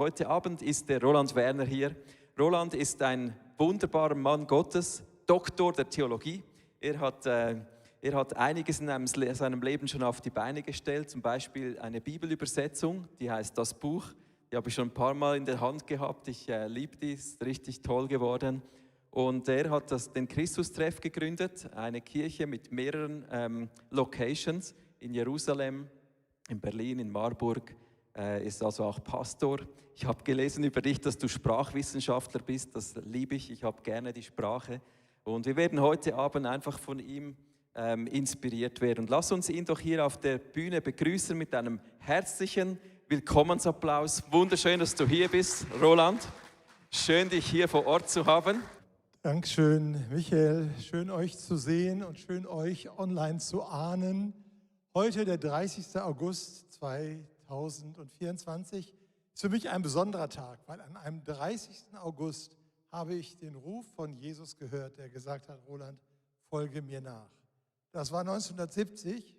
Heute Abend ist der Roland Werner hier. Roland ist ein wunderbarer Mann Gottes, Doktor der Theologie. Er hat einiges in seinem Leben schon auf die Beine gestellt, zum Beispiel eine Bibelübersetzung, die heißt Das Buch. Die habe ich schon ein paar Mal in der Hand gehabt. Ich liebe die, ist richtig toll geworden. Und er hat den Christustreff gegründet, eine Kirche mit mehreren Locations in Jerusalem, in Berlin, in Marburg. Ist also auch Pastor. Ich habe gelesen über dich, dass du Sprachwissenschaftler bist. Das liebe ich. Ich habe gerne die Sprache. Und wir werden heute Abend einfach von ihm inspiriert werden. Und lass uns ihn doch hier auf der Bühne begrüßen mit einem herzlichen Willkommensapplaus. Wunderschön, dass du hier bist, Roland. Schön, dich hier vor Ort zu haben. Dankeschön, Michael. Schön, euch zu sehen und schön, euch online zu ahnen. Heute, der 30. August 2024, ist für mich ein besonderer Tag, weil an einem 30. August habe ich den Ruf von Jesus gehört, der gesagt hat, Roland, folge mir nach. Das war 1970,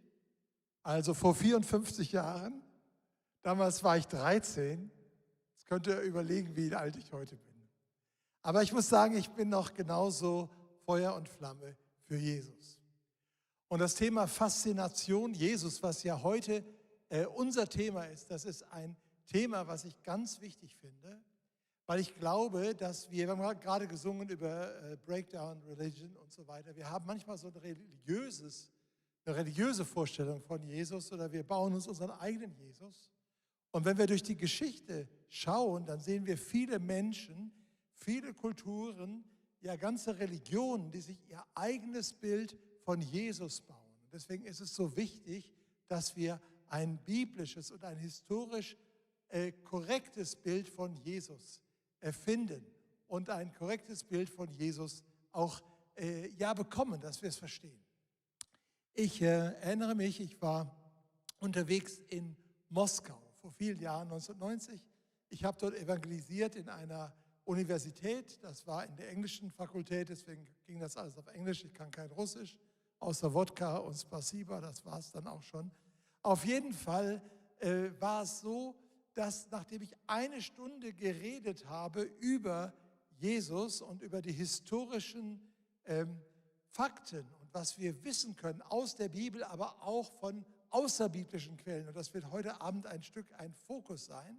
also vor 54 Jahren. Damals war ich 13. Jetzt könnt ihr überlegen, wie alt ich heute bin. Aber ich muss sagen, ich bin noch genauso Feuer und Flamme für Jesus. Und das Thema Faszination Jesus, was ja heute unser Thema ist, das ist ein Thema, was ich ganz wichtig finde, weil ich glaube, dass wir haben gerade gesungen über Breakdown, Religion und so weiter, wir haben manchmal so eine religiöse Vorstellung von Jesus oder wir bauen uns unseren eigenen Jesus. Und wenn wir durch die Geschichte schauen, dann sehen wir viele Menschen, viele Kulturen, ja ganze Religionen, die sich ihr eigenes Bild von Jesus bauen. Und deswegen ist es so wichtig, dass wir ein biblisches und ein historisch korrektes Bild von Jesus erfinden und ein korrektes Bild von Jesus auch bekommen, dass wir es verstehen. Ich erinnere mich, ich war unterwegs in Moskau vor vielen Jahren, 1990. Ich habe dort evangelisiert in einer Universität, das war in der englischen Fakultät, deswegen ging das alles auf Englisch, ich kann kein Russisch, außer Wodka und Spasiba, das war es dann auch schon. Auf jeden Fall war es so, dass nachdem ich eine Stunde geredet habe über Jesus und über die historischen Fakten und was wir wissen können aus der Bibel, aber auch von außerbiblischen Quellen, und das wird heute Abend ein Fokus sein,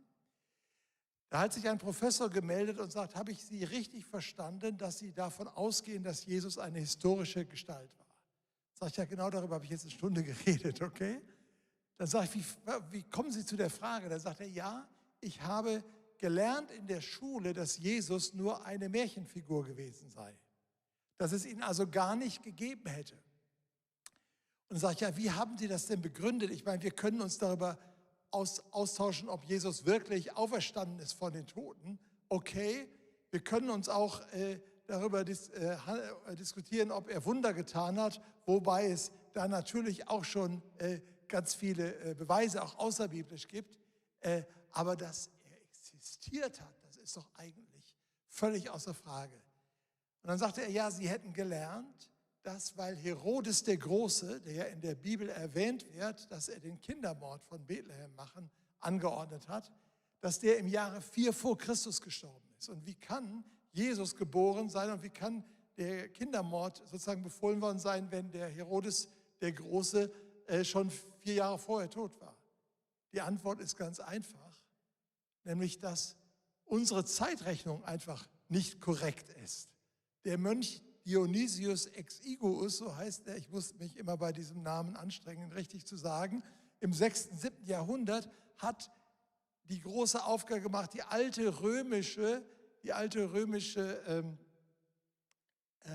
da hat sich ein Professor gemeldet und sagt, habe ich Sie richtig verstanden, dass Sie davon ausgehen, dass Jesus eine historische Gestalt war? Sag ich, ja, genau darüber habe ich jetzt eine Stunde geredet, okay? Dann sage ich, wie kommen Sie zu der Frage? Dann sagt er, ja, ich habe gelernt in der Schule, dass Jesus nur eine Märchenfigur gewesen sei. Dass es ihn also gar nicht gegeben hätte. Und dann sage ich, ja, wie haben Sie das denn begründet? Ich meine, wir können uns darüber austauschen, ob Jesus wirklich auferstanden ist von den Toten. Okay, wir können uns auch darüber diskutieren, ob er Wunder getan hat, wobei es da natürlich auch schon ganz viele Beweise, auch außerbiblisch gibt. Aber dass er existiert hat, das ist doch eigentlich völlig außer Frage. Und dann sagte er, ja, Sie hätten gelernt, dass, weil Herodes der Große, der ja in der Bibel erwähnt wird, dass er den Kindermord von Bethlehem angeordnet hat, dass der im Jahre 4 vor Christus gestorben ist. Und wie kann Jesus geboren sein und wie kann der Kindermord sozusagen befohlen worden sein, wenn der Herodes der Große schon 4 Jahre vorher tot war? Die Antwort ist ganz einfach, nämlich, dass unsere Zeitrechnung einfach nicht korrekt ist. Der Mönch Dionysius Exiguus, so heißt er, ich muss mich immer bei diesem Namen anstrengen, richtig zu sagen, im 6., 7. Jahrhundert hat die große Aufgabe gemacht, die alte römische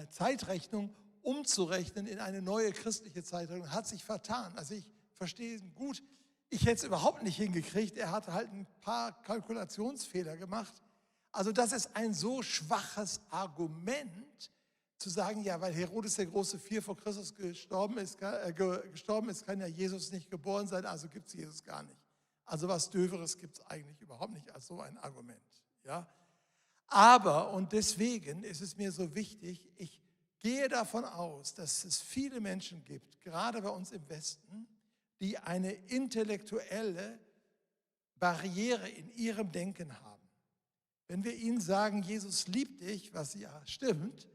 Zeitrechnung umzurechnen in eine neue christliche Zeitrechnung, hat sich vertan. Also ich verstehe ihn gut, ich hätte es überhaupt nicht hingekriegt, er hat halt ein paar Kalkulationsfehler gemacht. Also das ist ein so schwaches Argument, zu sagen, ja, weil Herodes der Große 4 vor Christus gestorben ist, kann ja Jesus nicht geboren sein, also gibt es Jesus gar nicht. Also was Döveres gibt es eigentlich überhaupt nicht als so ein Argument. Ja? Aber, und deswegen ist es mir so wichtig, ich gehe davon aus, dass es viele Menschen gibt, gerade bei uns im Westen, die eine intellektuelle Barriere in ihrem Denken haben. Wenn wir ihnen sagen, Jesus liebt dich, was ja stimmt,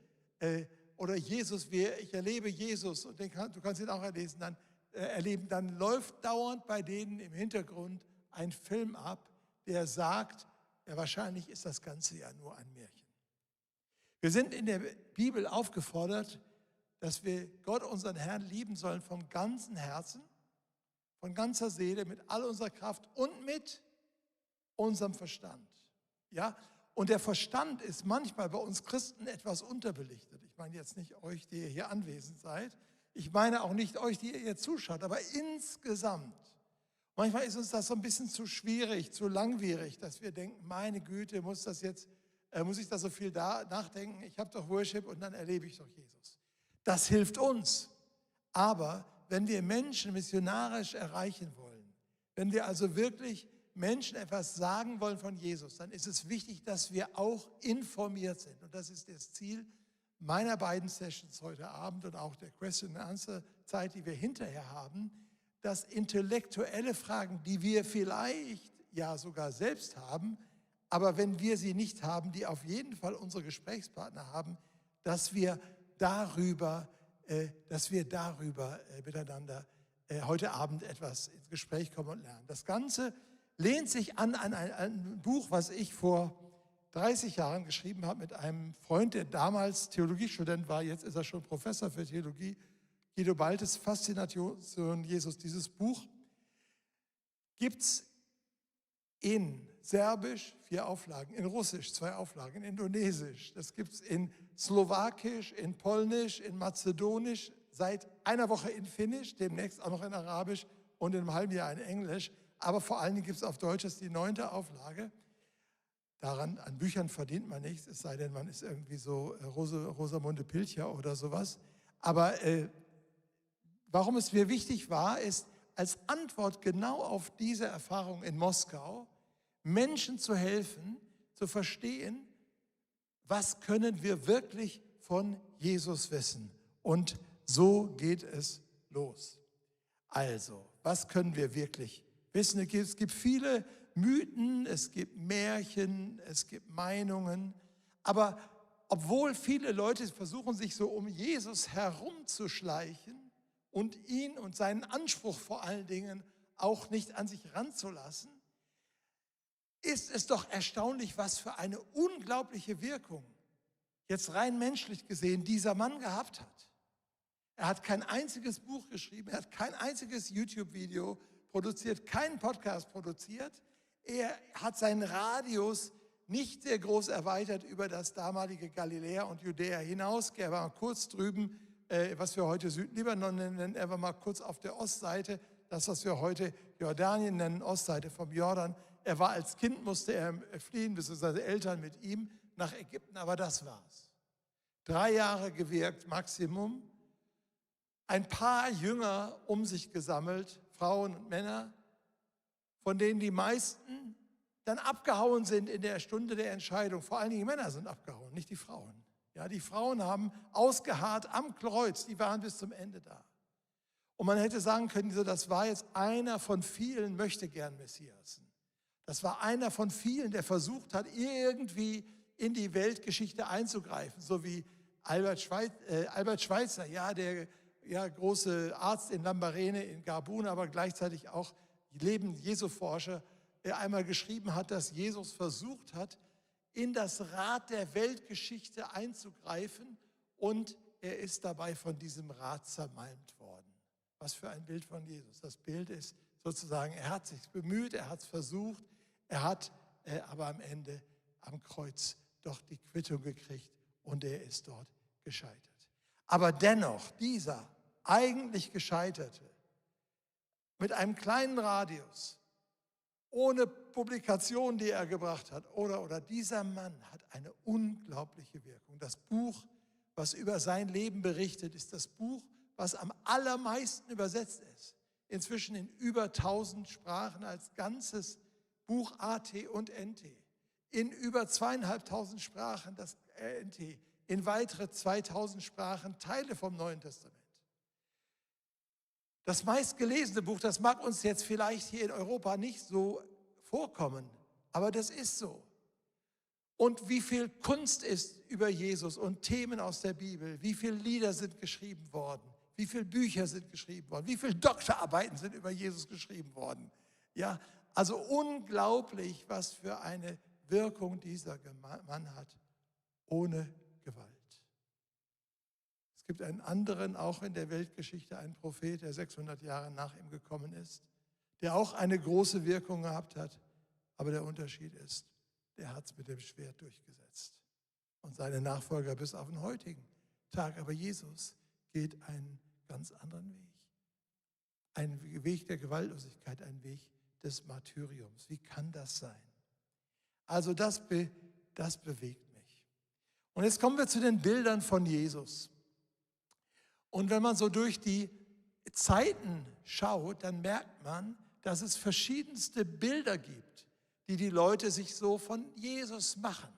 oder Jesus, ich erlebe Jesus, und du kannst ihn auch erleben, dann läuft dauernd bei denen im Hintergrund ein Film ab, der sagt, ja, wahrscheinlich ist das Ganze ja nur ein Märchen. Wir sind in der Bibel aufgefordert, dass wir Gott, unseren Herrn, lieben sollen vom ganzen Herzen, von ganzer Seele, mit all unserer Kraft und mit unserem Verstand. Ja? Und der Verstand ist manchmal bei uns Christen etwas unterbelichtet. Ich meine jetzt nicht euch, die ihr hier anwesend seid. Ich meine auch nicht euch, die ihr hier zuschaut. Aber insgesamt, manchmal ist uns das so ein bisschen zu schwierig, zu langwierig, dass wir denken, meine Güte, muss ich da so viel nachdenken? Ich habe doch Worship und dann erlebe ich doch Jesus. Das hilft uns. Aber wenn wir Menschen missionarisch erreichen wollen, wenn wir also wirklich Menschen etwas sagen wollen von Jesus, dann ist es wichtig, dass wir auch informiert sind. Und das ist das Ziel meiner beiden Sessions heute Abend und auch der Question-and-Answer-Zeit, die wir hinterher haben, dass intellektuelle Fragen, die wir vielleicht ja sogar selbst haben, aber wenn wir sie nicht haben, die auf jeden Fall unsere Gesprächspartner haben, dass wir darüber miteinander heute Abend etwas ins Gespräch kommen und lernen. Das Ganze lehnt sich an ein Buch, was ich vor 30 Jahren geschrieben habe mit einem Freund, der damals Theologiestudent war, jetzt ist er schon Professor für Theologie, Guido Baltes, Faszination Jesus. Dieses Buch gibt es in Serbisch 4 Auflagen, in Russisch 2 Auflagen, in Indonesisch, das gibt es in Slowakisch, in Polnisch, in Mazedonisch, seit einer Woche in Finnisch, demnächst auch noch in Arabisch und in einem halben Jahr in Englisch. Aber vor allen Dingen gibt es auf Deutsch, das ist die 9. Auflage. An Büchern verdient man nichts, es sei denn, man ist irgendwie so Rosamunde Pilcher oder sowas. Aber warum es mir wichtig war, ist als Antwort genau auf diese Erfahrung in Moskau, Menschen zu helfen, zu verstehen, was können wir wirklich von Jesus wissen. Und so geht es los. Also, was können wir wirklich wissen? Es gibt viele Mythen, es gibt Märchen, es gibt Meinungen. Aber obwohl viele Leute versuchen, sich so um Jesus herumzuschleichen und ihn und seinen Anspruch vor allen Dingen auch nicht an sich ranzulassen, ist es doch erstaunlich, was für eine unglaubliche Wirkung, jetzt rein menschlich gesehen, dieser Mann gehabt hat. Er hat kein einziges Buch geschrieben, er hat kein einziges YouTube-Video produziert, keinen Podcast produziert. Er hat seinen Radius nicht sehr groß erweitert über das damalige Galiläa und Judäa hinaus. Er war kurz drüben, was wir heute Südlibanon nennen, er war mal kurz auf der Ostseite, das, was wir heute Jordanien nennen, Ostseite vom Jordan. Er war als Kind, musste er fliehen, beziehungsweise Eltern mit ihm nach Ägypten, aber das war's. 3 Jahre gewirkt, Maximum. Ein paar Jünger um sich gesammelt, Frauen und Männer, von denen die meisten dann abgehauen sind in der Stunde der Entscheidung. Vor allen Dingen die Männer sind abgehauen, nicht die Frauen. Ja, die Frauen haben ausgeharrt am Kreuz, die waren bis zum Ende da. Und man hätte sagen können, das war jetzt einer von vielen Möchtegern-Messiasen. Das war einer von vielen, der versucht hat, irgendwie in die Weltgeschichte einzugreifen, so wie Albert Schweitzer, ja, der große Arzt in Lambarene in Gabun, aber gleichzeitig auch Leben-Jesu-Forscher, der einmal geschrieben hat, dass Jesus versucht hat, in das Rad der Weltgeschichte einzugreifen und er ist dabei von diesem Rad zermalmt worden. Was für ein Bild von Jesus. Das Bild ist sozusagen, er hat sich bemüht, er hat es versucht, er hat aber am Ende am Kreuz doch die Quittung gekriegt und er ist dort gescheitert. Aber dennoch, dieser eigentlich Gescheiterte, mit einem kleinen Radius, ohne Publikation, die er gebracht hat, oder dieser Mann hat eine unglaubliche Wirkung. Das Buch, was über sein Leben berichtet, ist das Buch, was am allermeisten übersetzt ist. Inzwischen in über 1000 Sprachen als ganzes Buch AT und NT. In über 2500 Sprachen das NT. In weitere 2000 Sprachen Teile vom Neuen Testament. Das meistgelesene Buch, das mag uns jetzt vielleicht hier in Europa nicht so vorkommen, aber das ist so. Und wie viel Kunst ist über Jesus und Themen aus der Bibel, wie viele Lieder sind geschrieben worden, wie viele Bücher sind geschrieben worden, wie viele Doktorarbeiten sind über Jesus geschrieben worden. Ja, also unglaublich, was für eine Wirkung dieser Mann hat, ohne Gewalt. Es gibt einen anderen, auch in der Weltgeschichte, einen Prophet, der 600 Jahre nach ihm gekommen ist, der auch eine große Wirkung gehabt hat. Aber der Unterschied ist, der hat es mit dem Schwert durchgesetzt. Und seine Nachfolger bis auf den heutigen Tag. Aber Jesus geht einen ganz anderen Weg. Ein Weg der Gewaltlosigkeit, ein Weg des Martyriums. Wie kann das sein? Also das bewegt mich. Und jetzt kommen wir zu den Bildern von Jesus. Und wenn man so durch die Zeiten schaut, dann merkt man, dass es verschiedenste Bilder gibt, die Leute sich so von Jesus machen.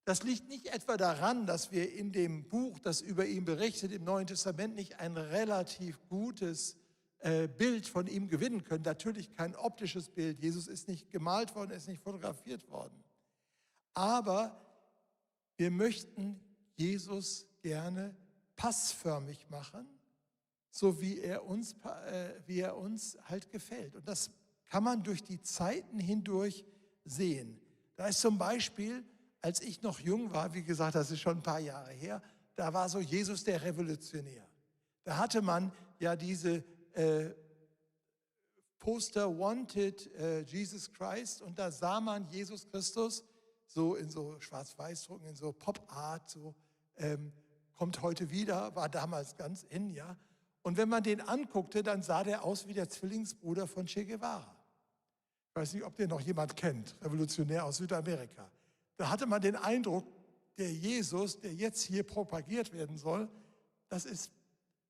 Das liegt nicht etwa daran, dass wir in dem Buch, das über ihn berichtet, im Neuen Testament nicht ein relativ gutes Bild von ihm gewinnen können. Natürlich kein optisches Bild. Jesus ist nicht gemalt worden, er ist nicht fotografiert worden. Aber wir möchten Jesus gerne passförmig machen, so wie er uns halt gefällt. Und das kann man durch die Zeiten hindurch sehen. Da ist zum Beispiel, als ich noch jung war, wie gesagt, das ist schon ein paar Jahre her, da war so Jesus der Revolutionär. Da hatte man ja diese Poster Wanted Jesus Christ und da sah man Jesus Christus so in so Schwarz-Weiß-Drucken, in so Pop-Art, so kommt heute wieder, war damals ganz in, ja. Und wenn man den anguckte, dann sah der aus wie der Zwillingsbruder von Che Guevara. Ich weiß nicht, ob den noch jemand kennt, Revolutionär aus Südamerika. Da hatte man den Eindruck, der Jesus, der jetzt hier propagiert werden soll, das ist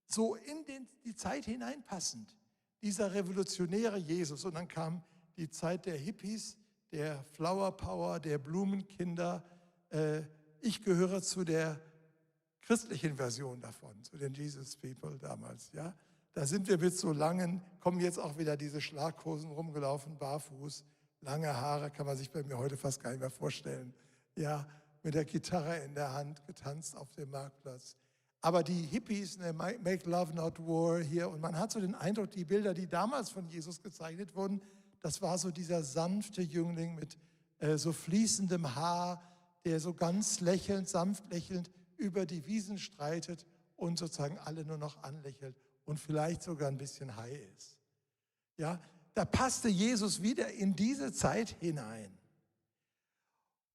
so in die Zeit hineinpassend. Dieser revolutionäre Jesus. Und dann kam die Zeit der Hippies, der Flower Power, der Blumenkinder. Ich gehöre zu der christlichen Version davon, zu den Jesus People damals. Ja? Da sind wir mit so langen, kommen jetzt auch wieder diese Schlaghosen rumgelaufen, barfuß, lange Haare, kann man sich bei mir heute fast gar nicht mehr vorstellen. Ja, mit der Gitarre in der Hand getanzt auf dem Marktplatz. Aber die Hippies, ne, Make Love Not War hier, und man hat so den Eindruck, die Bilder, die damals von Jesus gezeichnet wurden, das war so dieser sanfte Jüngling mit so fließendem Haar, der so ganz lächelnd, sanft lächelnd über die Wiesen streitet und sozusagen alle nur noch anlächelt und vielleicht sogar ein bisschen high ist. Ja, da passte Jesus wieder in diese Zeit hinein.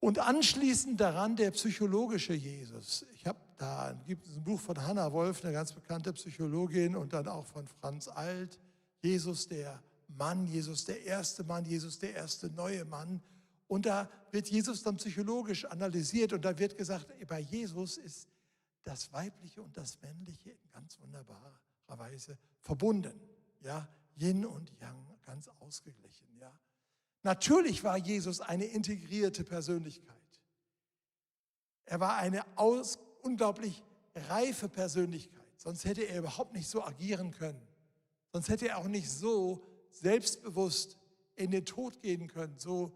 Und anschließend daran der psychologische Jesus. Gibt es ein Buch von Hannah Wolf, eine ganz bekannte Psychologin, und dann auch von Franz Alt. Jesus der Mann, Jesus der erste Mann, Jesus der erste neue Mann. Und da wird Jesus dann psychologisch analysiert und da wird gesagt, bei Jesus ist das Weibliche und das Männliche in ganz wunderbarer Weise verbunden. Ja, Yin und Yang, ganz ausgeglichen. Ja. Natürlich war Jesus eine integrierte Persönlichkeit. Er war eine unglaublich reife Persönlichkeit. Sonst hätte er überhaupt nicht so agieren können. Sonst hätte er auch nicht so selbstbewusst in den Tod gehen können, so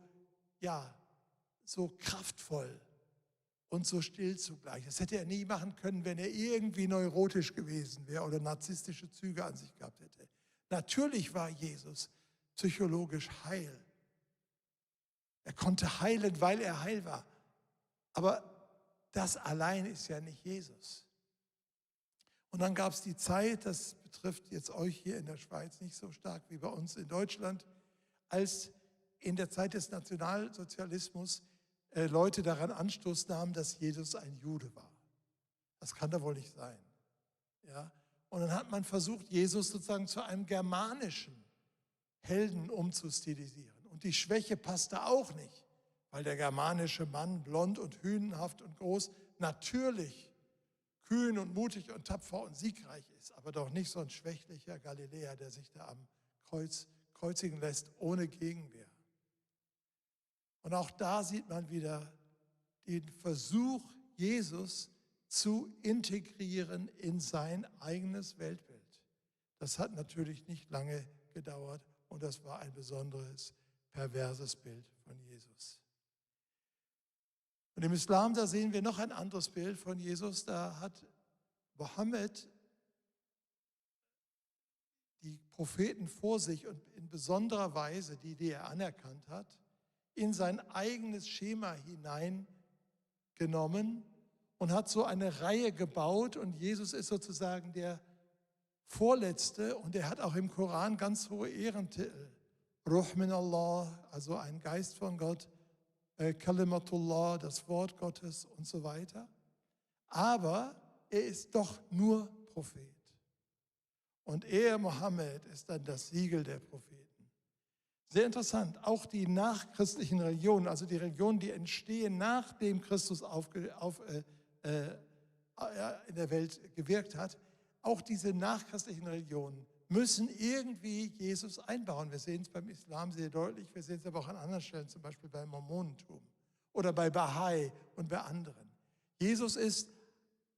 kraftvoll und so still zugleich. Das hätte er nie machen können, wenn er irgendwie neurotisch gewesen wäre oder narzisstische Züge an sich gehabt hätte. Natürlich war Jesus psychologisch heil. Er konnte heilen, weil er heil war. Aber das allein ist ja nicht Jesus. Und dann gab es die Zeit, das betrifft jetzt euch hier in der Schweiz nicht so stark wie bei uns in Deutschland, als in der Zeit des Nationalsozialismus Leute daran Anstoß nahmen, dass Jesus ein Jude war. Das kann doch wohl nicht sein. Ja? Und dann hat man versucht, Jesus sozusagen zu einem germanischen Helden umzustilisieren. Und die Schwäche passte auch nicht, weil der germanische Mann, blond und hünenhaft und groß, natürlich kühn und mutig und tapfer und siegreich ist, aber doch nicht so ein schwächlicher Galiläer, der sich da am Kreuz kreuzigen lässt, ohne Gegenwehr. Und auch da sieht man wieder den Versuch, Jesus zu integrieren in sein eigenes Weltbild. Das hat natürlich nicht lange gedauert und das war ein besonderes, perverses Bild von Jesus. Und im Islam, da sehen wir noch ein anderes Bild von Jesus. Da hat Mohammed die Propheten vor sich und in besonderer Weise, die er anerkannt hat, in sein eigenes Schema hineingenommen und hat so eine Reihe gebaut. Und Jesus ist sozusagen der Vorletzte und er hat auch im Koran ganz hohe Ehrentitel. Ruh min Allah, also ein Geist von Gott, Kalimatullah, das Wort Gottes und so weiter. Aber er ist doch nur Prophet. Und er, Mohammed, ist dann das Siegel der Propheten. Sehr interessant, auch die nachchristlichen Religionen, also die Religionen, die entstehen, nachdem Christus in der Welt gewirkt hat, auch diese nachchristlichen Religionen müssen irgendwie Jesus einbauen. Wir sehen es beim Islam sehr deutlich, wir sehen es aber auch an anderen Stellen, zum Beispiel beim Mormonentum oder bei Bahai und bei anderen. Jesus ist,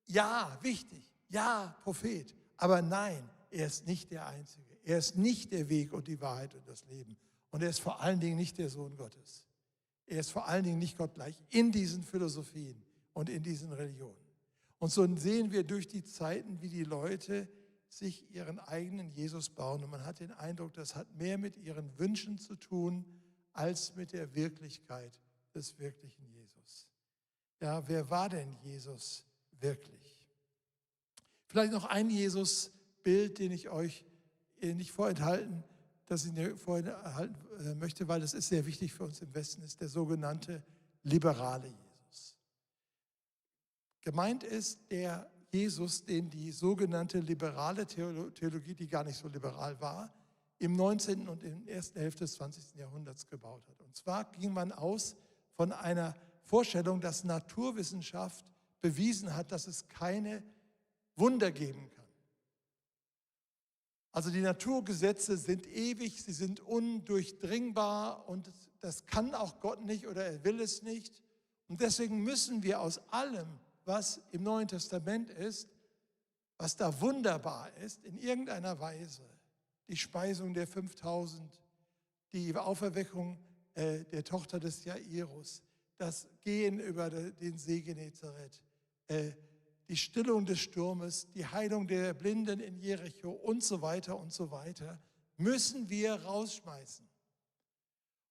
ja, wichtig, ja, Prophet, aber nein, er ist nicht der Einzige. Er ist nicht der Weg und die Wahrheit und das Leben. Und er ist vor allen Dingen nicht der Sohn Gottes. Er ist vor allen Dingen nicht gottgleich in diesen Philosophien und in diesen Religionen. Und so sehen wir durch die Zeiten, wie die Leute sich ihren eigenen Jesus bauen. Und man hat den Eindruck, das hat mehr mit ihren Wünschen zu tun, als mit der Wirklichkeit des wirklichen Jesus. Ja, wer war denn Jesus wirklich? Vielleicht noch ein Jesus-Bild, den ich euch nicht vorenthalten möchte, weil es ist sehr wichtig für uns im Westen, ist der sogenannte liberale Jesus. Gemeint ist der Jesus, den die sogenannte liberale Theologie, die gar nicht so liberal war, im 19. und in der ersten Hälfte des 20. Jahrhunderts gebaut hat. Und zwar ging man aus von einer Vorstellung, dass Naturwissenschaft bewiesen hat, dass es keine Wunder geben kann. Also die Naturgesetze sind ewig, sie sind undurchdringbar und das kann auch Gott nicht oder er will es nicht. Und deswegen müssen wir aus allem, was im Neuen Testament ist, was da wunderbar ist, in irgendeiner Weise, die Speisung der 5000, die Auferweckung der Tochter des Jairus, das Gehen über den See Genezareth, die Stillung des Sturmes, die Heilung der Blinden in Jericho und so weiter, müssen wir rausschmeißen.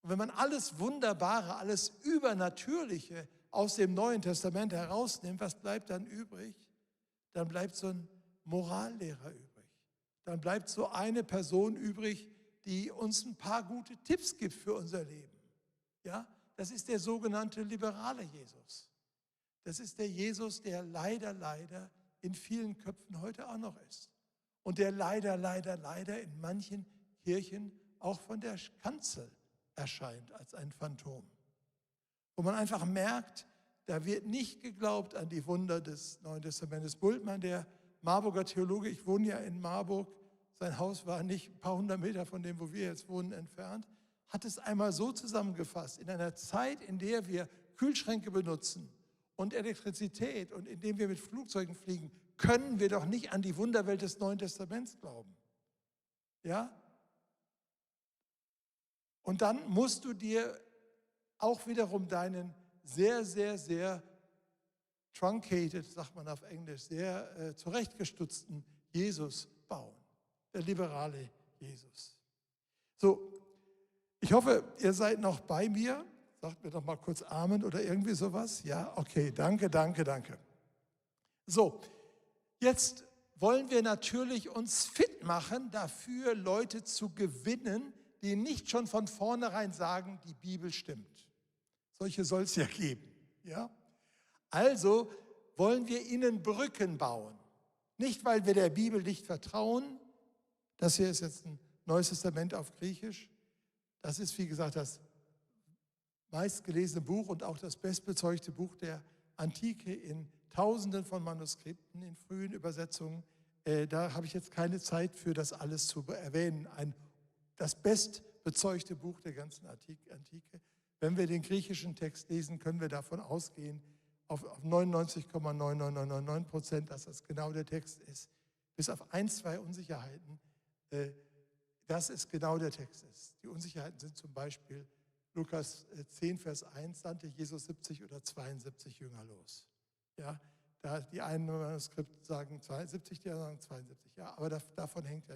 Und wenn man alles Wunderbare, alles Übernatürliche aus dem Neuen Testament herausnimmt, was bleibt dann übrig? Dann bleibt so ein Morallehrer übrig. Dann bleibt so eine Person übrig, die uns ein paar gute Tipps gibt für unser Leben. Ja, das ist der sogenannte liberale Jesus. Das ist der Jesus, der leider in vielen Köpfen heute auch noch ist. Und der leider in manchen Kirchen auch von der Kanzel erscheint als ein Phantom. Wo man einfach merkt, da wird nicht geglaubt an die Wunder des Neuen Testamentes. Bultmann, der Marburger Theologe, ich wohne ja in Marburg, sein Haus war nicht ein paar hundert Meter von dem, wo wir jetzt wohnen, entfernt, hat es einmal so zusammengefasst, in einer Zeit, in der wir Kühlschränke benutzen und Elektrizität und indem wir mit Flugzeugen fliegen, können wir doch nicht an die Wunderwelt des Neuen Testaments glauben. Ja? Und dann musst du dir auch wiederum deinen sehr truncated, sagt man auf Englisch, sehr zurechtgestutzten Jesus bauen. Der liberale Jesus. So, ich hoffe, ihr seid noch bei mir. Sagt mir doch mal kurz Amen oder irgendwie sowas. Ja, okay, danke. So, jetzt wollen wir natürlich uns fit machen, dafür Leute zu gewinnen, die nicht schon von vornherein sagen, die Bibel stimmt. Solche soll es ja geben. Ja? Also wollen wir ihnen Brücken bauen. Nicht, weil wir der Bibel nicht vertrauen. Das hier ist jetzt ein Neues Testament auf Griechisch. Das ist, wie gesagt, das meistgelesene Buch und auch das bestbezeugte Buch der Antike in Tausenden von Manuskripten, in frühen Übersetzungen. Da habe ich jetzt keine Zeit für, das alles zu erwähnen. Das bestbezeugte Buch der ganzen Antike. Wenn wir den griechischen Text lesen, können wir davon ausgehen, auf 99,99999%, dass das genau der Text ist. Bis auf 1, 2 Unsicherheiten, dass es genau der Text ist. Die Unsicherheiten sind zum Beispiel, Lukas 10, Vers 1 sandte Jesus 70 oder 72 Jünger los. Ja, da die einen Manuskripte sagen 72, die anderen sagen 72. Ja, aber davon hängt ja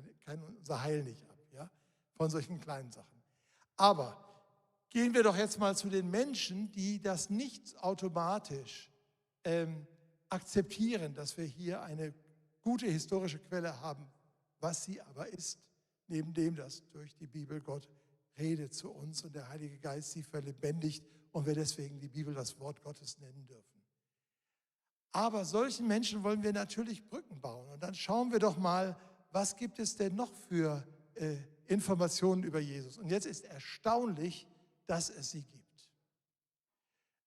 unser Heil nicht ab, ja, von solchen kleinen Sachen. Aber gehen wir doch jetzt mal zu den Menschen, die das nicht automatisch akzeptieren, dass wir hier eine gute historische Quelle haben, was sie aber ist, neben dem, dass durch die Bibel Gott redet zu uns und der Heilige Geist sie verlebendigt und wir deswegen die Bibel das Wort Gottes nennen dürfen. Aber solchen Menschen wollen wir natürlich Brücken bauen. Und dann schauen wir doch mal, was gibt es denn noch für Informationen über Jesus. Und jetzt ist erstaunlich, dass es sie gibt.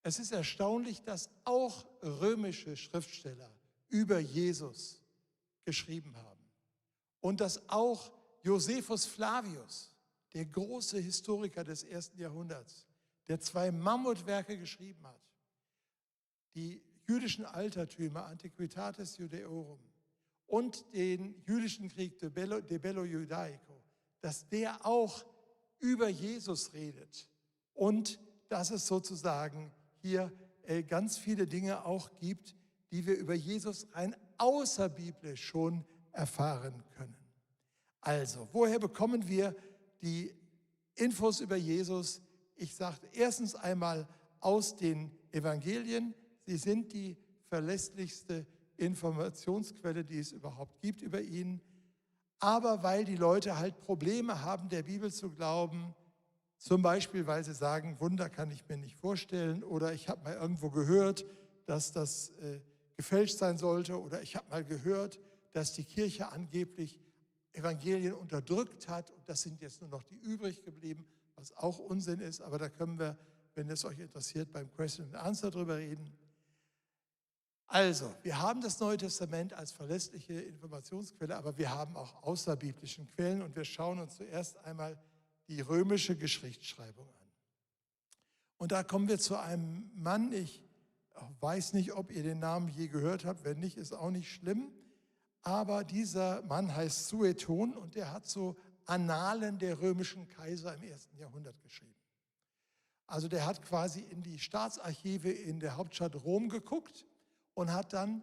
Es ist erstaunlich, dass auch römische Schriftsteller über Jesus geschrieben haben. Und dass auch Josephus Flavius, der große Historiker des 1. Jahrhunderts, der 2 Mammutwerke geschrieben hat, die jüdischen Altertümer Antiquitatis Judaeorum und den jüdischen Krieg De Bello Judaico, dass der auch über Jesus redet und dass es sozusagen hier ganz viele Dinge auch gibt, die wir über Jesus rein außerbiblisch schon erfahren können. Also, woher bekommen wir die Infos über Jesus? Ich sage erstens einmal aus den Evangelien. Sie sind die verlässlichste Informationsquelle, die es überhaupt gibt über ihn. Aber weil die Leute halt Probleme haben, der Bibel zu glauben, zum Beispiel, weil sie sagen, Wunder kann ich mir nicht vorstellen oder ich habe mal irgendwo gehört, dass das gefälscht sein sollte oder ich habe mal gehört, dass die Kirche angeblich Evangelien unterdrückt hat und das sind jetzt nur noch die übrig geblieben, was auch Unsinn ist, aber da können wir, wenn es euch interessiert, beim Question and Answer drüber reden. Also, wir haben das Neue Testament als verlässliche Informationsquelle, aber wir haben auch außerbiblische Quellen und wir schauen uns zuerst einmal die römische Geschichtsschreibung an. Und da kommen wir zu einem Mann, ich weiß nicht, ob ihr den Namen je gehört habt, wenn nicht, ist auch nicht schlimm, aber dieser Mann heißt Sueton und der hat so Annalen der römischen Kaiser im 1. Jahrhundert geschrieben. Also der hat quasi in die Staatsarchive in der Hauptstadt Rom geguckt und hat dann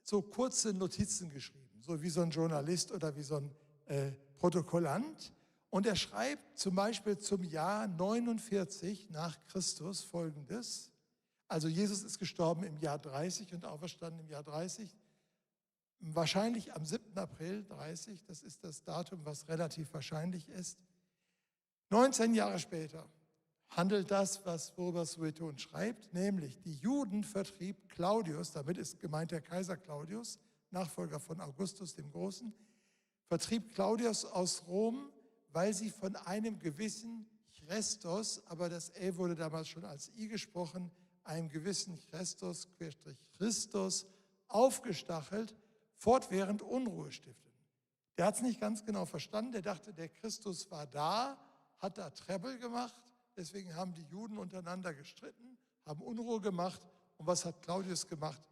so kurze Notizen geschrieben, so wie so ein Journalist oder wie so ein Protokollant. Und er schreibt zum Beispiel zum Jahr 49 nach Christus Folgendes. Also Jesus ist gestorben im Jahr 30 und auferstanden im Jahr 30. Wahrscheinlich am 7. April 30, das ist das Datum, was relativ wahrscheinlich ist. 19 Jahre später handelt das, worüber Sueton schreibt, nämlich die Juden vertrieb Claudius, damit ist gemeint der Kaiser Claudius, Nachfolger von Augustus dem Großen, vertrieb Claudius aus Rom, weil sie von einem gewissen Chrestos, aber das wurde damals schon als I gesprochen, einem gewissen Chrestos, Christus, aufgestachelt, fortwährend Unruhe stiften. Der hat es nicht ganz genau verstanden, der dachte, der Christus war da, hat da Trouble gemacht, deswegen haben die Juden untereinander gestritten, haben Unruhe gemacht und was hat Claudius gemacht?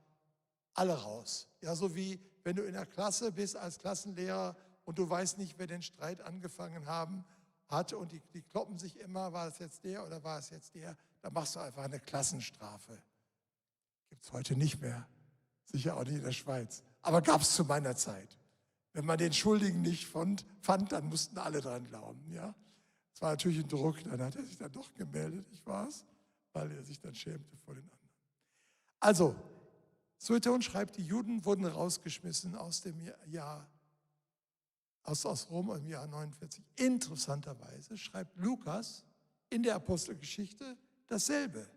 Alle raus. Ja, so wie wenn du in der Klasse bist als Klassenlehrer und du weißt nicht, wer den Streit angefangen hat und die kloppen sich immer, war es jetzt der oder war es jetzt der, dann machst du einfach eine Klassenstrafe. Gibt es heute nicht mehr, sicher auch nicht in der Schweiz, aber gab es zu meiner Zeit. Wenn man den Schuldigen nicht fand, dann mussten alle dran glauben. Ja? Es war natürlich ein Druck, dann hat er sich dann doch gemeldet, ich war es, weil er sich dann schämte vor den anderen. Also, Sueton schreibt, die Juden wurden rausgeschmissen aus Rom im Jahr 49. Interessanterweise schreibt Lukas in der Apostelgeschichte dasselbe.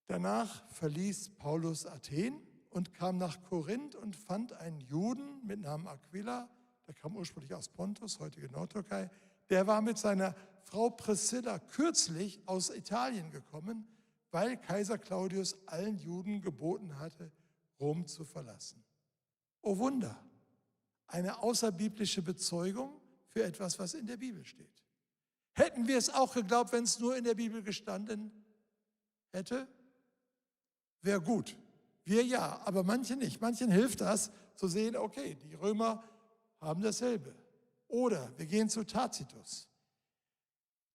Danach verließ Paulus Athen und kam nach Korinth und fand einen Juden mit Namen Aquila, der kam ursprünglich aus Pontus, heutige Nordtürkei, der war mit seiner Frau Priscilla kürzlich aus Italien gekommen, weil Kaiser Claudius allen Juden geboten hatte, Rom zu verlassen. Oh Wunder! Eine außerbiblische Bezeugung für etwas, was in der Bibel steht. Hätten wir es auch geglaubt, wenn es nur in der Bibel gestanden hätte? Wäre gut. Wir ja, aber manche nicht. Manchen hilft das, zu sehen, okay, die Römer haben dasselbe. Oder wir gehen zu Tacitus.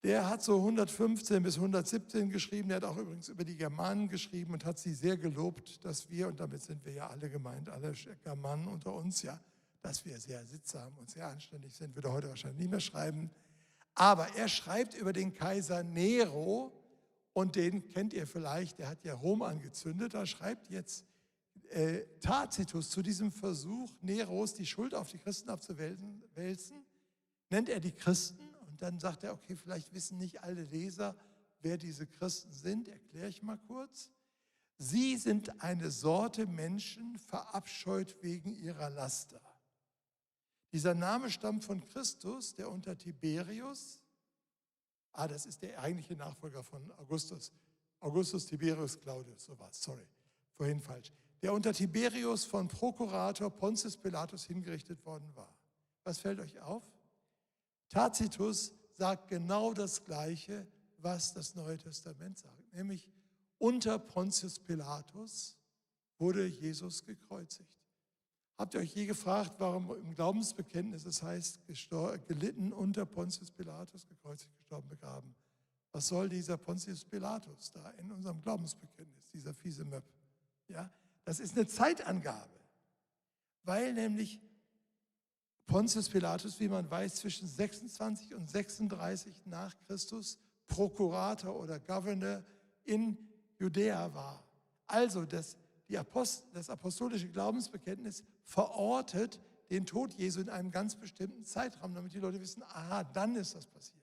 Der hat so 115 bis 117 geschrieben, der hat auch übrigens über die Germanen geschrieben und hat sie sehr gelobt, dass wir, und damit sind wir ja alle gemeint, alle Germanen unter uns, ja, dass wir sehr sittsam und sehr anständig sind, würde er heute wahrscheinlich nicht mehr schreiben. Aber er schreibt über den Kaiser Nero, und den kennt ihr vielleicht, der hat ja Rom angezündet, da schreibt jetzt Tacitus zu diesem Versuch Neros, die Schuld auf die Christen abzuwälzen, nennt er die Christen. Und dann sagt er, okay, vielleicht wissen nicht alle Leser, wer diese Christen sind, erkläre ich mal kurz. Sie sind eine Sorte Menschen, verabscheut wegen ihrer Laster. Dieser Name stammt von Christus, der unter Tiberius, das ist der eigentliche Nachfolger von Augustus Tiberius Claudius, so war es, sorry, vorhin falsch, der unter Tiberius von Prokurator Pontius Pilatus hingerichtet worden war. Was fällt euch auf? Tacitus sagt genau das Gleiche, was das Neue Testament sagt, nämlich unter Pontius Pilatus wurde Jesus gekreuzigt. Habt ihr euch je gefragt, warum im Glaubensbekenntnis es heißt, gelitten unter Pontius Pilatus, gekreuzigt, gestorben, begraben? Was soll dieser Pontius Pilatus da in unserem Glaubensbekenntnis, dieser fiese Möb? Ja, das ist eine Zeitangabe, weil nämlich Pontius Pilatus, wie man weiß, zwischen 26 und 36 nach Christus Prokurator oder Governor in Judäa war. Also das apostolische Glaubensbekenntnis verortet den Tod Jesu in einem ganz bestimmten Zeitraum, damit die Leute wissen, aha, dann ist das passiert.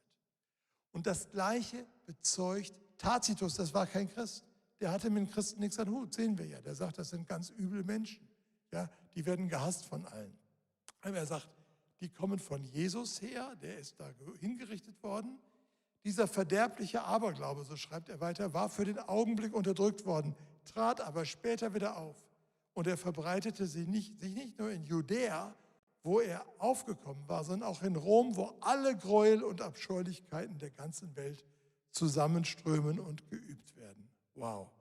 Und das Gleiche bezeugt Tacitus, das war kein Christ. Der hatte mit den Christen nichts am Hut, sehen wir ja. Der sagt, das sind ganz üble Menschen. Ja, die werden gehasst von allen. Aber er sagt, die kommen von Jesus her, der ist da hingerichtet worden. Dieser verderbliche Aberglaube, so schreibt er weiter, war für den Augenblick unterdrückt worden, trat aber später wieder auf. Und er verbreitete sich nicht nur in Judäa, wo er aufgekommen war, sondern auch in Rom, wo alle Gräuel und Abscheulichkeiten der ganzen Welt zusammenströmen und geübt werden. Wow,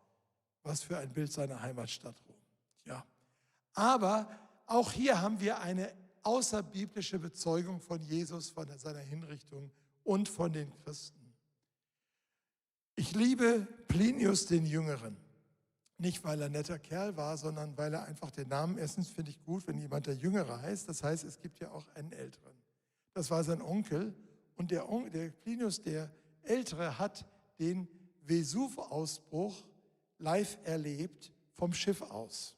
was für ein Bild seiner Heimatstadt Rom. Ja. Aber auch hier haben wir eine außerbiblische Bezeugung von Jesus, von seiner Hinrichtung und von den Christen. Ich liebe Plinius den Jüngeren. Nicht, weil er ein netter Kerl war, sondern weil er einfach den Namen, erstens finde ich gut, wenn jemand der Jüngere heißt. Das heißt, es gibt ja auch einen Älteren. Das war sein Onkel. Und der Plinius, der Ältere, hat den Vesuv-Ausbruch live erlebt vom Schiff aus.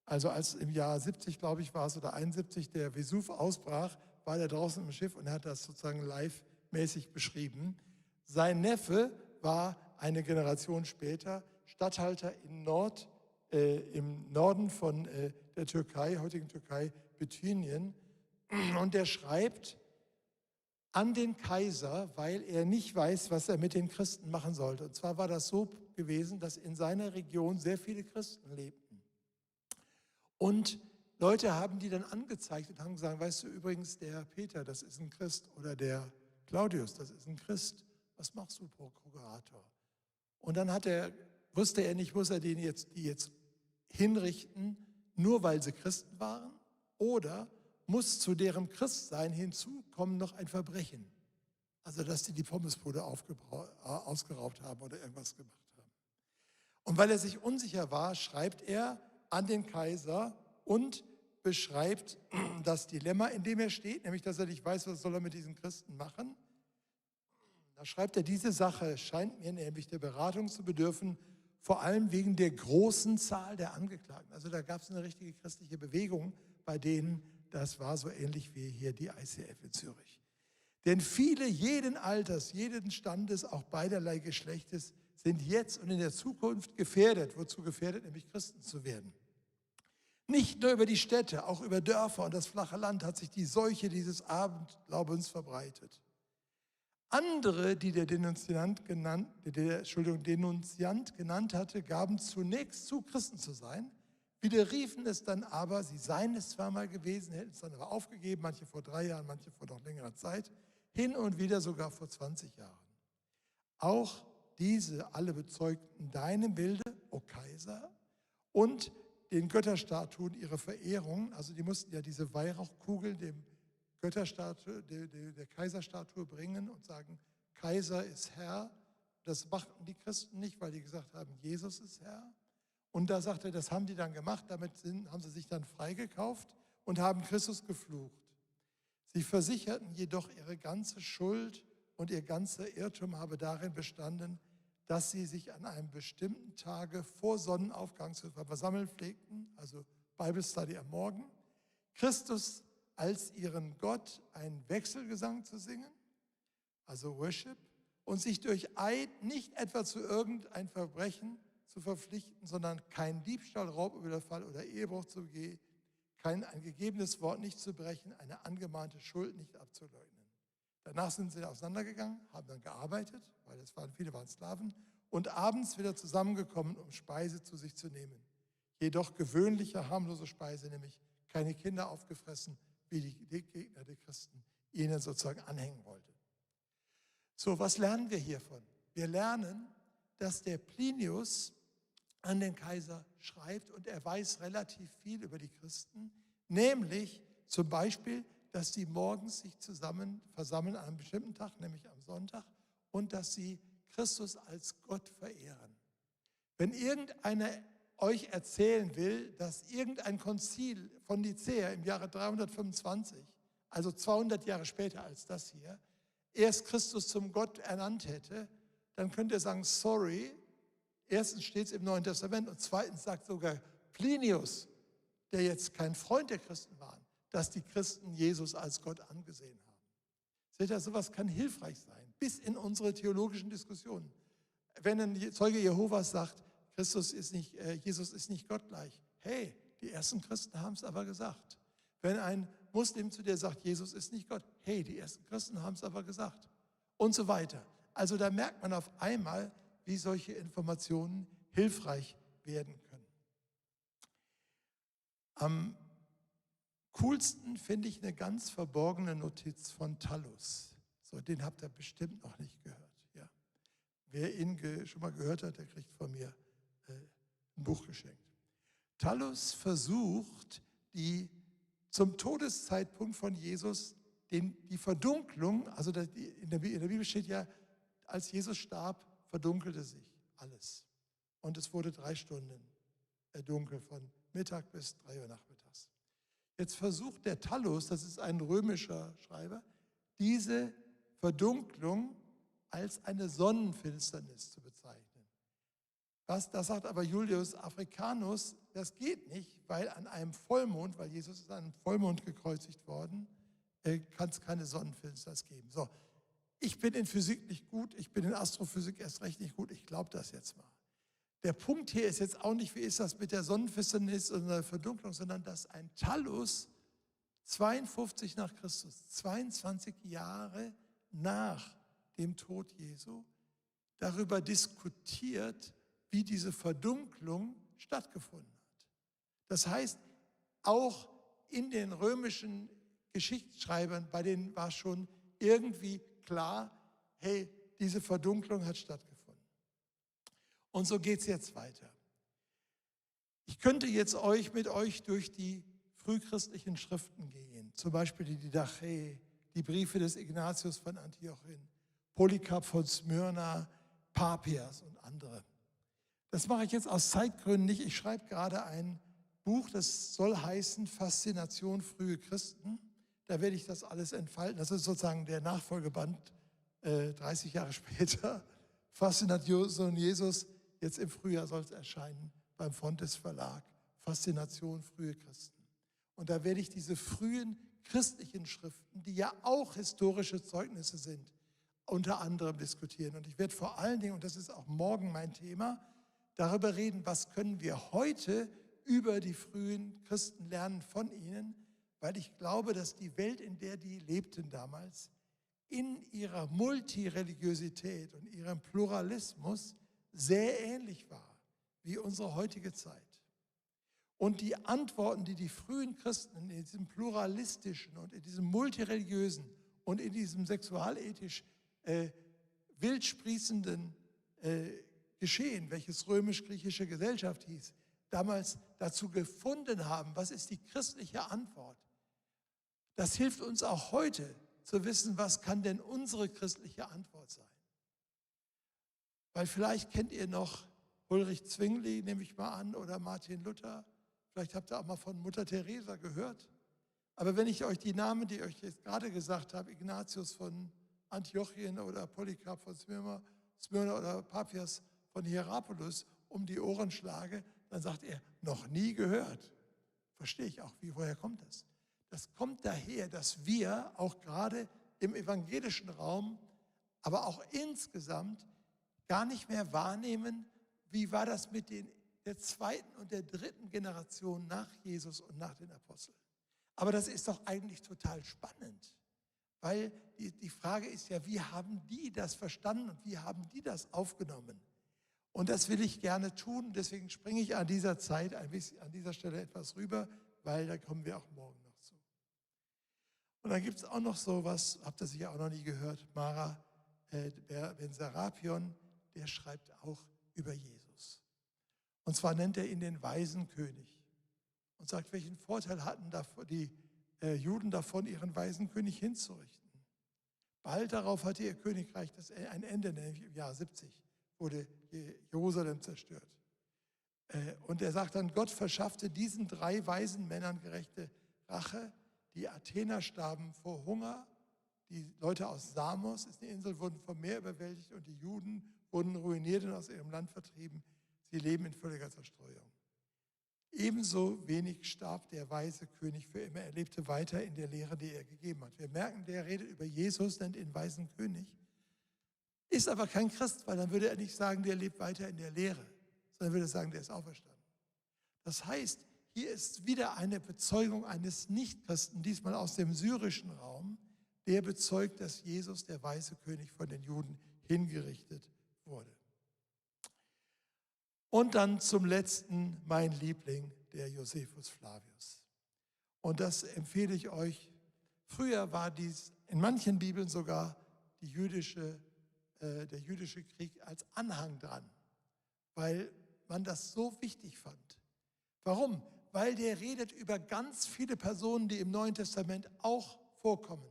Also als im Jahr 70, glaube ich, war es, oder 71, der Vesuv ausbrach, war er draußen im Schiff und er hat das sozusagen live-mäßig beschrieben. Sein Neffe war eine Generation später Statthalter im Norden von der Türkei, heutigen Türkei, Bithynien. Und der schreibt an den Kaiser, weil er nicht weiß, was er mit den Christen machen sollte. Und zwar war das so gewesen, dass in seiner Region sehr viele Christen lebten. Und Leute haben die dann angezeigt und haben gesagt, weißt du übrigens, der Peter, das ist ein Christ, oder der Claudius, das ist ein Christ. Was machst du, Prokurator? Und dann wusste er nicht, muss er die jetzt hinrichten, nur weil sie Christen waren? Oder muss zu deren Christsein hinzukommen noch ein Verbrechen? Also, dass die Pommesbude ausgeraubt haben oder irgendwas gemacht haben. Und weil er sich unsicher war, schreibt er an den Kaiser und beschreibt das Dilemma, in dem er steht, nämlich, dass er nicht weiß, was soll er mit diesen Christen machen. Da schreibt er, diese Sache scheint mir nämlich der Beratung zu bedürfen, vor allem wegen der großen Zahl der Angeklagten. Also da gab es eine richtige christliche Bewegung, bei denen das war so ähnlich wie hier die ICF in Zürich. Denn viele jeden Alters, jeden Standes, auch beiderlei Geschlechtes, sind jetzt und in der Zukunft gefährdet. Wozu gefährdet? Nämlich Christen zu werden. Nicht nur über die Städte, auch über Dörfer und das flache Land hat sich die Seuche dieses Abendglaubens verbreitet. Andere, die der Denunziant genannt hatte, gaben zunächst zu, Christen zu sein, widerriefen es dann aber, sie seien es zwar mal gewesen, hätten es dann aber aufgegeben, manche vor 3 Jahren, manche vor noch längerer Zeit, hin und wieder sogar vor 20 Jahren. Auch diese alle bezeugten deinem Bilde, o Kaiser, und den Götterstatuen ihre Verehrung, also die mussten ja diese Weihrauchkugeln dem Götterstatue, der Kaiserstatue bringen und sagen, Kaiser ist Herr. Das machten die Christen nicht, weil die gesagt haben, Jesus ist Herr. Und da sagt er, das haben die dann gemacht, damit haben sie sich dann freigekauft und haben Christus geflucht. Sie versicherten jedoch, ihre ganze Schuld und ihr ganzer Irrtum habe darin bestanden, dass sie sich an einem bestimmten Tage vor Sonnenaufgang zu versammeln pflegten, also Bible Study am Morgen, Christus als ihren Gott einen Wechselgesang zu singen, also Worship, und sich durch Eid nicht etwa zu irgendein Verbrechen zu verpflichten, sondern keinen Diebstahl, Raubüberfall oder Ehebruch zu begehen, ein gegebenes Wort nicht zu brechen, eine angemahnte Schuld nicht abzuleugnen. Danach sind sie auseinandergegangen, haben dann gearbeitet, weil viele waren Sklaven, und abends wieder zusammengekommen, um Speise zu sich zu nehmen. Jedoch gewöhnliche, harmlose Speise, nämlich keine Kinder aufgefressen, wie die Gegner der Christen ihnen sozusagen anhängen wollten. So, was lernen wir hiervon? Wir lernen, dass der Plinius an den Kaiser schreibt und er weiß relativ viel über die Christen, nämlich zum Beispiel, dass sie morgens sich zusammen versammeln an einem bestimmten Tag, nämlich am Sonntag, und dass sie Christus als Gott verehren. Wenn irgendeiner euch erzählen will, dass irgendein Konzil von Nicäa im Jahre 325, also 200 Jahre später als das hier, erst Christus zum Gott ernannt hätte, dann könnt ihr sagen, sorry, erstens steht es im Neuen Testament und zweitens sagt sogar Plinius, der jetzt kein Freund der Christen war, dass die Christen Jesus als Gott angesehen haben. Seht ihr, sowas kann hilfreich sein, bis in unsere theologischen Diskussionen. Wenn ein Zeuge Jehovas sagt, Jesus ist nicht gottgleich, hey, die ersten Christen haben es aber gesagt. Wenn ein Muslim zu dir sagt, Jesus ist nicht Gott, hey, die ersten Christen haben es aber gesagt. Und so weiter. Also da merkt man auf einmal, wie solche Informationen hilfreich werden können. Am coolsten finde ich eine ganz verborgene Notiz von Thallus. So, den habt ihr bestimmt noch nicht gehört. Ja. Wer ihn schon mal gehört hat, der kriegt von mir ein Buch geschenkt. Thallus versucht, zum Todeszeitpunkt von Jesus die Verdunklung, also in der Bibel steht ja, als Jesus starb, verdunkelte sich alles. Und es wurde 3 Stunden dunkel, von Mittag bis 3 Uhr nachmittags. Jetzt versucht der Thallus, das ist ein römischer Schreiber, diese Verdunklung als eine Sonnenfinsternis zu bezeichnen. Das sagt aber Julius Africanus, das geht nicht, weil an einem Vollmond, weil Jesus ist an einem Vollmond gekreuzigt worden, kann es keine Sonnenfinsternis geben. So, ich bin in Physik nicht gut, ich bin in Astrophysik erst recht nicht gut, ich glaube das jetzt mal. Der Punkt hier ist jetzt auch nicht, wie ist das mit der Sonnenfinsternis und der Verdunklung, sondern dass ein Thallus 52 nach Christus, 22 Jahre nach dem Tod Jesu, darüber diskutiert, wie diese Verdunklung stattgefunden hat. Das heißt, auch in den römischen Geschichtsschreibern, bei denen war schon irgendwie klar, hey, diese Verdunklung hat stattgefunden. Und so geht es jetzt weiter. Ich könnte jetzt mit euch durch die frühchristlichen Schriften gehen, zum Beispiel die Didache, die Briefe des Ignatius von Antiochien, Polycarp von Smyrna, Papias und andere. Das mache ich jetzt aus Zeitgründen nicht. Ich schreibe gerade ein Buch, das soll heißen Faszination frühe Christen. Da werde ich das alles entfalten. Das ist sozusagen der Nachfolgeband 30 Jahre später. Faszination Jesus, jetzt im Frühjahr soll es erscheinen beim Fontes Verlag. Faszination frühe Christen. Und da werde ich diese frühen christlichen Schriften, die ja auch historische Zeugnisse sind, unter anderem diskutieren. Und ich werde vor allen Dingen, und das ist auch morgen mein Thema, darüber reden, was können wir heute über die frühen Christen lernen von ihnen, weil ich glaube, dass die Welt, in der die lebten damals, in ihrer Multireligiosität und ihrem Pluralismus sehr ähnlich war wie unsere heutige Zeit. Und die Antworten, die die frühen Christen in diesem pluralistischen und in diesem multireligiösen und in diesem sexualethisch wild sprießenden Geschehen, welches römisch-griechische Gesellschaft hieß, damals dazu gefunden haben, was ist die christliche Antwort? Das hilft uns auch heute zu wissen, was kann denn unsere christliche Antwort sein? Weil vielleicht kennt ihr noch Ulrich Zwingli, nehme ich mal an, oder Martin Luther. Vielleicht habt ihr auch mal von Mutter Teresa gehört. Aber wenn ich euch die Namen, die ich euch jetzt gerade gesagt habe, Ignatius von Antiochien oder Polycarp von Smyrna oder Papias von Hierapolis, um die Ohren schlage, dann sagt er, noch nie gehört. Verstehe ich auch, woher kommt das? Das kommt daher, dass wir auch gerade im evangelischen Raum, aber auch insgesamt gar nicht mehr wahrnehmen, wie war das mit der zweiten und der dritten Generation nach Jesus und nach den Aposteln. Aber das ist doch eigentlich total spannend, weil die Frage ist ja, wie haben die das verstanden und wie haben die das aufgenommen? Und das will ich gerne tun, deswegen springe ich an dieser Stelle etwas rüber, weil da kommen wir auch morgen noch zu. Und dann gibt es auch noch so was, habt ihr sicher auch noch nie gehört, Mara Ben Serapion, der schreibt auch über Jesus. Und zwar nennt er ihn den weisen König und sagt, welchen Vorteil hatten die Juden davon, ihren weisen König hinzurichten. Bald darauf hatte ihr Königreich ein Ende, nämlich im Jahr 70 wurde Jerusalem zerstört. Und er sagt dann, Gott verschaffte diesen 3 weisen Männern gerechte Rache. Die Athener starben vor Hunger, die Leute aus Samos, ist eine Insel, wurden vom Meer überwältigt und die Juden wurden ruiniert und aus ihrem Land vertrieben. Sie leben in völliger Zerstreuung. Ebenso wenig starb der weise König für immer. Er lebte weiter in der Lehre, die er gegeben hat. Wir merken, der redet über Jesus, nennt ihn weisen König, ist aber kein Christ, weil dann würde er nicht sagen, der lebt weiter in der Lehre, sondern würde sagen, der ist auferstanden. Das heißt, hier ist wieder eine Bezeugung eines Nichtchristen, diesmal aus dem syrischen Raum, der bezeugt, dass Jesus, der weise König, von den Juden hingerichtet wurde. Und dann zum letzten mein Liebling, der Josephus Flavius. Und das empfehle ich euch. Früher war dies in manchen Bibeln sogar der jüdische Krieg als Anhang dran, weil man das so wichtig fand. Warum? Weil der redet über ganz viele Personen, die im Neuen Testament auch vorkommen.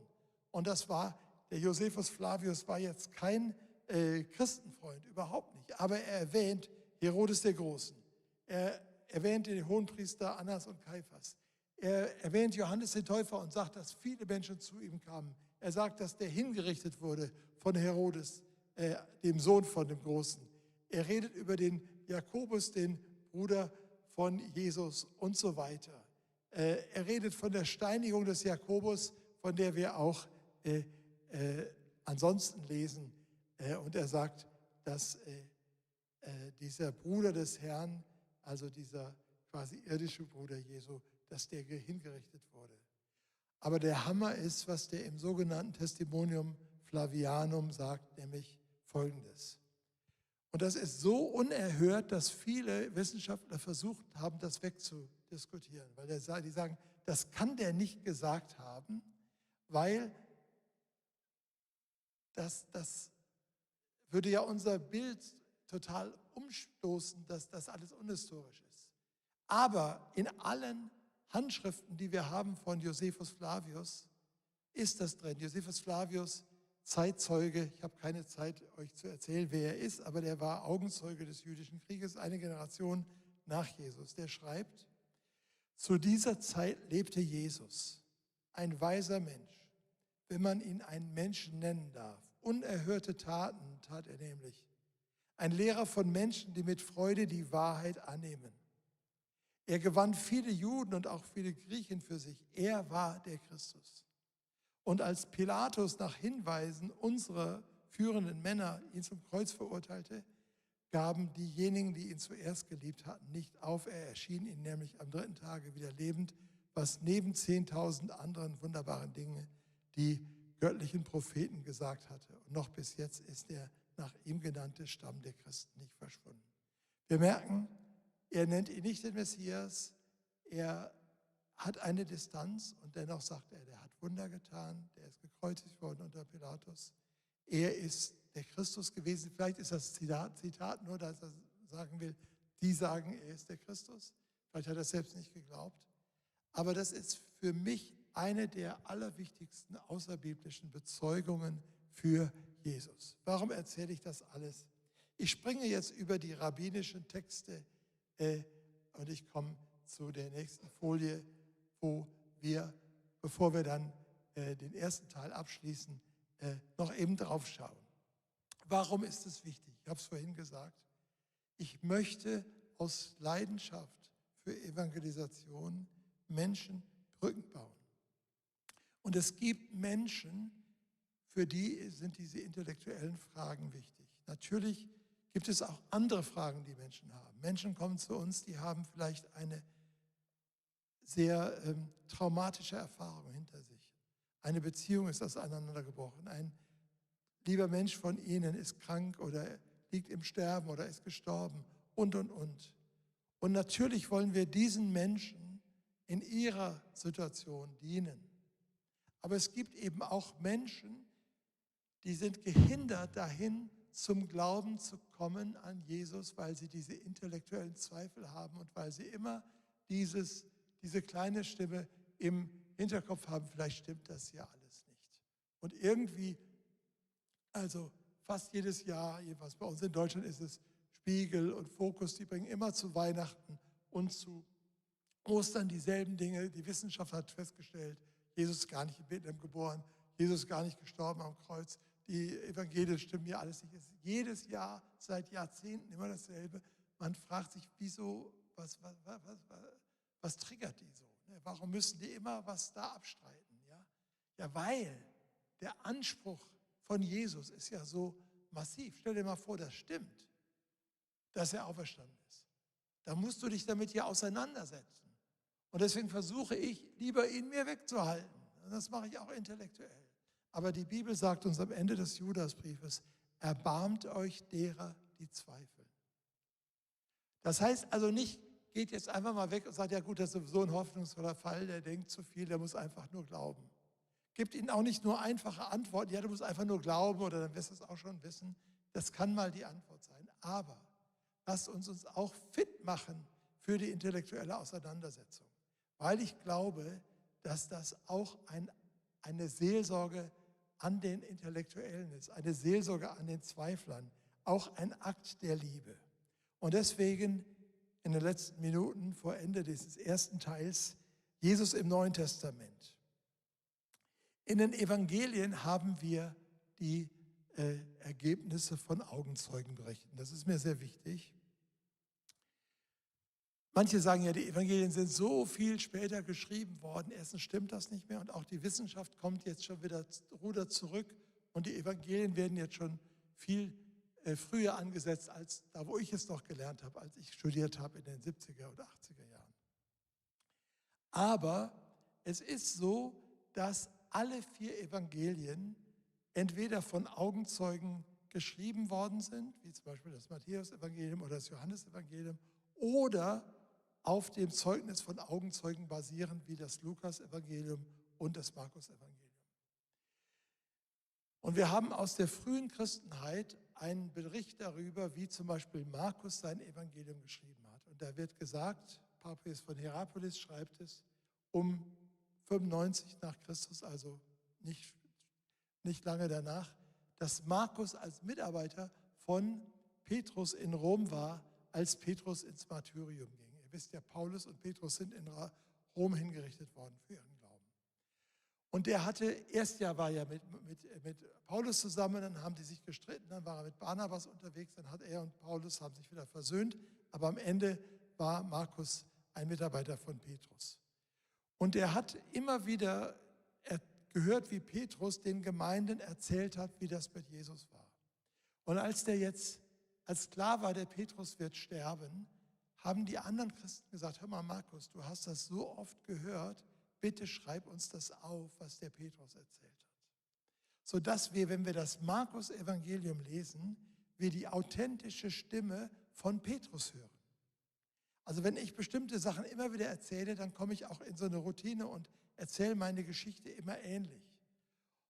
Und der Josephus Flavius war jetzt kein Christenfreund, überhaupt nicht. Aber er erwähnt Herodes der Großen. Er erwähnt den Hohenpriester Annas und Kaiphas. Er erwähnt Johannes den Täufer und sagt, dass viele Menschen zu ihm kamen. Er sagt, dass der hingerichtet wurde von Herodes, dem Sohn von dem Großen. Er redet über den Jakobus, den Bruder von Jesus und so weiter. Er redet von der Steinigung des Jakobus, von der wir auch ansonsten lesen. Und er sagt, dass dieser Bruder des Herrn, also dieser quasi irdische Bruder Jesu, dass der hingerichtet wurde. Aber der Hammer ist, was der im sogenannten Testimonium Flavianum sagt, nämlich Folgendes. Und das ist so unerhört, dass viele Wissenschaftler versucht haben, das wegzudiskutieren. Weil die sagen, das kann der nicht gesagt haben, weil das würde ja unser Bild total umstoßen, dass das alles unhistorisch ist. Aber in allen Handschriften, die wir haben von Josephus Flavius, ist das drin. Josephus Flavius, Zeitzeuge, ich habe keine Zeit, euch zu erzählen, wer er ist, aber der war Augenzeuge des jüdischen Krieges, eine Generation nach Jesus. Der schreibt, zu dieser Zeit lebte Jesus, ein weiser Mensch, wenn man ihn einen Menschen nennen darf. Unerhörte Taten tat er nämlich. Ein Lehrer von Menschen, die mit Freude die Wahrheit annehmen. Er gewann viele Juden und auch viele Griechen für sich. Er war der Christus. Und als Pilatus nach Hinweisen unserer führenden Männer ihn zum Kreuz verurteilte, gaben diejenigen, die ihn zuerst geliebt hatten, nicht auf. Er erschien ihnen nämlich am 3. Tage wieder lebend, was neben 10.000 anderen wunderbaren Dingen die göttlichen Propheten gesagt hatte. Und noch bis jetzt ist der nach ihm genannte Stamm der Christen nicht verschwunden. Wir merken, er nennt ihn nicht den Messias, er hat eine Distanz und dennoch sagt er, der hat Wunder getan, der ist gekreuzigt worden unter Pilatus. Er ist der Christus gewesen. Vielleicht ist das Zitat nur, dass er sagen will, die sagen, er ist der Christus. Vielleicht hat er es selbst nicht geglaubt. Aber das ist für mich eine der allerwichtigsten außerbiblischen Bezeugungen für Jesus. Warum erzähle ich das alles? Ich springe jetzt über die rabbinischen Texte und ich komme zu der nächsten Folie, wo wir, bevor wir dann den ersten Teil abschließen, noch eben drauf schauen. Warum ist es wichtig? Ich habe es vorhin gesagt. Ich möchte aus Leidenschaft für Evangelisation Menschen Brücken bauen. Und es gibt Menschen, für die sind diese intellektuellen Fragen wichtig. Natürlich gibt es auch andere Fragen, die Menschen haben. Menschen kommen zu uns, die haben vielleicht eine sehr traumatische Erfahrung hinter sich. Eine Beziehung ist auseinandergebrochen. Ein lieber Mensch von ihnen ist krank oder liegt im Sterben oder ist gestorben und. Und natürlich wollen wir diesen Menschen in ihrer Situation dienen. Aber es gibt eben auch Menschen, die sind gehindert dahin, zum Glauben zu kommen an Jesus, weil sie diese intellektuellen Zweifel haben und weil sie immer diese kleine Stimme im Hinterkopf haben, vielleicht stimmt das ja alles nicht. Und irgendwie, also fast jedes Jahr, jedenfalls bei uns in Deutschland ist es Spiegel und Fokus, die bringen immer zu Weihnachten und zu Ostern dieselben Dinge. Die Wissenschaft hat festgestellt, Jesus ist gar nicht in Bethlehem geboren, Jesus ist gar nicht gestorben am Kreuz. Die Evangelien stimmen ja alles nicht. Es ist jedes Jahr, seit Jahrzehnten immer dasselbe. Man fragt sich, wieso, was triggert die so? Warum müssen die immer was da abstreiten? Ja, weil der Anspruch von Jesus ist ja so massiv. Stell dir mal vor, das stimmt, dass er auferstanden ist. Da musst du dich damit ja auseinandersetzen. Und deswegen versuche ich, lieber ihn mir wegzuhalten. Und das mache ich auch intellektuell. Aber die Bibel sagt uns am Ende des Judasbriefes, erbarmt euch derer, die zweifeln. Das heißt also nicht, geht jetzt einfach mal weg und sagt, ja gut, das ist so ein hoffnungsvoller Fall, der denkt zu viel, der muss einfach nur glauben. Gibt ihnen auch nicht nur einfache Antworten, ja, du musst einfach nur glauben oder dann wirst du es auch schon wissen. Das kann mal die Antwort sein. Aber lasst uns auch fit machen für die intellektuelle Auseinandersetzung. Weil ich glaube, dass das auch eine Seelsorge an den Intellektuellen ist, eine Seelsorge an den Zweiflern, auch ein Akt der Liebe. Und deswegen in den letzten Minuten vor Ende dieses ersten Teils Jesus im Neuen Testament. In den Evangelien haben wir die Ergebnisse von Augenzeugenberichten. Das ist mir sehr wichtig. Manche sagen ja, die Evangelien sind so viel später geschrieben worden. Erstens stimmt das nicht mehr und auch die Wissenschaft kommt jetzt schon wieder rudert zurück und die Evangelien werden jetzt schon viel früher angesetzt als da, wo ich es noch gelernt habe, als ich studiert habe in den 70er oder 80er Jahren. Aber es ist so, dass alle 4 Evangelien entweder von Augenzeugen geschrieben worden sind, wie zum Beispiel das Matthäus-Evangelium oder das Johannes-Evangelium, oder auf dem Zeugnis von Augenzeugen basieren, wie das Lukas-Evangelium und das Markus-Evangelium. Und wir haben aus der frühen Christenheit einen Bericht darüber, wie zum Beispiel Markus sein Evangelium geschrieben hat. Und da wird gesagt, Papias von Hierapolis schreibt es, um 95 nach Christus, also nicht lange danach, dass Markus als Mitarbeiter von Petrus in Rom war, als Petrus ins Martyrium ging. Ihr wisst ja, Paulus und Petrus sind in Rom hingerichtet worden für ihren Glauben. Und der war ja mit Paulus zusammen, dann haben die sich gestritten, dann war er mit Barnabas unterwegs, dann hat er und Paulus haben sich wieder versöhnt, aber am Ende war Markus ein Mitarbeiter von Petrus. Und er hat immer wieder gehört, wie Petrus den Gemeinden erzählt hat, wie das mit Jesus war. Und als klar war, der Petrus wird sterben, haben die anderen Christen gesagt, hör mal Markus, du hast das so oft gehört, bitte schreib uns das auf, was der Petrus erzählt hat. Sodass wir, wenn wir das Markus-Evangelium lesen, wir die authentische Stimme von Petrus hören. Also wenn ich bestimmte Sachen immer wieder erzähle, dann komme ich auch in so eine Routine und erzähle meine Geschichte immer ähnlich.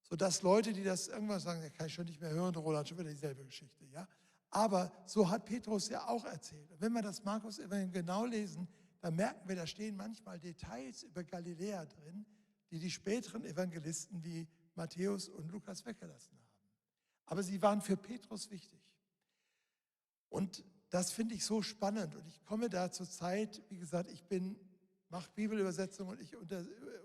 Sodass Leute, die das irgendwann sagen, da kann ich schon nicht mehr hören, Roland, schon wieder dieselbe Geschichte. Ja? Aber so hat Petrus ja auch erzählt. Und wenn wir das Markus-Evangelium genau lesen, dann merken wir, da stehen manchmal Details über Galiläa drin, die späteren Evangelisten wie Matthäus und Lukas weggelassen haben. Aber sie waren für Petrus wichtig. Und das finde ich so spannend. Und ich komme da zur Zeit, wie gesagt, mache Bibelübersetzung und ich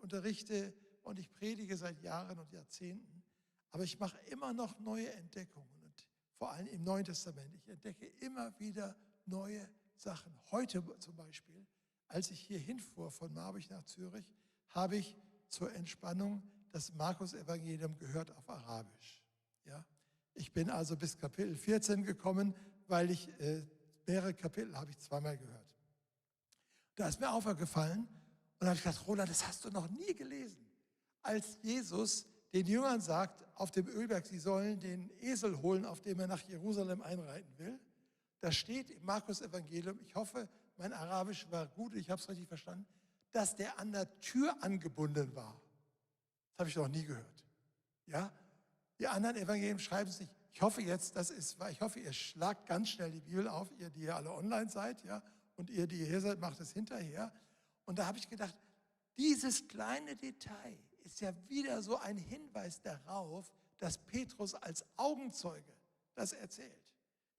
unterrichte und ich predige seit Jahren und Jahrzehnten. Aber ich mache immer noch neue Entdeckungen. Und vor allem im Neuen Testament. Ich entdecke immer wieder neue Sachen. Heute zum Beispiel, als ich hier hinfuhr von Marburg nach Zürich, habe ich zur Entspannung das Markus-Evangelium gehört auf Arabisch. Ja? Ich bin also bis Kapitel 14 gekommen, weil ich mehrere Kapitel habe ich zweimal gehört. Da ist mir aufgefallen und da habe ich gedacht, Roland, das hast du noch nie gelesen. Als Jesus den Jüngern sagt, auf dem Ölberg, sie sollen den Esel holen, auf dem er nach Jerusalem einreiten will, da steht im Markus-Evangelium, ich hoffe, mein Arabisch war gut, ich habe es richtig verstanden, dass der an der Tür angebunden war. Das habe ich noch nie gehört. Ja? Die anderen Evangelien schreiben es nicht. Ich hoffe jetzt, ich hoffe, ihr schlagt ganz schnell die Bibel auf, ihr, die ihr alle online seid, ja, und ihr, die ihr hier seid, macht es hinterher. Und da habe ich gedacht, dieses kleine Detail ist ja wieder so ein Hinweis darauf, dass Petrus als Augenzeuge das erzählt.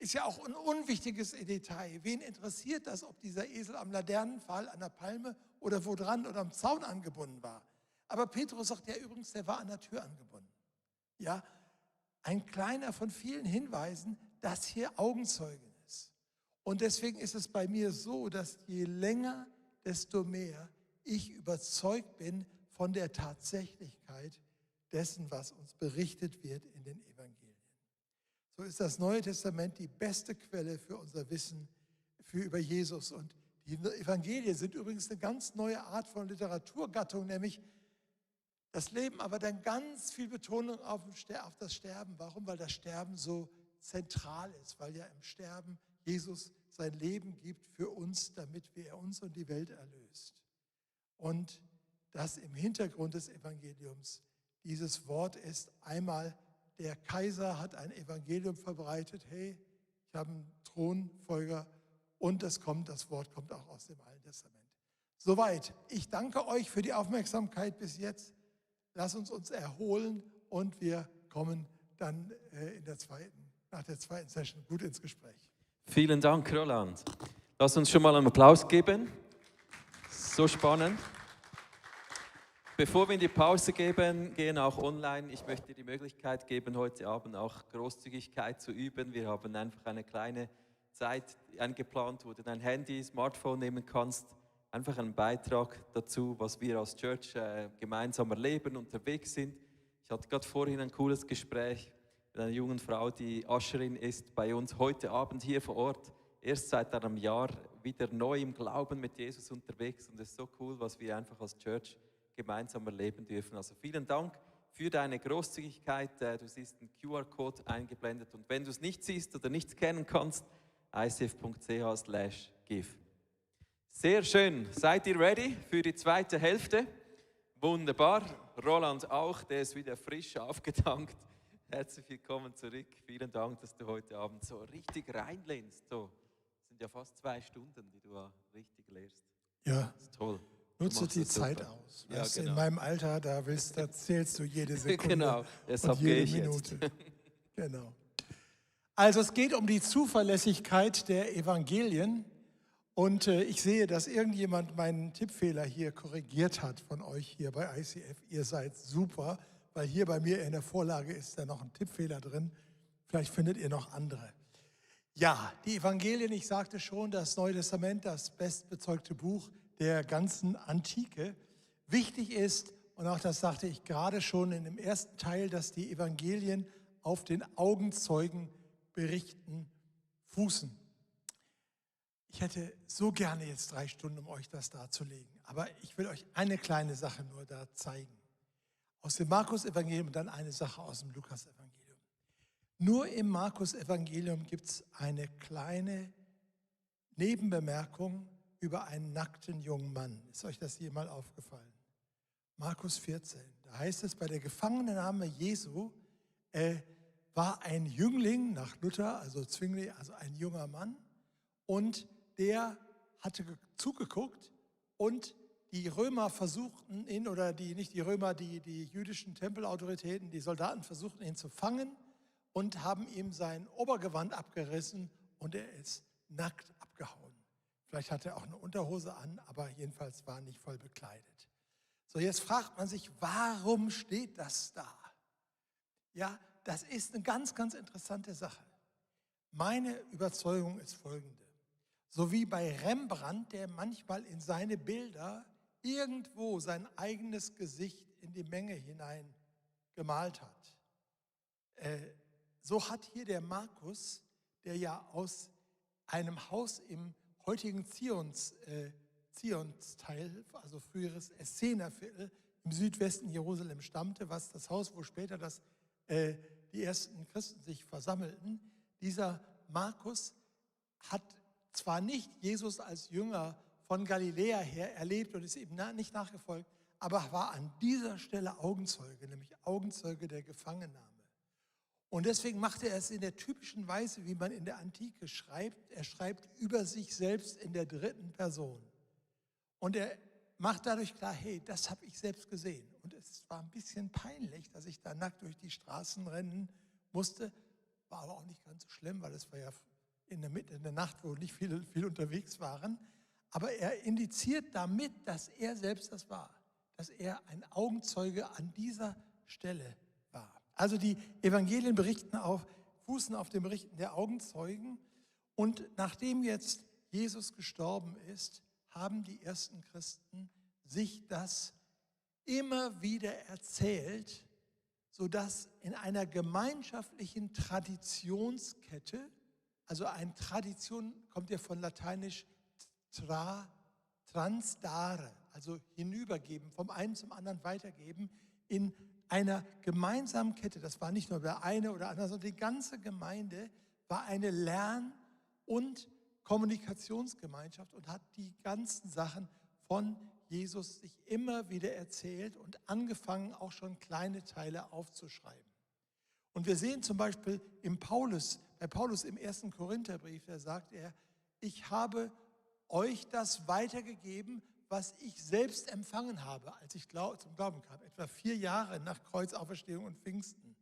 Ist ja auch ein unwichtiges Detail. Wen interessiert das, ob dieser Esel am Laternenpfahl, an der Palme oder wo dran oder am Zaun angebunden war? Aber Petrus sagt ja übrigens, der war an der Tür angebunden. Ja, ein kleiner von vielen Hinweisen, dass hier Augenzeugen ist. Und deswegen ist es bei mir so, dass je länger, desto mehr ich überzeugt bin von der Tatsächlichkeit dessen, was uns berichtet wird in den Evangelien. So ist das Neue Testament die beste Quelle für unser Wissen über Jesus. Und die Evangelien sind übrigens eine ganz neue Art von Literaturgattung, nämlich das Leben, aber dann ganz viel Betonung auf das Sterben. Warum? Weil das Sterben so zentral ist, weil ja im Sterben Jesus sein Leben gibt für uns, damit er uns und die Welt erlöst. Und das im Hintergrund des Evangeliums dieses Wort ist einmal, der Kaiser hat ein Evangelium verbreitet, hey, ich habe einen Thronfolger und das Wort kommt auch aus dem Alten Testament. Soweit. Ich danke euch für die Aufmerksamkeit bis jetzt. Lass uns erholen und wir kommen dann nach der zweiten Session gut ins Gespräch. Vielen Dank, Roland. Lass uns schon mal einen Applaus geben. So spannend. Bevor wir in die Pause gehen auch online, ich möchte dir die Möglichkeit geben, heute Abend auch Großzügigkeit zu üben. Wir haben einfach eine kleine Zeit eingeplant, wo du dein Handy, Smartphone nehmen kannst. Einfach einen Beitrag dazu, was wir als Church gemeinsam erleben, unterwegs sind. Ich hatte gerade vorhin ein cooles Gespräch mit einer jungen Frau, die Uscherin ist bei uns heute Abend hier vor Ort. Erst seit einem Jahr wieder neu im Glauben mit Jesus unterwegs. Und es ist so cool, was wir einfach als Church gemeinsam erleben dürfen. Also vielen Dank für deine Großzügigkeit. Du siehst einen QR-Code eingeblendet. Und wenn du es nicht siehst oder nicht scannen kannst, icf.ch/give. Sehr schön. Seid ihr ready für die zweite Hälfte? Wunderbar. Roland auch, der ist wieder frisch aufgetankt. Herzlich willkommen zurück. Vielen Dank, dass du heute Abend so richtig reinlehnst. So, das sind ja fast 2 Stunden, die du richtig lehrst. Ja. Das ist toll. Nutze die Zeit aus. Ja, genau. In meinem Alter, da zählst du jede Sekunde genau, deshalb und jede gehe ich Minute. Jetzt. Genau. Also es geht um die Zuverlässigkeit der Evangelien. Und ich sehe, dass irgendjemand meinen Tippfehler hier korrigiert hat von euch hier bei ICF. Ihr seid super, weil hier bei mir in der Vorlage ist da noch ein Tippfehler drin. Vielleicht findet ihr noch andere. Ja, die Evangelien, ich sagte schon, das Neue Testament, das bestbezeugte Buch der ganzen Antike. Wichtig ist, und auch das sagte ich gerade schon in dem ersten Teil, dass die Evangelien auf den Augenzeugenberichten fußen. Ich hätte so gerne jetzt 3 Stunden, um euch das darzulegen. Aber ich will euch eine kleine Sache nur da zeigen. Aus dem Markus-Evangelium und dann eine Sache aus dem Lukas-Evangelium. Nur im Markus-Evangelium gibt es eine kleine Nebenbemerkung über einen nackten jungen Mann. Ist euch das jemals aufgefallen? Markus 14. Da heißt es, bei der Gefangennahme Jesu war ein Jüngling nach Luther, also Zwingli, also ein junger Mann, und der hatte zugeguckt und die Römer versuchten ihn, oder nicht die Römer, die jüdischen Tempelautoritäten, die Soldaten versuchten ihn zu fangen und haben ihm sein Obergewand abgerissen und er ist nackt abgehauen. Vielleicht hat er auch eine Unterhose an, aber jedenfalls war er nicht voll bekleidet. So, jetzt fragt man sich, warum steht das da? Ja, das ist eine ganz, ganz interessante Sache. Meine Überzeugung ist folgende. So wie bei Rembrandt, der manchmal in seine Bilder irgendwo sein eigenes Gesicht in die Menge hinein gemalt hat. So hat hier der Markus, der ja aus einem Haus im heutigen Zionsteil, also früheres Essenerviertel im Südwesten Jerusalem stammte, was das Haus, wo später die ersten Christen sich versammelten. Dieser Markus hat zwar nicht Jesus als Jünger von Galiläa her erlebt und ist ihm nicht nachgefolgt, aber war an dieser Stelle Augenzeuge, nämlich Augenzeuge der Gefangennahme. Und deswegen macht er es in der typischen Weise, wie man in der Antike schreibt. Er schreibt über sich selbst in der dritten Person. Und er macht dadurch klar, hey, das habe ich selbst gesehen. Und es war ein bisschen peinlich, dass ich da nackt durch die Straßen rennen musste. War aber auch nicht ganz so schlimm, weil es war ja in der Nacht, wo nicht viel unterwegs waren. Aber er indiziert damit, dass er selbst das war. Dass er ein Augenzeuge an dieser Stelle war. Also die Evangelien fußen auf den Berichten der Augenzeugen. Und nachdem jetzt Jesus gestorben ist, haben die ersten Christen sich das immer wieder erzählt, sodass in einer gemeinschaftlichen Traditionskette, also eine Tradition kommt ja von lateinisch transdare, also hinübergeben, vom einen zum anderen weitergeben, in einer gemeinsamen Kette. Das war nicht nur der eine oder andere, sondern die ganze Gemeinde war eine Lern- und Kommunikationsgemeinschaft und hat die ganzen Sachen von Jesus sich immer wieder erzählt und angefangen, auch schon kleine Teile aufzuschreiben. Und wir sehen zum Beispiel bei Paulus im 1. Korintherbrief, da sagt er, ich habe euch das weitergegeben, was ich selbst empfangen habe, als ich zum Glauben kam, etwa 4 Jahre nach Kreuzauferstehung und Pfingsten.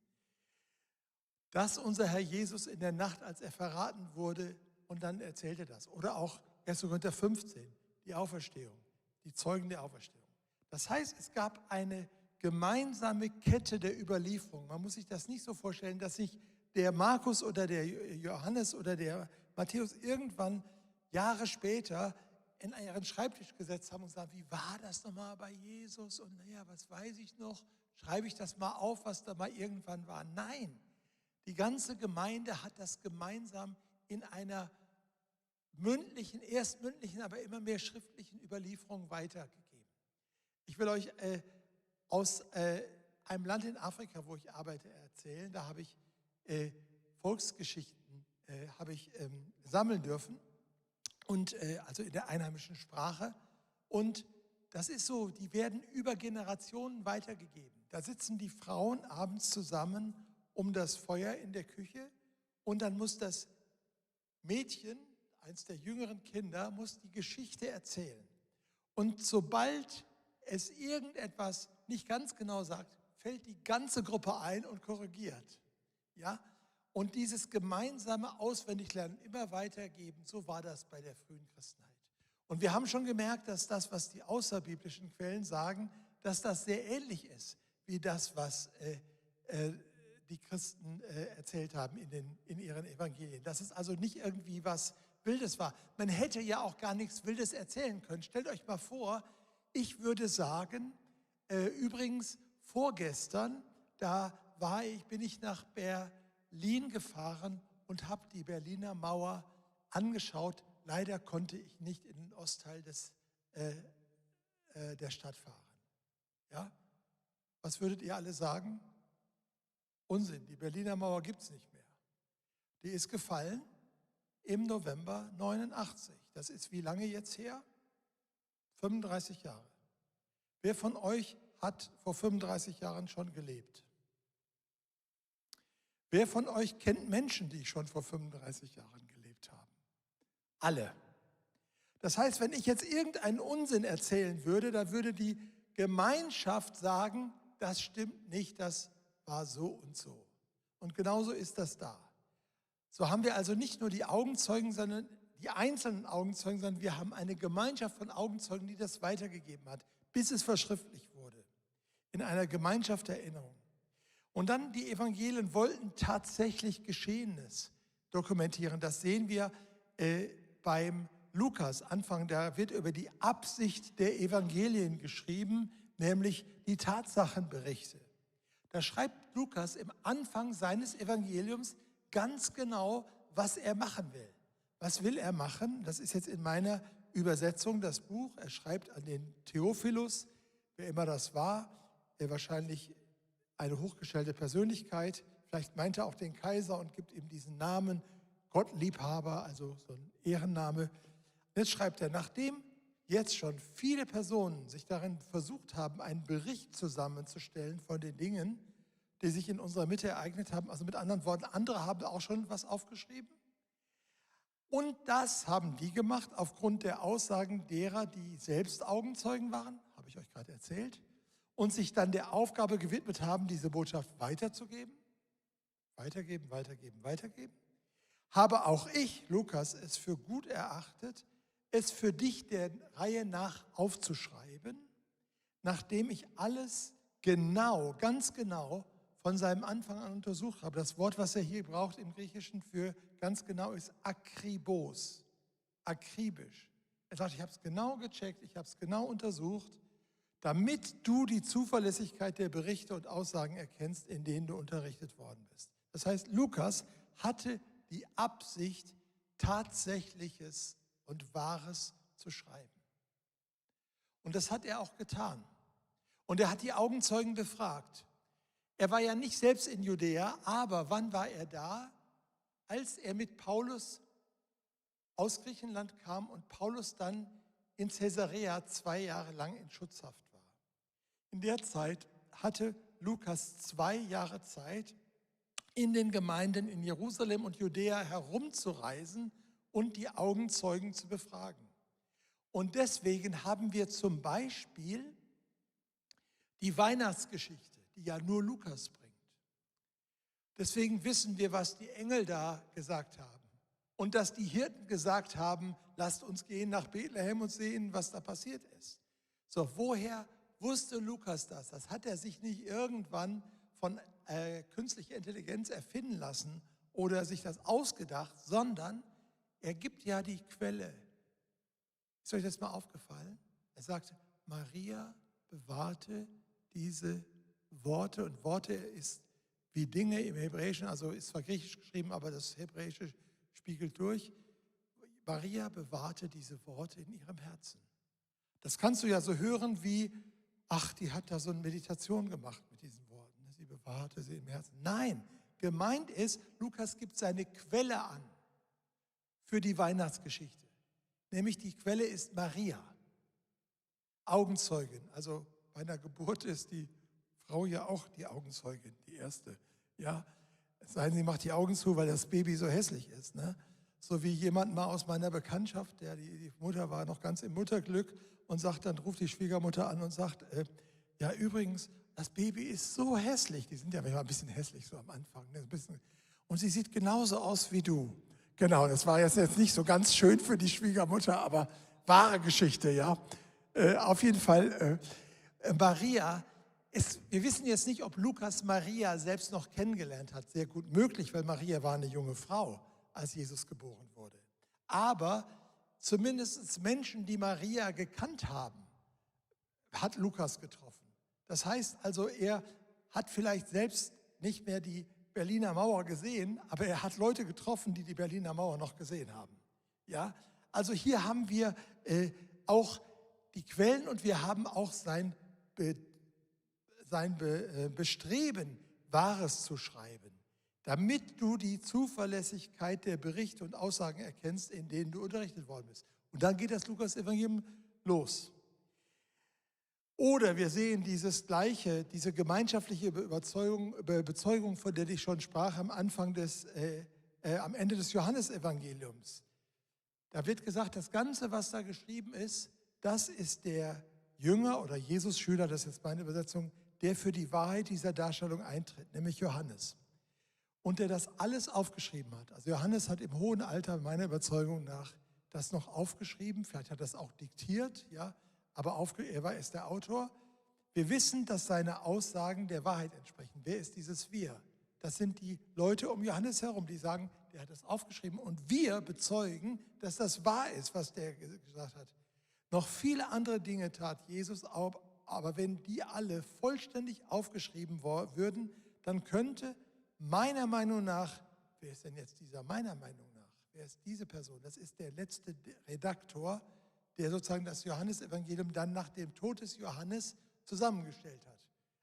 Dass unser Herr Jesus in der Nacht, als er verraten wurde, und dann erzählt er das. Oder auch 1. Korinther 15, die Auferstehung, die Zeugen der Auferstehung. Das heißt, es gab eine gemeinsame Kette der Überlieferung. Man muss sich das nicht so vorstellen, dass sich der Markus oder der Johannes oder der Matthäus irgendwann Jahre später in ihren Schreibtisch gesetzt haben und sagen, wie war das nochmal bei Jesus? Und naja, was weiß ich noch? Schreibe ich das mal auf, was da mal irgendwann war? Nein, die ganze Gemeinde hat das gemeinsam in einer erst mündlichen, aber immer mehr schriftlichen Überlieferung weitergegeben. Ich will euch aus einem Land in Afrika, wo ich arbeite, erzählen. Da habe ich Volksgeschichten sammeln dürfen, und also in der einheimischen Sprache. Und das ist so, die werden über Generationen weitergegeben. Da sitzen die Frauen abends zusammen um das Feuer in der Küche und dann muss das Mädchen, eins der jüngeren Kinder, muss die Geschichte erzählen. Und sobald es irgendetwas nicht ganz genau sagt, fällt die ganze Gruppe ein und korrigiert. Ja? Und dieses gemeinsame Auswendiglernen immer weitergeben, so war das bei der frühen Christenheit. Und wir haben schon gemerkt, dass das, was die außerbiblischen Quellen sagen, dass das sehr ähnlich ist, wie das, was die Christen erzählt haben in ihren Evangelien. Dass es also nicht irgendwie was Wildes war. Man hätte ja auch gar nichts Wildes erzählen können. Stellt euch mal vor, ich würde sagen, übrigens vorgestern, bin ich nach Berlin gefahren und habe die Berliner Mauer angeschaut. Leider konnte ich nicht in den Ostteil der Stadt fahren. Ja? Was würdet ihr alle sagen? Unsinn, die Berliner Mauer gibt es nicht mehr. Die ist gefallen im November 89. Das ist wie lange jetzt her? 35 Jahre. Wer von euch hat vor 35 Jahren schon gelebt? Wer von euch kennt Menschen, die schon vor 35 Jahren gelebt haben? Alle. Das heißt, wenn ich jetzt irgendeinen Unsinn erzählen würde, dann würde die Gemeinschaft sagen, das stimmt nicht, das war so und so. Und genauso ist das da. So haben wir also nicht nur die Augenzeugen, sondern die einzelnen Augenzeugen, sondern wir haben eine Gemeinschaft von Augenzeugen, die das weitergegeben hat, bis es verschriftlicht wurde, in einer Gemeinschaft der Erinnerung. Und dann die Evangelien wollten tatsächlich Geschehenes dokumentieren. Das sehen wir beim Lukas Anfang, da wird über die Absicht der Evangelien geschrieben, nämlich die Tatsachenberichte. Da schreibt Lukas im Anfang seines Evangeliums ganz genau, was er machen will. Was will er machen? Das ist jetzt in meiner Übersetzung das Buch. Er schreibt an den Theophilus, wer immer das war, wahrscheinlich eine hochgestellte Persönlichkeit. Vielleicht meint er auch den Kaiser und gibt ihm diesen Namen, Gottliebhaber, also so ein Ehrenname. Jetzt schreibt er, nachdem jetzt schon viele Personen sich darin versucht haben, einen Bericht zusammenzustellen von den Dingen, die sich in unserer Mitte ereignet haben, also mit anderen Worten, andere haben auch schon was aufgeschrieben. Und das haben die gemacht aufgrund der Aussagen derer, die selbst Augenzeugen waren, habe ich euch gerade erzählt, und sich dann der Aufgabe gewidmet haben, diese Botschaft weiterzugeben, weitergeben, habe auch ich, Lukas, es für gut erachtet, es für dich der Reihe nach aufzuschreiben, nachdem ich alles genau, ganz genau von seinem Anfang an untersucht habe. Das Wort, was er hier braucht im Griechischen für ganz genau, ist akribos, akribisch. Er sagt, ich habe es genau gecheckt, ich habe es genau untersucht, damit du die Zuverlässigkeit der Berichte und Aussagen erkennst, in denen du unterrichtet worden bist. Das heißt, Lukas hatte die Absicht, Tatsächliches und Wahres zu schreiben. Und das hat er auch getan. Und er hat die Augenzeugen befragt. Er war ja nicht selbst in Judäa, aber wann war er da? Als er mit Paulus aus Griechenland kam und Paulus dann in Caesarea 2 Jahre lang in Schutzhaft war. In der Zeit hatte Lukas 2 Jahre Zeit, in den Gemeinden in Jerusalem und Judäa herumzureisen und die Augenzeugen zu befragen. Und deswegen haben wir zum Beispiel die Weihnachtsgeschichte, die ja nur Lukas bringt. Deswegen wissen wir, was die Engel da gesagt haben. Und dass die Hirten gesagt haben, lasst uns gehen nach Bethlehem und sehen, was da passiert ist. So, woher wusste Lukas das? Das hat er sich nicht irgendwann von künstlicher Intelligenz erfinden lassen oder sich das ausgedacht, sondern er gibt ja die Quelle. Ist euch das mal aufgefallen? Er sagt, Maria bewahrte diese Worte, und Worte ist wie Dinge im Hebräischen, also ist zwar griechisch geschrieben, aber das Hebräische spiegelt durch. Maria bewahrte diese Worte in ihrem Herzen. Das kannst du ja so hören wie, ach, die hat da so eine Meditation gemacht mit diesen Worten. Sie bewahrte sie im Herzen. Nein, gemeint ist, Lukas gibt seine Quelle an für die Weihnachtsgeschichte. Nämlich die Quelle ist Maria, Augenzeugin. Also bei einer Geburt ist die Frau ja auch die Augenzeugin, die erste. Ja, es sei denn, sie macht die Augen zu, weil das Baby so hässlich ist. Ne? So wie jemand mal aus meiner Bekanntschaft, die Mutter war noch ganz im Mutterglück und sagt, dann ruft die Schwiegermutter an und sagt, ja übrigens, das Baby ist so hässlich. Die sind ja manchmal ein bisschen hässlich so am Anfang. Ne? Und sie sieht genauso aus wie du. Genau, das war jetzt nicht so ganz schön für die Schwiegermutter, aber wahre Geschichte, ja. Auf jeden Fall, Maria, wir wissen jetzt nicht, ob Lukas Maria selbst noch kennengelernt hat. Sehr gut möglich, weil Maria war eine junge Frau, als Jesus geboren wurde. Aber zumindest Menschen, die Maria gekannt haben, hat Lukas getroffen. Das heißt also, er hat vielleicht selbst nicht mehr die Berliner Mauer gesehen, aber er hat Leute getroffen, die die Berliner Mauer noch gesehen haben. Ja? Also hier haben wir auch die Quellen und wir haben auch sein Bestreben, Wahres zu schreiben, damit du die Zuverlässigkeit der Berichte und Aussagen erkennst, in denen du unterrichtet worden bist. Und dann geht das Lukas-Evangelium los. Oder wir sehen diese gemeinschaftliche Bezeugung, von der ich schon sprach am Ende des Johannesevangeliums. Da wird gesagt, das Ganze, was da geschrieben ist, das ist der Jünger oder Jesus-Schüler, das ist jetzt meine Übersetzung, der für die Wahrheit dieser Darstellung eintritt, nämlich Johannes. und der das alles aufgeschrieben hat. Also Johannes hat im hohen Alter, meiner Überzeugung nach, das noch aufgeschrieben. Vielleicht hat er das auch diktiert, ja, aber er ist der Autor. Wir wissen, dass seine Aussagen der Wahrheit entsprechen. Wer ist dieses Wir? Das sind die Leute um Johannes herum, die sagen, der hat das aufgeschrieben. Und wir bezeugen, dass das wahr ist, was der gesagt hat. Noch viele andere Dinge tat Jesus, aber wenn die alle vollständig aufgeschrieben würden, dann könnte meiner Meinung nach, wer ist denn jetzt dieser meiner Meinung nach? Wer ist diese Person? Das ist der letzte Redaktor, der sozusagen das Johannesevangelium dann nach dem Tod des Johannes zusammengestellt hat.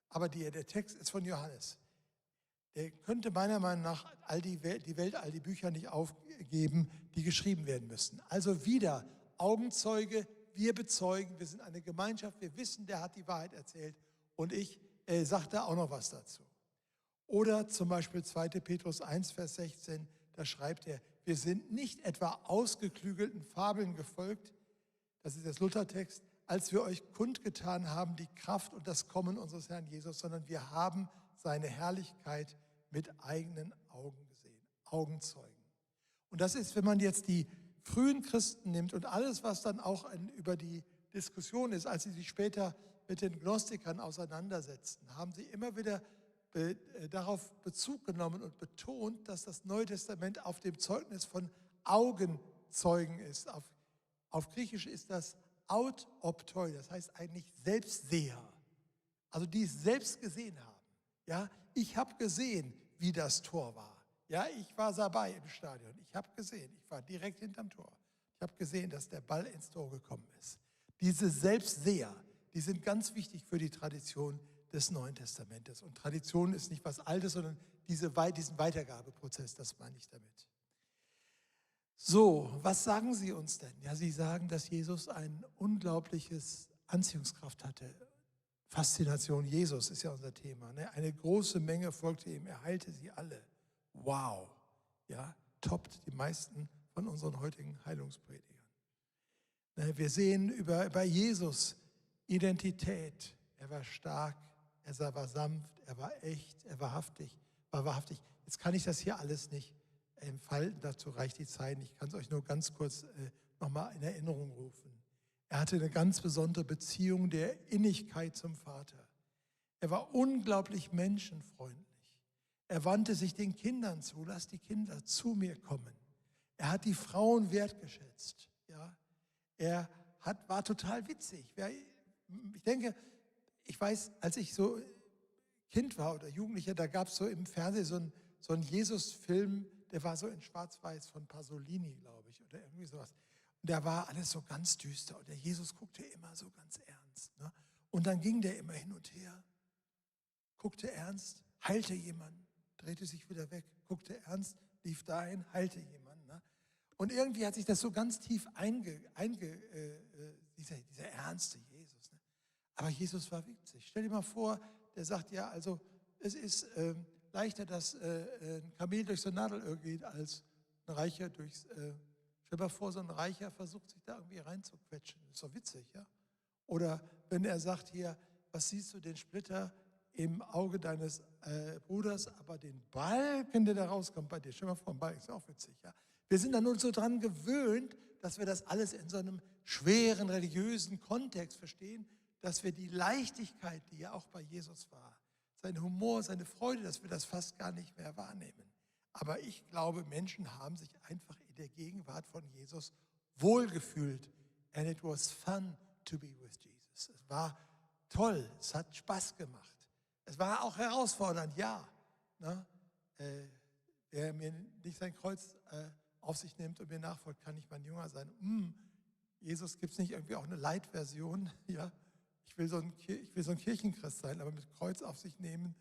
Aber der Text ist von Johannes. Der könnte meiner Meinung nach die Welt, all die Bücher nicht aufgeben, die geschrieben werden müssen. Also wieder Augenzeuge, wir bezeugen, wir sind eine Gemeinschaft, wir wissen, der hat die Wahrheit erzählt und ich sage da auch noch was dazu. Oder zum Beispiel 2. Petrus 1, Vers 16, da schreibt er, wir sind nicht etwa ausgeklügelten Fabeln gefolgt, das ist das Luthertext, als wir euch kundgetan haben, die Kraft und das Kommen unseres Herrn Jesus, sondern wir haben seine Herrlichkeit mit eigenen Augen gesehen. Augenzeugen. Und das ist, wenn man jetzt die frühen Christen nimmt und alles, was dann auch über die Diskussion ist, als sie sich später mit den Gnostikern auseinandersetzten, haben sie immer wieder darauf Bezug genommen und betont, dass das Neue Testament auf dem Zeugnis von Augenzeugen ist. Auf Griechisch ist das Autoptoi, das heißt eigentlich Selbstseher. Also die es selbst gesehen haben. Ja, ich habe gesehen, wie das Tor war. Ja, ich war dabei im Stadion. Ich habe gesehen, ich war direkt hinterm Tor. Ich habe gesehen, dass der Ball ins Tor gekommen ist. Diese Selbstseher, die sind ganz wichtig für die Tradition des Neuen Testamentes. Und Tradition ist nicht was Altes, sondern diesen Weitergabeprozess, das meine ich damit. So, was sagen Sie uns denn? Ja, Sie sagen, dass Jesus ein unglaubliches Anziehungskraft hatte. Faszination Jesus ist ja unser Thema. Ne? Eine große Menge folgte ihm, er heilte sie alle. Wow, ja, toppt die meisten von unseren heutigen Heilungspredigern. Ne? Wir sehen bei Jesus Identität. Er war stark, er war sanft, er war echt, er war wahrhaftig. Jetzt kann ich das hier alles nicht entfalten, dazu reicht die Zeit nicht. Ich kann es euch nur ganz kurz nochmal in Erinnerung rufen. Er hatte eine ganz besondere Beziehung der Innigkeit zum Vater. Er war unglaublich menschenfreundlich. Er wandte sich den Kindern zu, lass die Kinder zu mir kommen. Er hat die Frauen wertgeschätzt. Ja? Er war total witzig. Ich denke, ich weiß, als ich so Kind war oder Jugendlicher, da gab es so im Fernsehen so einen Jesus-Film, der war so in Schwarz-Weiß von Pasolini, glaube ich, oder irgendwie sowas. Und da war alles so ganz düster und der Jesus guckte immer so ganz ernst. Ne? Und dann ging der immer hin und her, guckte ernst, heilte jemanden, drehte sich wieder weg, guckte ernst, lief dahin, heilte jemanden. Ne? Und irgendwie hat sich das so ganz tief dieser ernste Jesus. Ne? Aber Jesus war witzig. Stell dir mal vor, der sagt ja, also es ist leichter, dass ein Kamel durch so ein Nadelöhr geht, als ein Reicher durchs... Stell dir mal vor, so ein Reicher versucht, sich da irgendwie reinzuquetschen. Das ist doch witzig, ja? Oder wenn er sagt hier, was siehst du, den Splitter im Auge deines Bruders, aber den Balken, der da rauskommt bei dir. Stell dir mal vor, ein Balken ist auch witzig, ja? Wir sind da nur so dran gewöhnt, dass wir das alles in so einem schweren religiösen Kontext verstehen, dass wir die Leichtigkeit, die ja auch bei Jesus war, sein Humor, seine Freude, dass wir das fast gar nicht mehr wahrnehmen. Aber ich glaube, Menschen haben sich einfach in der Gegenwart von Jesus wohlgefühlt. And it was fun to be with Jesus. Es war toll, es hat Spaß gemacht. Es war auch herausfordernd, ja. Ne? Wer mir nicht sein Kreuz auf sich nimmt und mir nachfolgt, kann nicht mein Jünger sein. Jesus, gibt es nicht irgendwie auch eine Light-Version? Ja? Ich will so ein Kirchenchrist sein, aber mit Kreuz auf sich nehmen.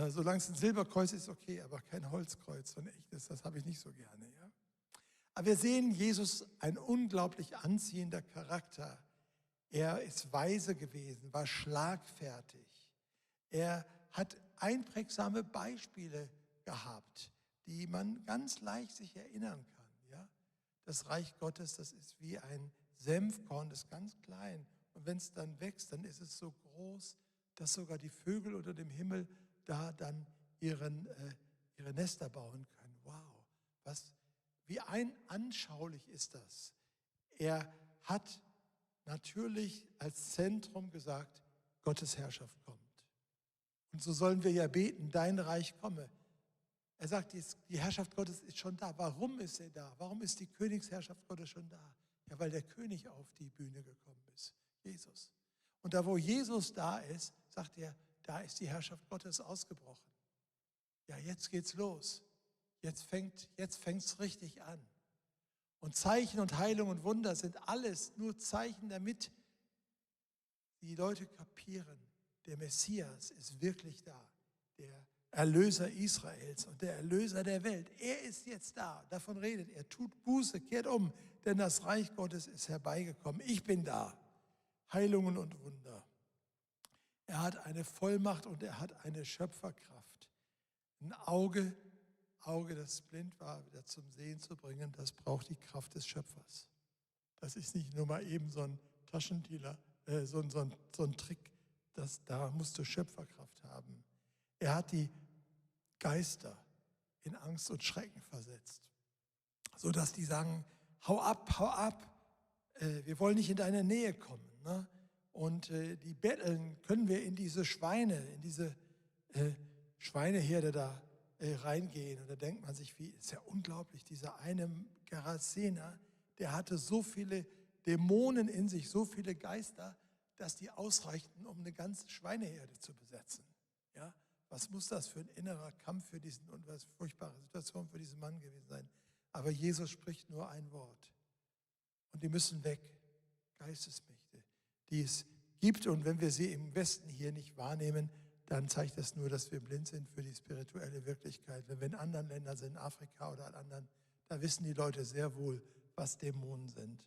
Solange es ein Silberkreuz ist, okay, aber kein Holzkreuz, so ein echtes, das habe ich nicht so gerne. Ja? Aber wir sehen Jesus ein unglaublich anziehender Charakter. Er ist weise gewesen, war schlagfertig. Er hat einprägsame Beispiele gehabt, die man ganz leicht sich erinnern kann. Ja? Das Reich Gottes, das ist wie ein Senfkorn, das ist ganz klein. Und wenn es dann wächst, dann ist es so groß, dass sogar die Vögel unter dem Himmel da dann ihren ihre Nester bauen können. Wow, wie anschaulich ist das? Er hat natürlich als Zentrum gesagt, Gottes Herrschaft kommt. Und so sollen wir ja beten, dein Reich komme. Er sagt, die Herrschaft Gottes ist schon da. Warum ist er da? Warum ist die Königsherrschaft Gottes schon da? Ja, weil der König auf die Bühne gekommen ist, Jesus. Und da, wo Jesus da ist, sagt er, da ist die Herrschaft Gottes ausgebrochen. Ja, jetzt geht's los. Jetzt fängt's richtig an. Und Zeichen und Heilung und Wunder sind alles nur Zeichen, damit die Leute kapieren, der Messias ist wirklich da. Der Erlöser Israels und der Erlöser der Welt. Er ist jetzt da. Davon redet er. Tut Buße, kehrt um, denn das Reich Gottes ist herbeigekommen. Ich bin da. Heilungen und Wunder. Er hat eine Vollmacht und er hat eine Schöpferkraft. Ein Auge, das blind war, wieder zum Sehen zu bringen, das braucht die Kraft des Schöpfers. Das ist nicht nur mal eben so ein Taschendealer, so ein Trick. Da musst du Schöpferkraft haben. Er hat die Geister in Angst und Schrecken versetzt, sodass die sagen, hau ab, wir wollen nicht in deine Nähe kommen. Ne? Und die betteln, können wir in diese Schweineherde da reingehen. Und da denkt man sich, ist ja unglaublich, dieser eine Gerasener, der hatte so viele Dämonen in sich, so viele Geister, dass die ausreichten, um eine ganze Schweineherde zu besetzen. Ja? Was muss das für ein innerer Kampf für diesen und was furchtbare Situation für diesen Mann gewesen sein? Aber Jesus spricht nur ein Wort. Und die müssen weg. Geistesmächte, die es gibt. Und wenn wir sie im Westen hier nicht wahrnehmen, dann zeigt das nur, dass wir blind sind für die spirituelle Wirklichkeit. Wenn wir in anderen Ländern sind, in Afrika oder in anderen, da wissen die Leute sehr wohl, was Dämonen sind.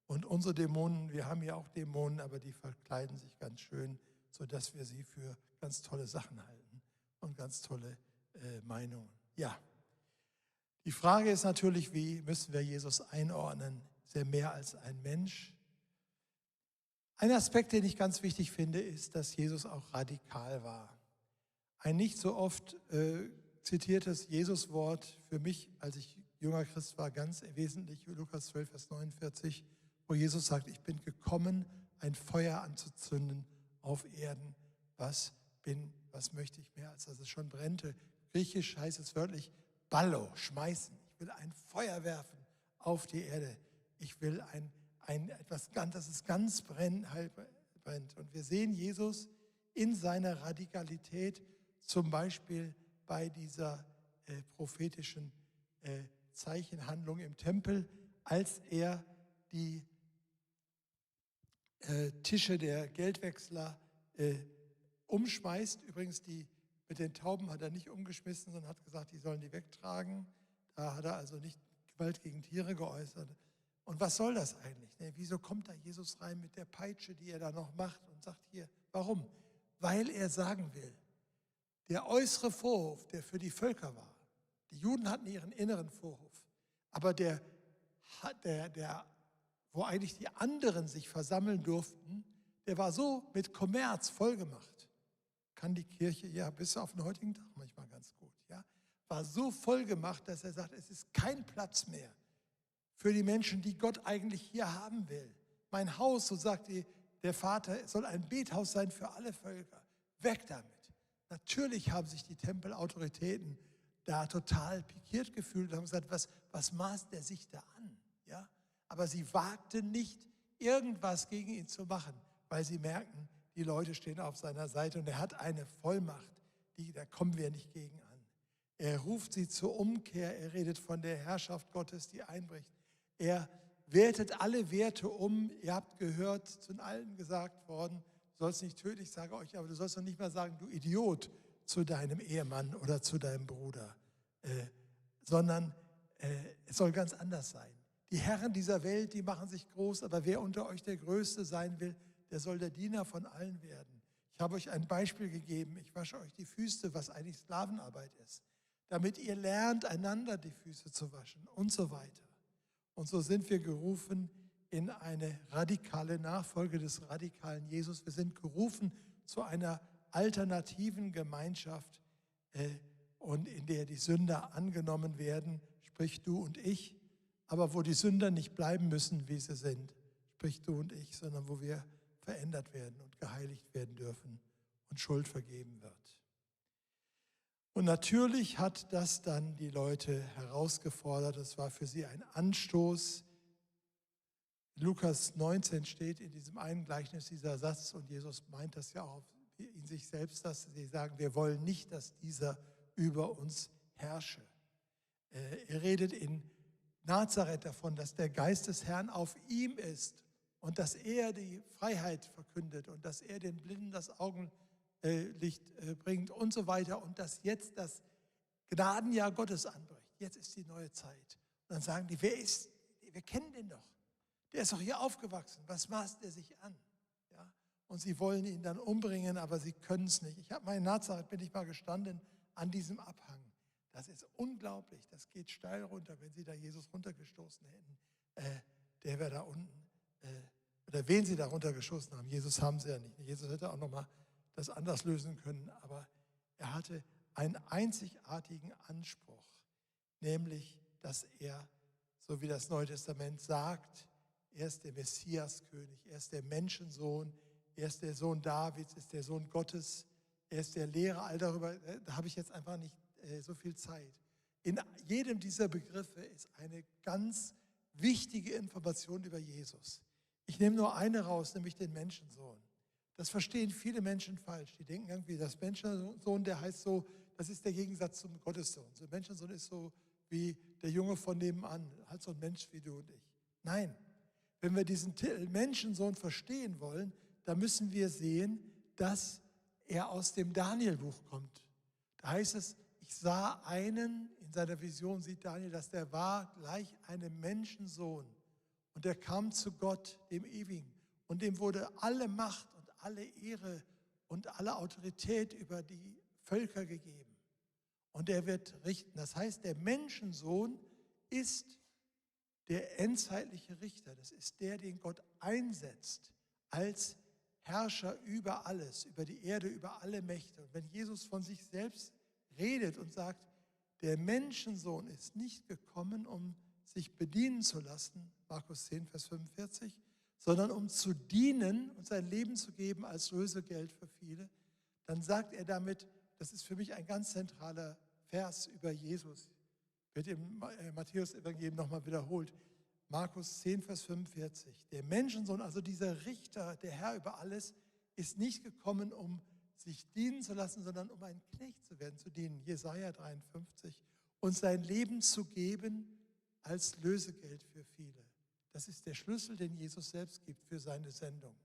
Und unsere Dämonen, wir haben ja auch Dämonen, aber die verkleiden sich ganz schön, sodass wir sie für ganz tolle Sachen halten und ganz tolle Meinungen. Ja, die Frage ist natürlich, wie müssen wir Jesus einordnen? Ist er mehr als ein Mensch? Ein Aspekt, den ich ganz wichtig finde, ist, dass Jesus auch radikal war. Ein nicht so oft zitiertes Jesuswort für mich, als ich junger Christ war, ganz wesentlich, Lukas 12, Vers 49, wo Jesus sagt, ich bin gekommen, ein Feuer anzuzünden auf Erden. Was möchte ich mehr, als dass es schon brennte? Griechisch heißt es wörtlich ballo, schmeißen. Ich will ein Feuer werfen auf die Erde. Ich will etwas ganz, das es ganz brennt. Und wir sehen Jesus in seiner Radikalität, zum Beispiel bei dieser prophetischen Zeichenhandlung im Tempel, als er die Tische der Geldwechsler umschmeißt. Übrigens, die mit den Tauben hat er nicht umgeschmissen, sondern hat gesagt, die sollen die wegtragen. Da hat er also nicht Gewalt gegen Tiere geäußert. Und was soll das eigentlich? Wieso kommt da Jesus rein mit der Peitsche, die er da noch macht und sagt hier, warum? Weil er sagen will, der äußere Vorhof, der für die Völker war, die Juden hatten ihren inneren Vorhof, aber wo eigentlich die anderen sich versammeln durften, der war so mit Kommerz vollgemacht. Kann die Kirche ja bis auf den heutigen Tag manchmal ganz gut. Ja? War so vollgemacht, dass er sagt, es ist kein Platz mehr für die Menschen, die Gott eigentlich hier haben will. Mein Haus, so sagt der Vater, soll ein Bethaus sein für alle Völker. Weg damit. Natürlich haben sich die Tempelautoritäten da total pikiert gefühlt und haben gesagt, was maßt der sich da an? Ja? Aber sie wagten nicht, irgendwas gegen ihn zu machen, weil sie merken, die Leute stehen auf seiner Seite und er hat eine Vollmacht, da kommen wir nicht gegen an. Er ruft sie zur Umkehr, er redet von der Herrschaft Gottes, die einbricht. Er wertet alle Werte um. Ihr habt gehört, zu allen gesagt worden, du sollst nicht töten, ich sage euch, aber du sollst doch nicht mal sagen, du Idiot, zu deinem Ehemann oder zu deinem Bruder, sondern es soll ganz anders sein. Die Herren dieser Welt, die machen sich groß, aber wer unter euch der Größte sein will, der soll der Diener von allen werden. Ich habe euch ein Beispiel gegeben, ich wasche euch die Füße, was eigentlich Sklavenarbeit ist, damit ihr lernt, einander die Füße zu waschen und so weiter. Und so sind wir gerufen in eine radikale Nachfolge des radikalen Jesus. Wir sind gerufen zu einer alternativen Gemeinschaft, und in der die Sünder angenommen werden, sprich du und ich, aber wo die Sünder nicht bleiben müssen, wie sie sind, sprich du und ich, sondern wo wir verändert werden und geheiligt werden dürfen und Schuld vergeben wird. Und natürlich hat das dann die Leute herausgefordert. Es war für sie ein Anstoß. In Lukas 19 steht in diesem einen Gleichnis dieser Satz, und Jesus meint das ja auch in sich selbst, dass sie sagen, wir wollen nicht, dass dieser über uns herrsche. Er redet in Nazareth davon, dass der Geist des Herrn auf ihm ist und dass er die Freiheit verkündet und dass er den Blinden das Augenlicht bringt und so weiter und dass jetzt das Gnadenjahr Gottes anbricht. Jetzt ist die neue Zeit. Und dann sagen die, wir kennen den doch. Der ist doch hier aufgewachsen. Was maßt er sich an? Ja? Und sie wollen ihn dann umbringen, aber sie können es nicht. Ich habe mal in Nazareth, bin ich mal gestanden, an diesem Abhang. Das ist unglaublich. Das geht steil runter. Wenn sie da Jesus runtergestoßen hätten, der wäre da unten. Oder wen sie da runtergeschossen haben. Jesus haben sie ja nicht. Jesus hätte auch nochmal das anders lösen können. Aber er hatte einen einzigartigen Anspruch. Nämlich, dass er, so wie das Neue Testament sagt, er ist der Messiaskönig, er ist der Menschensohn, er ist der Sohn Davids, ist der Sohn Gottes, er ist der Lehrer, all darüber, da habe ich jetzt einfach nicht so viel Zeit. In jedem dieser Begriffe ist eine ganz wichtige Information über Jesus. Ich nehme nur eine raus, nämlich den Menschensohn. Das verstehen viele Menschen falsch. Die denken irgendwie, das Menschensohn, der heißt so, das ist der Gegensatz zum Gottessohn. So ein Menschensohn ist so wie der Junge von nebenan, halt so ein Mensch wie du und ich. Nein, wenn wir diesen Titel Menschensohn verstehen wollen, dann müssen wir sehen, dass er aus dem Danielbuch kommt. Da heißt es, ich sah einen, in seiner Vision sieht Daniel, dass der war gleich einem Menschensohn. Und der kam zu Gott, dem Ewigen. Und dem wurde alle Macht und alle Ehre und alle Autorität über die Völker gegeben. Und er wird richten. Das heißt, der Menschensohn ist der endzeitliche Richter. Das ist der, den Gott einsetzt als Herrscher über alles, über die Erde, über alle Mächte. Und wenn Jesus von sich selbst redet und sagt, der Menschensohn ist nicht gekommen, um sich bedienen zu lassen, Markus 10, Vers 45, sondern um zu dienen und sein Leben zu geben als Lösegeld für viele, dann sagt er damit, das ist für mich ein ganz zentraler Vers über Jesus, wird im Matthäus-Evangelium nochmal wiederholt. Markus 10, Vers 45. Der Menschensohn, also dieser Richter, der Herr über alles, ist nicht gekommen, um sich dienen zu lassen, sondern um ein Knecht zu werden, zu dienen. Jesaja 53. Und sein Leben zu geben als Lösegeld für viele. Das ist der Schlüssel, den Jesus selbst gibt für seine Sendung.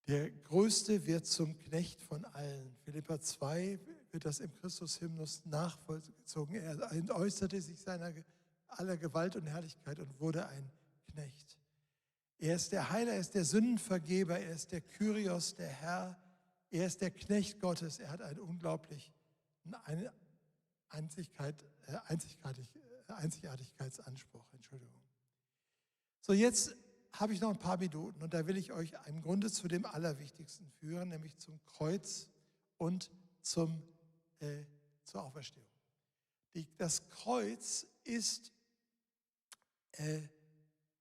Der Größte wird zum Knecht von allen. Philipper 2 wird das im Christus-Hymnus nachvollzogen. Er entäußerte sich seiner aller Gewalt und Herrlichkeit und wurde ein Knecht. Er ist der Heiler, er ist der Sündenvergeber, er ist der Kyrios, der Herr, er ist der Knecht Gottes. Er hat einen unglaublichen Einzigartigkeitsanspruch. Entschuldigung. So, jetzt habe ich noch ein paar Minuten und da will ich euch im Grunde zu dem Allerwichtigsten führen, nämlich zum Kreuz und zur Auferstehung. Das Kreuz ist,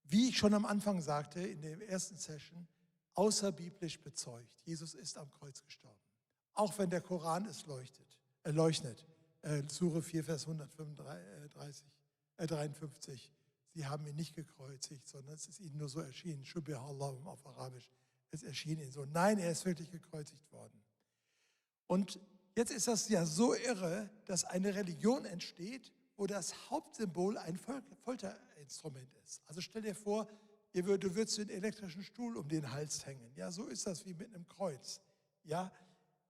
wie ich schon am Anfang sagte, in der ersten Session, außerbiblisch bezeugt. Jesus ist am Kreuz gestorben. Auch wenn der Koran es leugnet. Sure 4, Vers 153. Sie haben ihn nicht gekreuzigt, sondern es ist ihnen nur so erschienen. Shubihallah auf Arabisch. Es erschien ihnen so. Nein, er ist wirklich gekreuzigt worden. Und jetzt ist das ja so irre, dass eine Religion entsteht, wo das Hauptsymbol ein Folterinstrument ist. Also stell dir vor, du würdest den elektrischen Stuhl um den Hals hängen. Ja, so ist das wie mit einem Kreuz. Ja,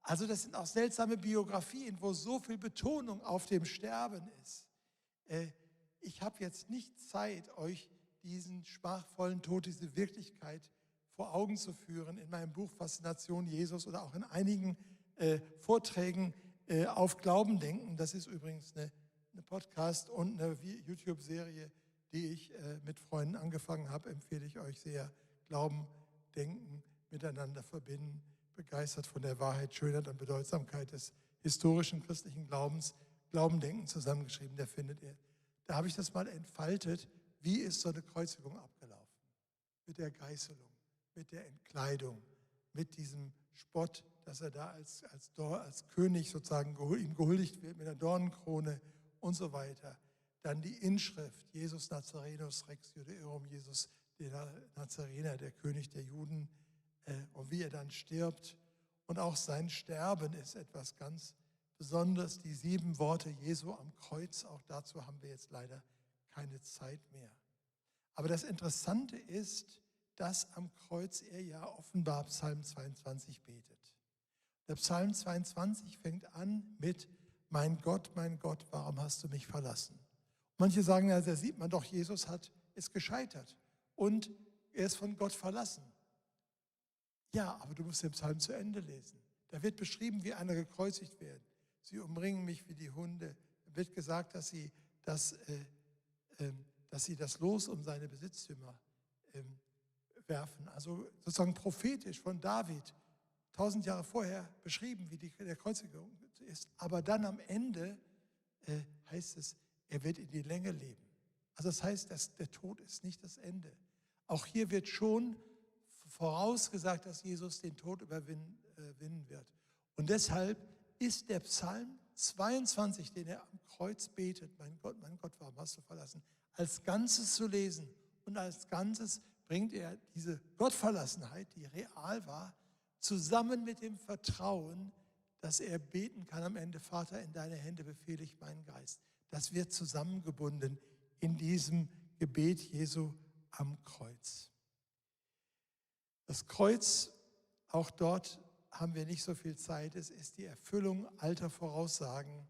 also das sind auch seltsame Biografien, wo so viel Betonung auf dem Sterben ist. Ich habe jetzt nicht Zeit, euch diesen schmachvollen Tod, diese Wirklichkeit vor Augen zu führen in meinem Buch Faszination Jesus oder auch in einigen Vorträgen auf Glauben denken. Das ist übrigens eine Podcast und eine YouTube-Serie, die ich mit Freunden angefangen habe, empfehle ich euch sehr. Glauben, Denken, miteinander verbinden, begeistert von der Wahrheit, Schönheit und Bedeutsamkeit des historischen christlichen Glaubendenken zusammengeschrieben, der findet ihr. Da habe ich das mal entfaltet, wie ist so eine Kreuzigung abgelaufen? Mit der Geißelung, mit der Entkleidung, mit diesem Spott, dass er da als König sozusagen ihm gehuldigt wird mit einer Dornenkrone und so weiter. Dann die Inschrift, Jesus Nazarenus Rex Judaeorum, Jesus der Nazarener, der König der Juden, und wie er dann stirbt. Und auch sein Sterben ist etwas ganz Besonderes. Die 7 Worte Jesu am Kreuz, auch dazu haben wir jetzt leider keine Zeit mehr. Aber das Interessante ist, dass am Kreuz er ja offenbar Psalm 22 betet. Der Psalm 22 fängt an mit: mein Gott, warum hast du mich verlassen? Manche sagen, ja, da sieht man doch, Jesus ist gescheitert und er ist von Gott verlassen. Ja, aber du musst den Psalm zu Ende lesen. Da wird beschrieben, wie einer gekreuzigt wird. Sie umringen mich wie die Hunde. Da wird gesagt, dass sie das Los um seine Besitztümer werfen. Also sozusagen prophetisch von David, 1000 Jahre vorher beschrieben, wie der Kreuzigung ist. Aber dann am Ende heißt es, er wird in die Länge leben. Also das heißt, dass der Tod ist nicht das Ende. Auch hier wird schon vorausgesagt, dass Jesus den Tod überwinden wird. Und deshalb ist der Psalm 22, den er am Kreuz betet, mein Gott, warum hast du verlassen, als Ganzes zu lesen. Und als Ganzes bringt er diese Gottverlassenheit, die real war, zusammen mit dem Vertrauen, dass er beten kann am Ende: Vater, in deine Hände befehle ich meinen Geist. Das wird zusammengebunden in diesem Gebet Jesu am Kreuz. Das Kreuz, auch dort haben wir nicht so viel Zeit, es ist die Erfüllung alter Voraussagen.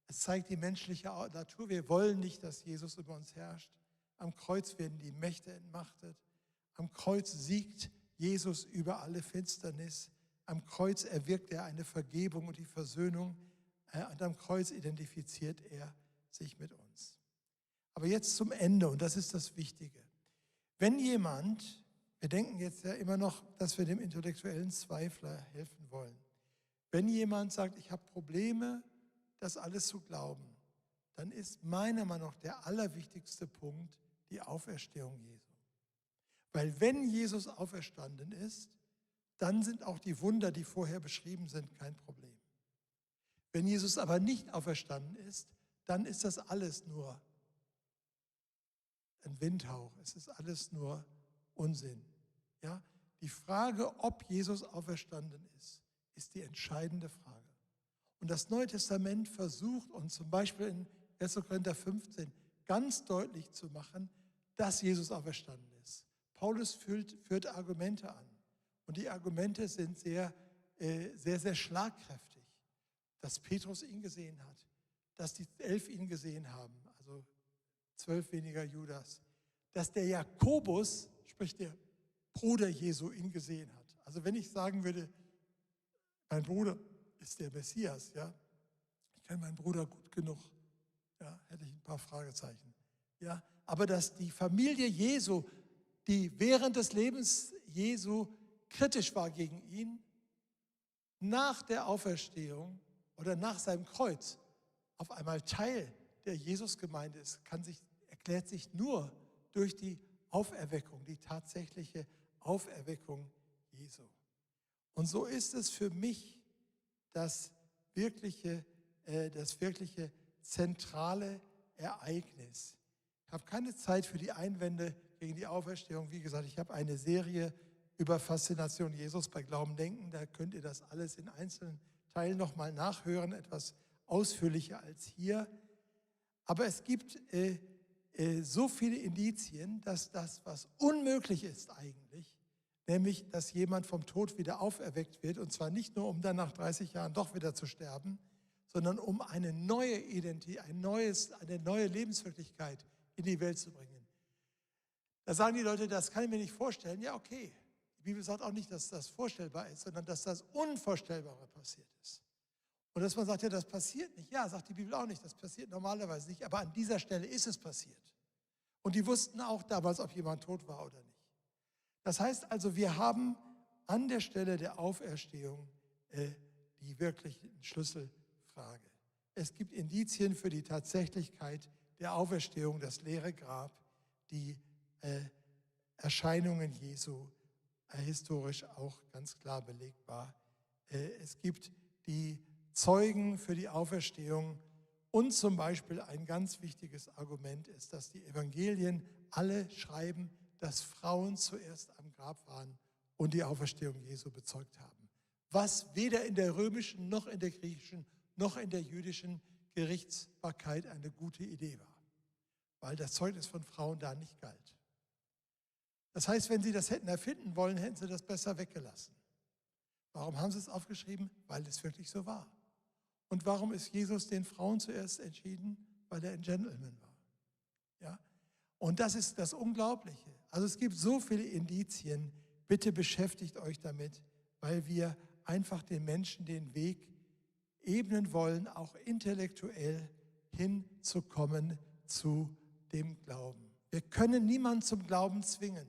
Es zeigt die menschliche Natur. Wir wollen nicht, dass Jesus über uns herrscht. Am Kreuz werden die Mächte entmachtet. Am Kreuz siegt Jesus über alle Finsternis. Am Kreuz erwirkt er eine Vergebung und die Versöhnung. Und am Kreuz identifiziert er sich mit uns. Aber jetzt zum Ende, und das ist das Wichtige. Wenn jemand, wir denken jetzt ja immer noch, dass wir dem intellektuellen Zweifler helfen wollen. Wenn jemand sagt, ich habe Probleme, das alles zu glauben, dann ist meiner Meinung nach der allerwichtigste Punkt die Auferstehung Jesu. Weil wenn Jesus auferstanden ist, dann sind auch die Wunder, die vorher beschrieben sind, kein Problem. Wenn Jesus aber nicht auferstanden ist, dann ist das alles nur ein Windhauch. Es ist alles nur Unsinn. Ja? Die Frage, ob Jesus auferstanden ist die entscheidende Frage. Und das Neue Testament versucht uns zum Beispiel in 1. Korinther 15 ganz deutlich zu machen, dass Jesus auferstanden ist. Paulus führt Argumente an. Und die Argumente sind sehr, sehr schlagkräftig. Dass Petrus ihn gesehen hat, dass die 11 ihn gesehen haben, also 12 weniger Judas. Dass der Jakobus, sprich der Bruder Jesu, ihn gesehen hat. Also wenn ich sagen würde, mein Bruder ist der Messias, ja, ich kenne meinen Bruder gut genug, ja, hätte ich ein paar Fragezeichen. Ja, aber dass die Familie Jesu, die während des Lebens Jesu kritisch war gegen ihn, nach der Auferstehung oder nach seinem Kreuz auf einmal Teil der Jesusgemeinde ist, erklärt sich nur durch die Auferweckung, die tatsächliche Auferweckung Jesu. Und so ist es für mich das wirkliche zentrale Ereignis. Ich habe keine Zeit für die Einwände gegen die Auferstehung. Wie gesagt, ich habe eine Serie über Faszination Jesus bei Glauben denken. Da könnt ihr das alles in einzelnen Teilen nochmal nachhören, etwas ausführlicher als hier. Aber es gibt so viele Indizien, dass das, was unmöglich ist eigentlich, nämlich, dass jemand vom Tod wieder auferweckt wird, und zwar nicht nur, um dann nach 30 Jahren doch wieder zu sterben, sondern um eine neue Identität, eine neue Lebenswirklichkeit in die Welt zu bringen. Da sagen die Leute, das kann ich mir nicht vorstellen. Ja, okay. Die Bibel sagt auch nicht, dass das vorstellbar ist, sondern dass das Unvorstellbare passiert ist. Und dass man sagt, ja, das passiert nicht. Ja, sagt die Bibel auch nicht, das passiert normalerweise nicht. Aber an dieser Stelle ist es passiert. Und die wussten auch damals, ob jemand tot war oder nicht. Das heißt also, wir haben an der Stelle der Auferstehung die wirklichen Schlüssel Frage. Es gibt Indizien für die Tatsächlichkeit der Auferstehung, das leere Grab, die Erscheinungen Jesu, historisch auch ganz klar belegbar. Es gibt die Zeugen für die Auferstehung und zum Beispiel ein ganz wichtiges Argument ist, dass die Evangelien alle schreiben, dass Frauen zuerst am Grab waren und die Auferstehung Jesu bezeugt haben. Was weder in der römischen noch in der griechischen noch in der jüdischen Gerichtsbarkeit eine gute Idee war, weil das Zeugnis von Frauen da nicht galt. Das heißt, wenn sie das hätten erfinden wollen, hätten sie das besser weggelassen. Warum haben sie es aufgeschrieben? Weil es wirklich so war. Und warum ist Jesus den Frauen zuerst entschieden? Weil er ein Gentleman war. Ja? Und das ist das Unglaubliche. Also es gibt so viele Indizien. Bitte beschäftigt euch damit, weil wir einfach den Menschen den Weg ebnen wollen, auch intellektuell hinzukommen zu dem Glauben. Wir können niemanden zum Glauben zwingen.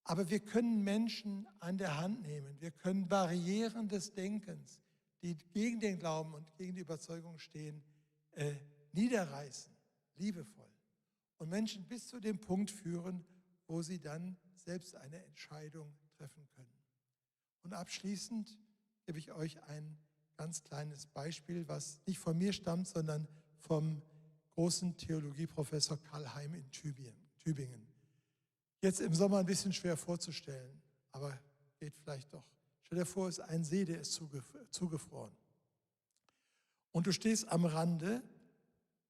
Aber wir können Menschen an der Hand nehmen. Wir können Barrieren des Denkens, die gegen den Glauben und gegen die Überzeugung stehen, niederreißen, liebevoll. Und Menschen bis zu dem Punkt führen, wo sie dann selbst eine Entscheidung treffen können. Und abschließend gebe ich euch ein ganz kleines Beispiel, was nicht von mir stammt, sondern vom großen Theologieprofessor Karl Heim in Tübingen. Jetzt im Sommer ein bisschen schwer vorzustellen, aber geht vielleicht doch. Stell dir vor, es ist ein See, der ist zugefroren. Und du stehst am Rande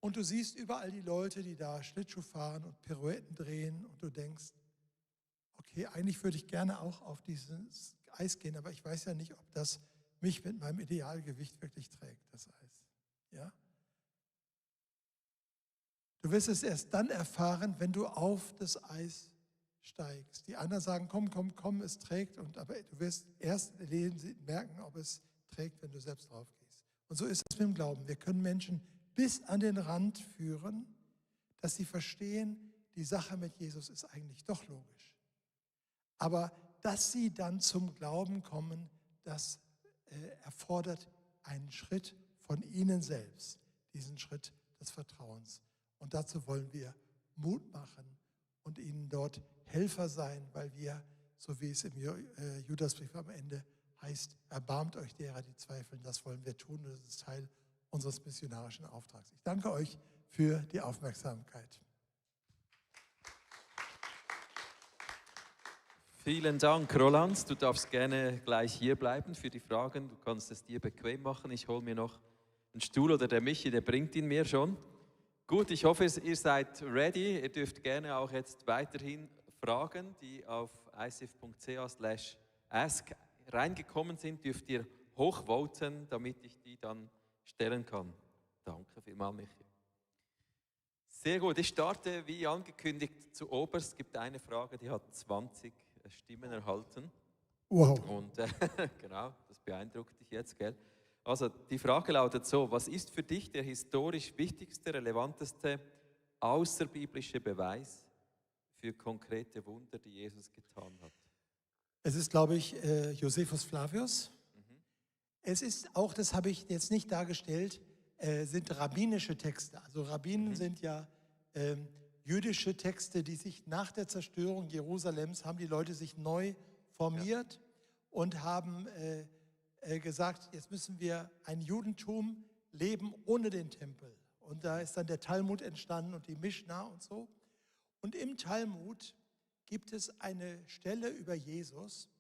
und du siehst überall die Leute, die da Schlittschuh fahren und Pirouetten drehen und du denkst, okay, eigentlich würde ich gerne auch auf dieses Eis gehen, aber ich weiß ja nicht, ob das mich mit meinem Idealgewicht wirklich trägt, das Eis. Ja? Du wirst es erst dann erfahren, wenn du auf das Eis steigst. Die anderen sagen, komm, es trägt, aber du wirst erst merken, ob es trägt, wenn du selbst drauf gehst. Und so ist es mit dem Glauben. Wir können Menschen bis an den Rand führen, dass sie verstehen, die Sache mit Jesus ist eigentlich doch logisch. Aber dass sie dann zum Glauben kommen, das erfordert einen Schritt von ihnen selbst, diesen Schritt des Vertrauens. Und dazu wollen wir Mut machen und ihnen dort Helfer sein, weil wir, so wie es im Judasbrief am Ende heißt, erbarmt euch derer, die zweifeln. Das wollen wir tun und das ist Teil unseres missionarischen Auftrags. Ich danke euch für die Aufmerksamkeit. Vielen Dank, Roland. Du darfst gerne gleich hier bleiben für die Fragen. Du kannst es dir bequem machen. Ich hole mir noch einen Stuhl oder der Michi, der bringt ihn mir schon. Gut, ich hoffe, ihr seid ready. Ihr dürft gerne auch jetzt weiterhin Fragen, die auf icf.ch/ask reingekommen sind, dürft ihr hochvoten, damit ich die dann stellen kann. Danke vielmals, Michi. Sehr gut, ich starte wie angekündigt zu oberst. Es gibt eine Frage, die hat 20 Stimmen erhalten. Wow. Und genau, das beeindruckt dich jetzt, gell? Also die Frage lautet so: Was ist für dich der historisch wichtigste, relevanteste außerbiblische Beweis für konkrete Wunder, die Jesus getan hat? Es ist, glaube ich, Josephus Flavius. Es ist auch, das habe ich jetzt nicht dargestellt, sind rabbinische Texte. Also Rabbinen sind ja jüdische Texte, die sich nach der Zerstörung Jerusalems, haben die Leute sich neu formiert und haben gesagt, jetzt müssen wir ein Judentum leben ohne den Tempel. Und da ist dann der Talmud entstanden und die Mischna und so. Und im Talmud gibt es eine Stelle über Jesus,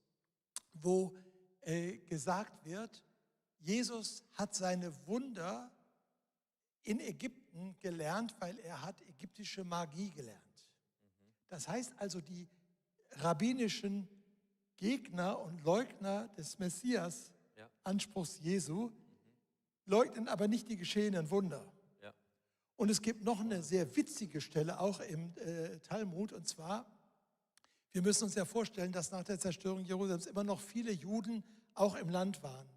wo gesagt wird, Jesus hat seine Wunder in Ägypten gelernt, weil er hat ägyptische Magie gelernt. Das heißt also, die rabbinischen Gegner und Leugner des Messias, Anspruchs Jesu, leugnen aber nicht die geschehenen Wunder. Ja. Und es gibt noch eine sehr witzige Stelle, auch im Talmud, und zwar, wir müssen uns ja vorstellen, dass nach der Zerstörung Jerusalems immer noch viele Juden auch im Land waren.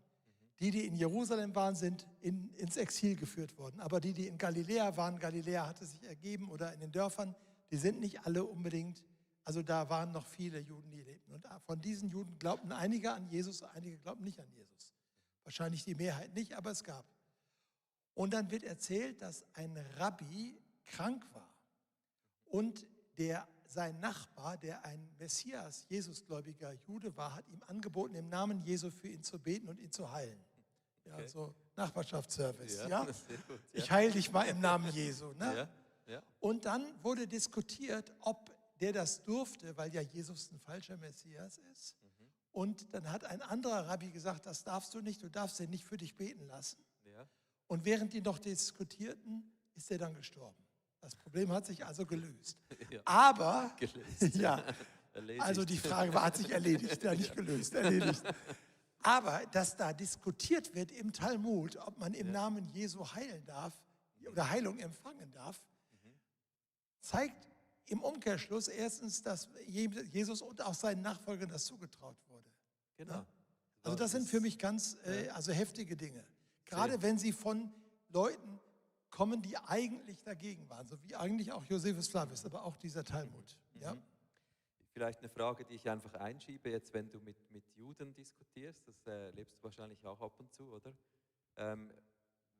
Die in Jerusalem waren, sind ins Exil geführt worden. Aber die in Galiläa waren, Galiläa hatte sich ergeben, oder in den Dörfern, die sind nicht alle unbedingt, also da waren noch viele Juden, die lebten. Und von diesen Juden glaubten einige an Jesus, einige glaubten nicht an Jesus. Wahrscheinlich die Mehrheit nicht, aber es gab Und dann wird erzählt, dass ein Rabbi krank war und sein Nachbar, der ein Messias, Jesusgläubiger Jude war, hat ihm angeboten, im Namen Jesu für ihn zu beten und ihn zu heilen. Ja, Okay. so Nachbarschaftsservice. Ja, Ja? sehr gut, ja. Ich heile dich mal im Namen Jesu. Ne? Ja, ja. Und dann wurde diskutiert, ob der das durfte, weil ja Jesus ein falscher Messias ist. Und dann hat ein anderer Rabbi gesagt, das darfst du nicht, du darfst ihn nicht für dich beten lassen. Ja. Und während die noch diskutierten, ist er dann gestorben. Das Problem hat sich also gelöst. Ja. Aber, Gelöst. ja, Erledigt. also die Frage war, hat sich erledigt, ja, nicht gelöst, erledigt. Aber dass da diskutiert wird im Talmud, ob man im Namen Jesu heilen darf oder Heilung empfangen darf, zeigt im Umkehrschluss erstens, dass Jesus und auch seinen Nachfolgern das zugetraut wurde. Genau. Ja? Also das sind für mich ganz also heftige Dinge. Gerade wenn sie von Leuten kommen, die eigentlich dagegen waren, so wie eigentlich auch Josephus Flavius, aber auch dieser Talmud. Ja? Vielleicht eine Frage, die ich einfach einschiebe, jetzt wenn du mit Juden diskutierst, das lebst du wahrscheinlich auch ab und zu, oder?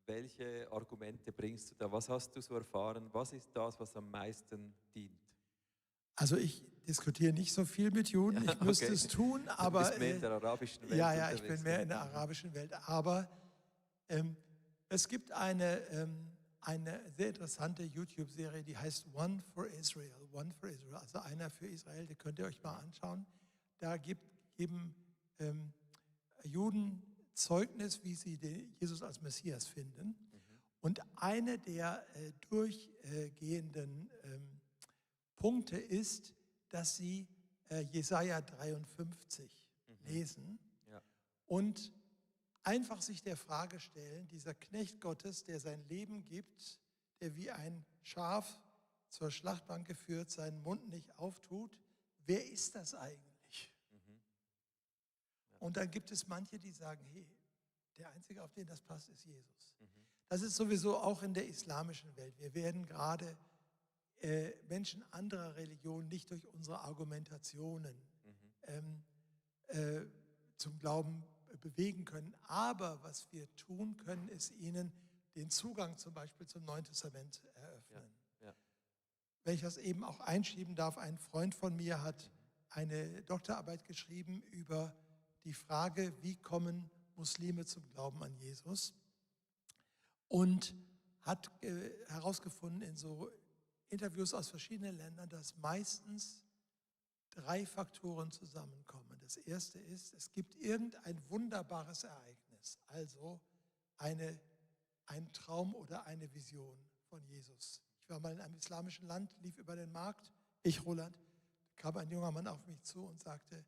Welche Argumente bringst du da? Was hast du so erfahren? Was ist das, was am meisten dient? Also ich diskutiere nicht so viel mit Juden, ich müsste Okay. es tun, Du aber... bist mehr in der arabischen Welt ja, ich unterwegs, bin mehr ja. in der arabischen Welt, aber es gibt eine sehr interessante YouTube-Serie, die heißt One for Israel, also einer für Israel, die könnt ihr euch mal anschauen. Da geben Juden Zeugnis, wie sie Jesus als Messias finden. Und eine der durchgehenden Punkte ist, dass sie Jesaja 53 lesen Ja. und einfach sich der Frage stellen, dieser Knecht Gottes, der sein Leben gibt, der wie ein Schaf zur Schlachtbank geführt, seinen Mund nicht auftut, wer ist das eigentlich? Und dann gibt es manche, die sagen, hey, der Einzige, auf den das passt, ist Jesus. Das ist sowieso auch in der islamischen Welt. Wir werden gerade Menschen anderer Religionen nicht durch unsere Argumentationen zum Glauben bewegen können. Aber was wir tun können, ist ihnen den Zugang zum Beispiel zum Neuen Testament eröffnen. Ja. Wenn ich das eben auch einschieben darf, ein Freund von mir hat eine Doktorarbeit geschrieben über die Frage, wie kommen Muslime zum Glauben an Jesus, und hat herausgefunden in so Interviews aus verschiedenen Ländern, dass meistens 3 Faktoren zusammenkommen. Das erste ist, es gibt irgendein wunderbares Ereignis, also ein Traum oder eine Vision von Jesus. Ich war mal in einem islamischen Land, lief über den Markt, Roland, kam ein junger Mann auf mich zu und sagte,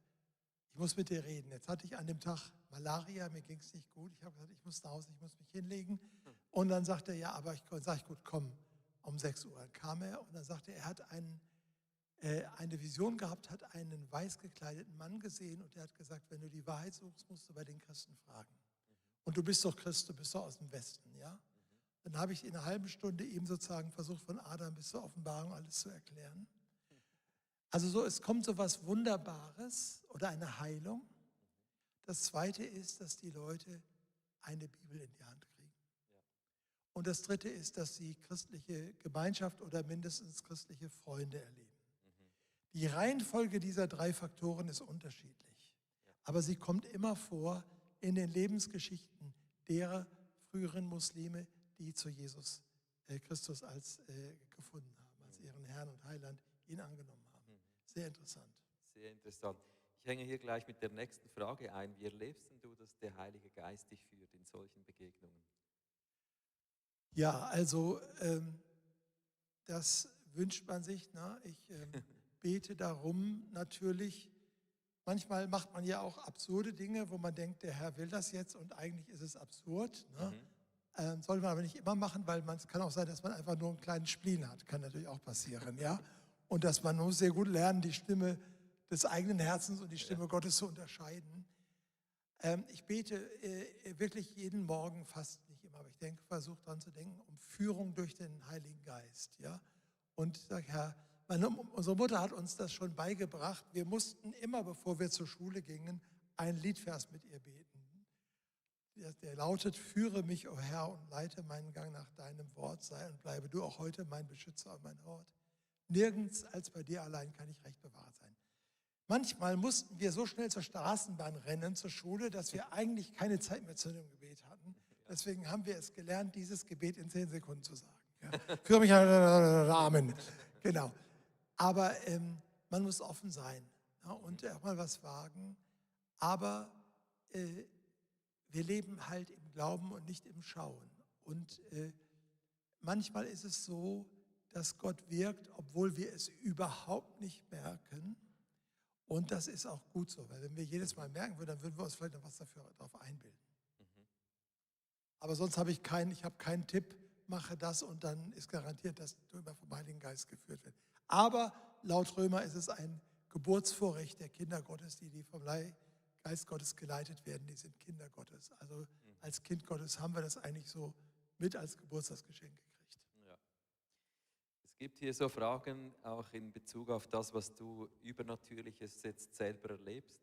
ich muss mit dir reden. Jetzt hatte ich an dem Tag Malaria, mir ging es nicht gut. Ich habe gesagt, ich muss nach Hause, ich muss mich hinlegen. Und dann sagte er, ja, aber sag ich, gut, komm, um 6 Uhr. Dann kam er und dann sagte er, er hat eine Vision gehabt, hat einen weiß gekleideten Mann gesehen und der hat gesagt, wenn du die Wahrheit suchst, musst du bei den Christen fragen. Und du bist doch Christ, du bist doch aus dem Westen, ja? Dann habe ich in einer halben Stunde ihm sozusagen versucht, von Adam bis zur Offenbarung alles zu erklären. Also so, es kommt so was Wunderbares oder eine Heilung. Das Zweite ist, dass die Leute eine Bibel in die Hand kriegen. Und das Dritte ist, dass sie christliche Gemeinschaft oder mindestens christliche Freunde erleben. Die Reihenfolge dieser 3 Faktoren ist unterschiedlich. Aber sie kommt immer vor in den Lebensgeschichten derer früheren Muslime, die zu Jesus Christus als gefunden haben, als ihren Herrn und Heiland, ihn angenommen haben. Sehr interessant. Sehr interessant. Ich hänge hier gleich mit der nächsten Frage ein. Wie erlebst denn du, dass der Heilige Geist dich führt in solchen Begegnungen? Ja, also das wünscht man sich. Ne? Ich bete darum natürlich. Manchmal macht man ja auch absurde Dinge, wo man denkt, der Herr will das jetzt und eigentlich ist es absurd. Ne? Soll man aber nicht immer machen, weil es kann auch sein, dass man einfach nur einen kleinen Spleen hat. Kann natürlich auch passieren. Ja? Und dass man muss sehr gut lernen, die Stimme des eigenen Herzens und die Stimme Gottes zu unterscheiden. Ich bete wirklich jeden Morgen, fast nicht immer, aber ich versuche daran zu denken, um Führung durch den Heiligen Geist. Ja? Und ich sage, Herr, unsere Mutter hat uns das schon beigebracht. Wir mussten immer, bevor wir zur Schule gingen, einen Liedvers mit ihr beten. der lautet: Führe mich, o Herr, und leite meinen Gang nach deinem Wort, sei und bleibe du auch heute mein Beschützer und mein Hort. Nirgends als bei dir allein kann ich recht bewahrt sein. Manchmal mussten wir so schnell zur Straßenbahn rennen, zur Schule, dass wir eigentlich keine Zeit mehr zu dem Gebet hatten. Deswegen haben wir es gelernt, dieses Gebet in 10 Sekunden zu sagen. Ja. Führe mich an den Rahmen. Genau. Aber man muss offen sein, ja, und auch mal was wagen. Aber wir leben halt im Glauben und nicht im Schauen. Und manchmal ist es so, dass Gott wirkt, obwohl wir es überhaupt nicht merken. Und das ist auch gut so, weil wenn wir jedes Mal merken würden, dann würden wir uns vielleicht noch was darauf einbilden. Aber sonst habe ich keinen Tipp, mache das und dann ist garantiert, dass du immer vom Heiligen Geist geführt wirst. Aber laut Römer ist es ein Geburtsvorrecht der Kinder Gottes, die vom Geist Gottes geleitet werden, die sind Kinder Gottes. Also als Kind Gottes haben wir das eigentlich so mit als Geburtstagsgeschenk gekriegt. Ja. Es gibt hier so Fragen auch in Bezug auf das, was du Übernatürliches jetzt selber erlebst.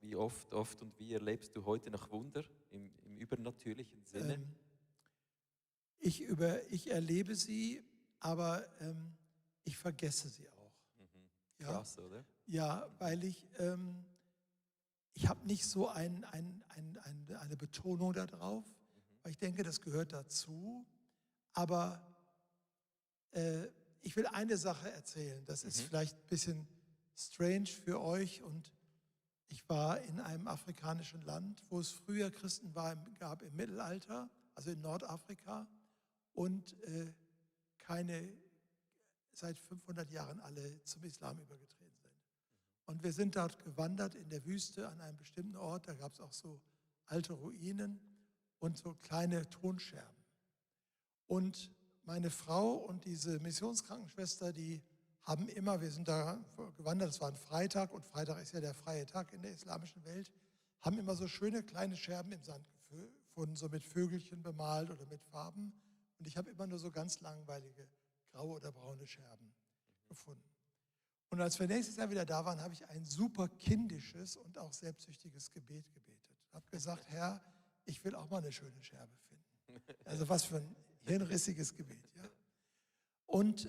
Wie oft und wie erlebst du heute noch Wunder im übernatürlichen Sinne? Ich erlebe sie, aber ich vergesse sie auch. Ja? Krass, oder? Ja, weil ich habe nicht so eine Betonung darauf, weil ich denke, das gehört dazu. Aber ich will eine Sache erzählen. Das ist vielleicht ein bisschen strange für euch. Und ich war in einem afrikanischen Land, wo es früher Christen gab im Mittelalter, also in Nordafrika, und seit 500 Jahren alle zum Islam übergetreten sind. Und wir sind dort gewandert in der Wüste an einem bestimmten Ort, da gab es auch so alte Ruinen und so kleine Tonscherben. Und meine Frau und diese Missionskrankenschwester, die haben immer, wir sind da gewandert, es war ein Freitag und Freitag ist ja der freie Tag in der islamischen Welt, haben immer so schöne kleine Scherben im Sand gefunden, so mit Vögelchen bemalt oder mit Farben. Und ich habe immer nur so ganz langweilige graue oder braune Scherben gefunden. Und als wir nächstes Jahr wieder da waren, habe ich ein super kindisches und auch selbstsüchtiges Gebet gebetet. Ich habe gesagt: Herr, ich will auch mal eine schöne Scherbe finden. Also was für ein hirnrissiges Gebet. Ja? Und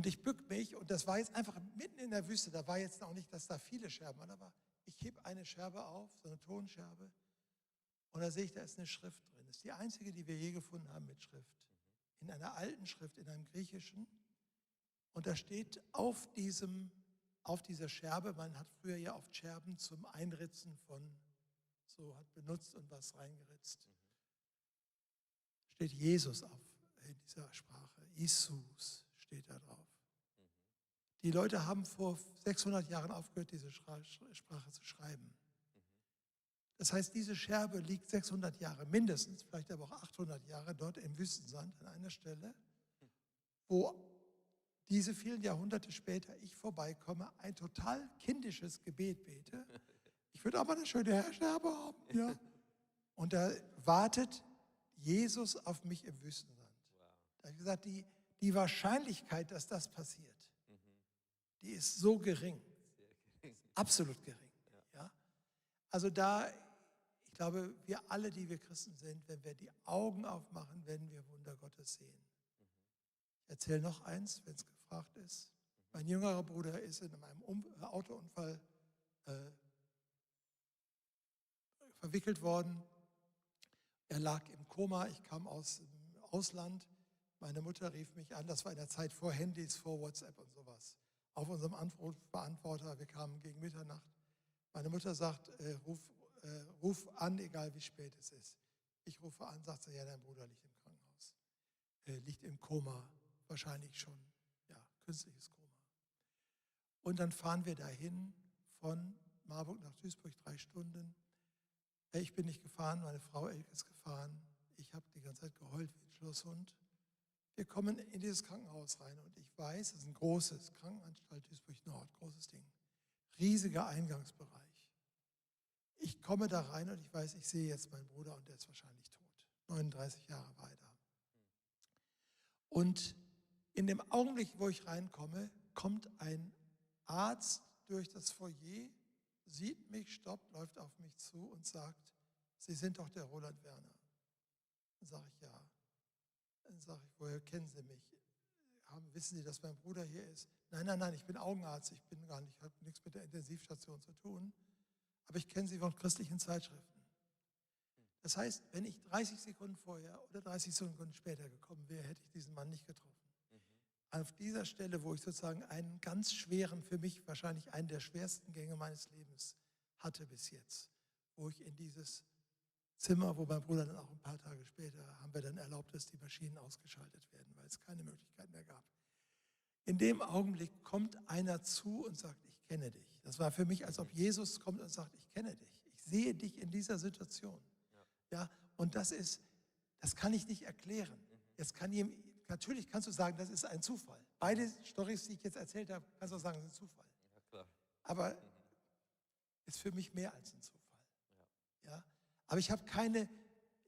ich bück mich, und das war jetzt einfach mitten in der Wüste, da war jetzt auch nicht, dass da viele Scherben waren, aber ich hebe eine Scherbe auf, so eine Tonscherbe, und da sehe ich, da ist eine Schrift drin. Das ist die einzige, die wir je gefunden haben mit Schrift. In einer alten Schrift, in einem Griechischen. Und da steht auf dieser Scherbe, man hat früher ja oft Scherben zum Einritzen so hat benutzt und was reingeritzt. Steht Jesus in dieser Sprache. Jesus steht da drauf. Die Leute haben vor 600 Jahren aufgehört, diese Sprache zu schreiben. Das heißt, diese Scherbe liegt 600 Jahre mindestens, vielleicht aber auch 800 Jahre dort im Wüstensand an einer Stelle, wo diese vielen Jahrhunderte später ich vorbeikomme, ein total kindisches Gebet bete. Ich würde aber eine schöne Scherbe haben. Ja. Und da wartet Jesus auf mich im Wüstensand. Da habe ich gesagt, die Wahrscheinlichkeit, dass das passiert, die ist so gering. Absolut gering. Ja. Also ich glaube, wir alle, die wir Christen sind, wenn wir die Augen aufmachen, werden wir Wunder Gottes sehen. Ich erzähle noch eins, wenn es gefragt ist. Mein jüngerer Bruder ist in einem Autounfall verwickelt worden. Er lag im Koma, ich kam aus dem Ausland. Meine Mutter rief mich an, das war in der Zeit vor Handys, vor WhatsApp und sowas. Auf unserem Anrufbeantworter, wir kamen gegen Mitternacht. Meine Mutter sagt, ruf an, egal wie spät es ist. Ich rufe an, sagt sie, ja, dein Bruder liegt im Krankenhaus. Liegt im Koma, wahrscheinlich schon, ja, künstliches Koma. Und dann fahren wir dahin von Marburg nach Duisburg 3 Stunden. Ich bin nicht gefahren, meine Frau Elke ist gefahren. Ich habe die ganze Zeit geheult wie ein Schlosshund. Wir kommen in dieses Krankenhaus rein und ich weiß, es ist ein großes Krankenanstalt Duisburg Nord, großes Ding. Riesiger Eingangsbereich. Ich komme da rein und ich weiß, ich sehe jetzt meinen Bruder und der ist wahrscheinlich tot. 39 Jahre war er da. Und in dem Augenblick, wo ich reinkomme, kommt ein Arzt durch das Foyer sieht mich, stoppt, läuft auf mich zu und sagt, Sie sind doch der Roland Werner. Dann sage ich, ja. Dann sage ich, woher kennen Sie mich? Wissen Sie, dass mein Bruder hier ist? Nein, ich bin Augenarzt, ich bin gar nicht, habe nichts mit der Intensivstation zu tun. Aber ich kenne Sie von christlichen Zeitschriften. Das heißt, wenn ich 30 Sekunden vorher oder 30 Sekunden später gekommen wäre, hätte ich diesen Mann nicht getroffen. Auf dieser Stelle, wo ich sozusagen einen ganz schweren, für mich wahrscheinlich einen der schwersten Gänge meines Lebens hatte bis jetzt, wo ich in dieses Zimmer, wo mein Bruder dann auch ein paar Tage später, haben wir dann erlaubt, dass die Maschinen ausgeschaltet werden, weil es keine Möglichkeit mehr gab. In dem Augenblick kommt einer zu und sagt, ich kenne dich. Das war für mich, als ob Jesus kommt und sagt, ich kenne dich. Ich sehe dich in dieser Situation. Ja, und das kann ich nicht erklären. Natürlich kannst du sagen, das ist ein Zufall. Beide Storys, die ich jetzt erzählt habe, kannst du auch sagen, das ist ein Zufall. Ja, klar. Aber ist für mich mehr als ein Zufall. Ja? Aber ich habe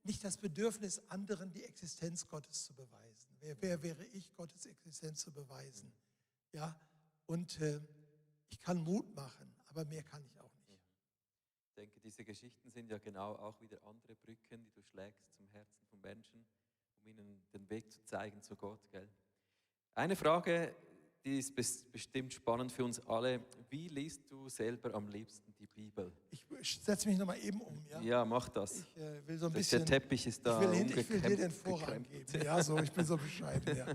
nicht das Bedürfnis, anderen die Existenz Gottes zu beweisen. Wer wäre ich, Gottes Existenz zu beweisen? Ja? Und ich kann Mut machen, aber mehr kann ich auch nicht. Ich denke, diese Geschichten sind ja genau auch wieder andere Brücken, die du schlägst zum Herzen von Menschen, um ihnen den Weg zu zeigen zu Gott. Gell? Eine Frage, die ist bestimmt spannend für uns alle. Wie liest du selber am liebsten die Bibel? Ich setze mich nochmal eben um. Ja, ja mach das. Ich will so ein bisschen. Der Teppich ist da. Ich will dir den Vorrang geben. Ja, so, ich bin so bescheiden. Ja.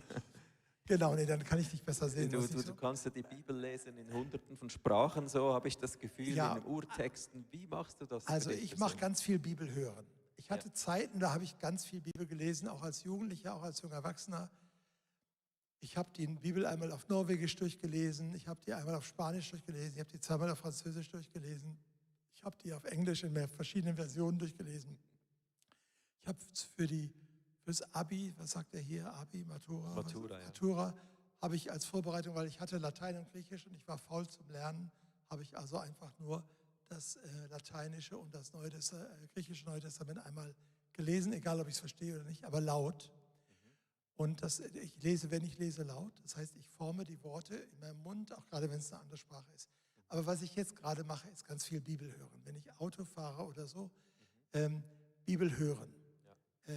Genau, nee, dann kann ich dich besser sehen. Du kannst ja die Bibel lesen in Hunderten von Sprachen, so habe ich das Gefühl, ja, in Urtexten. Wie machst du das? Also ich mache ganz viel Bibel hören. Ich hatte Zeiten, da habe ich ganz viel Bibel gelesen, auch als Jugendlicher, auch als junger Erwachsener. Ich habe die Bibel einmal auf Norwegisch durchgelesen, ich habe die einmal auf Spanisch durchgelesen, ich habe die zweimal auf Französisch durchgelesen, ich habe die auf Englisch in verschiedenen Versionen durchgelesen. Ich habe fürs Abi, was sagt er hier, Abi, Matura? Matura habe ich als Vorbereitung, weil ich hatte Latein und Griechisch und ich war faul zum Lernen, habe ich also einfach nur das Lateinische und das griechische Neue Testament einmal gelesen, egal ob ich es verstehe oder nicht, aber laut. Und wenn ich lese laut, das heißt, ich forme die Worte in meinem Mund, auch gerade wenn es eine andere Sprache ist. Aber was ich jetzt gerade mache, ist ganz viel Bibel hören. Wenn ich Auto fahre oder so, Bibel hören. Ja.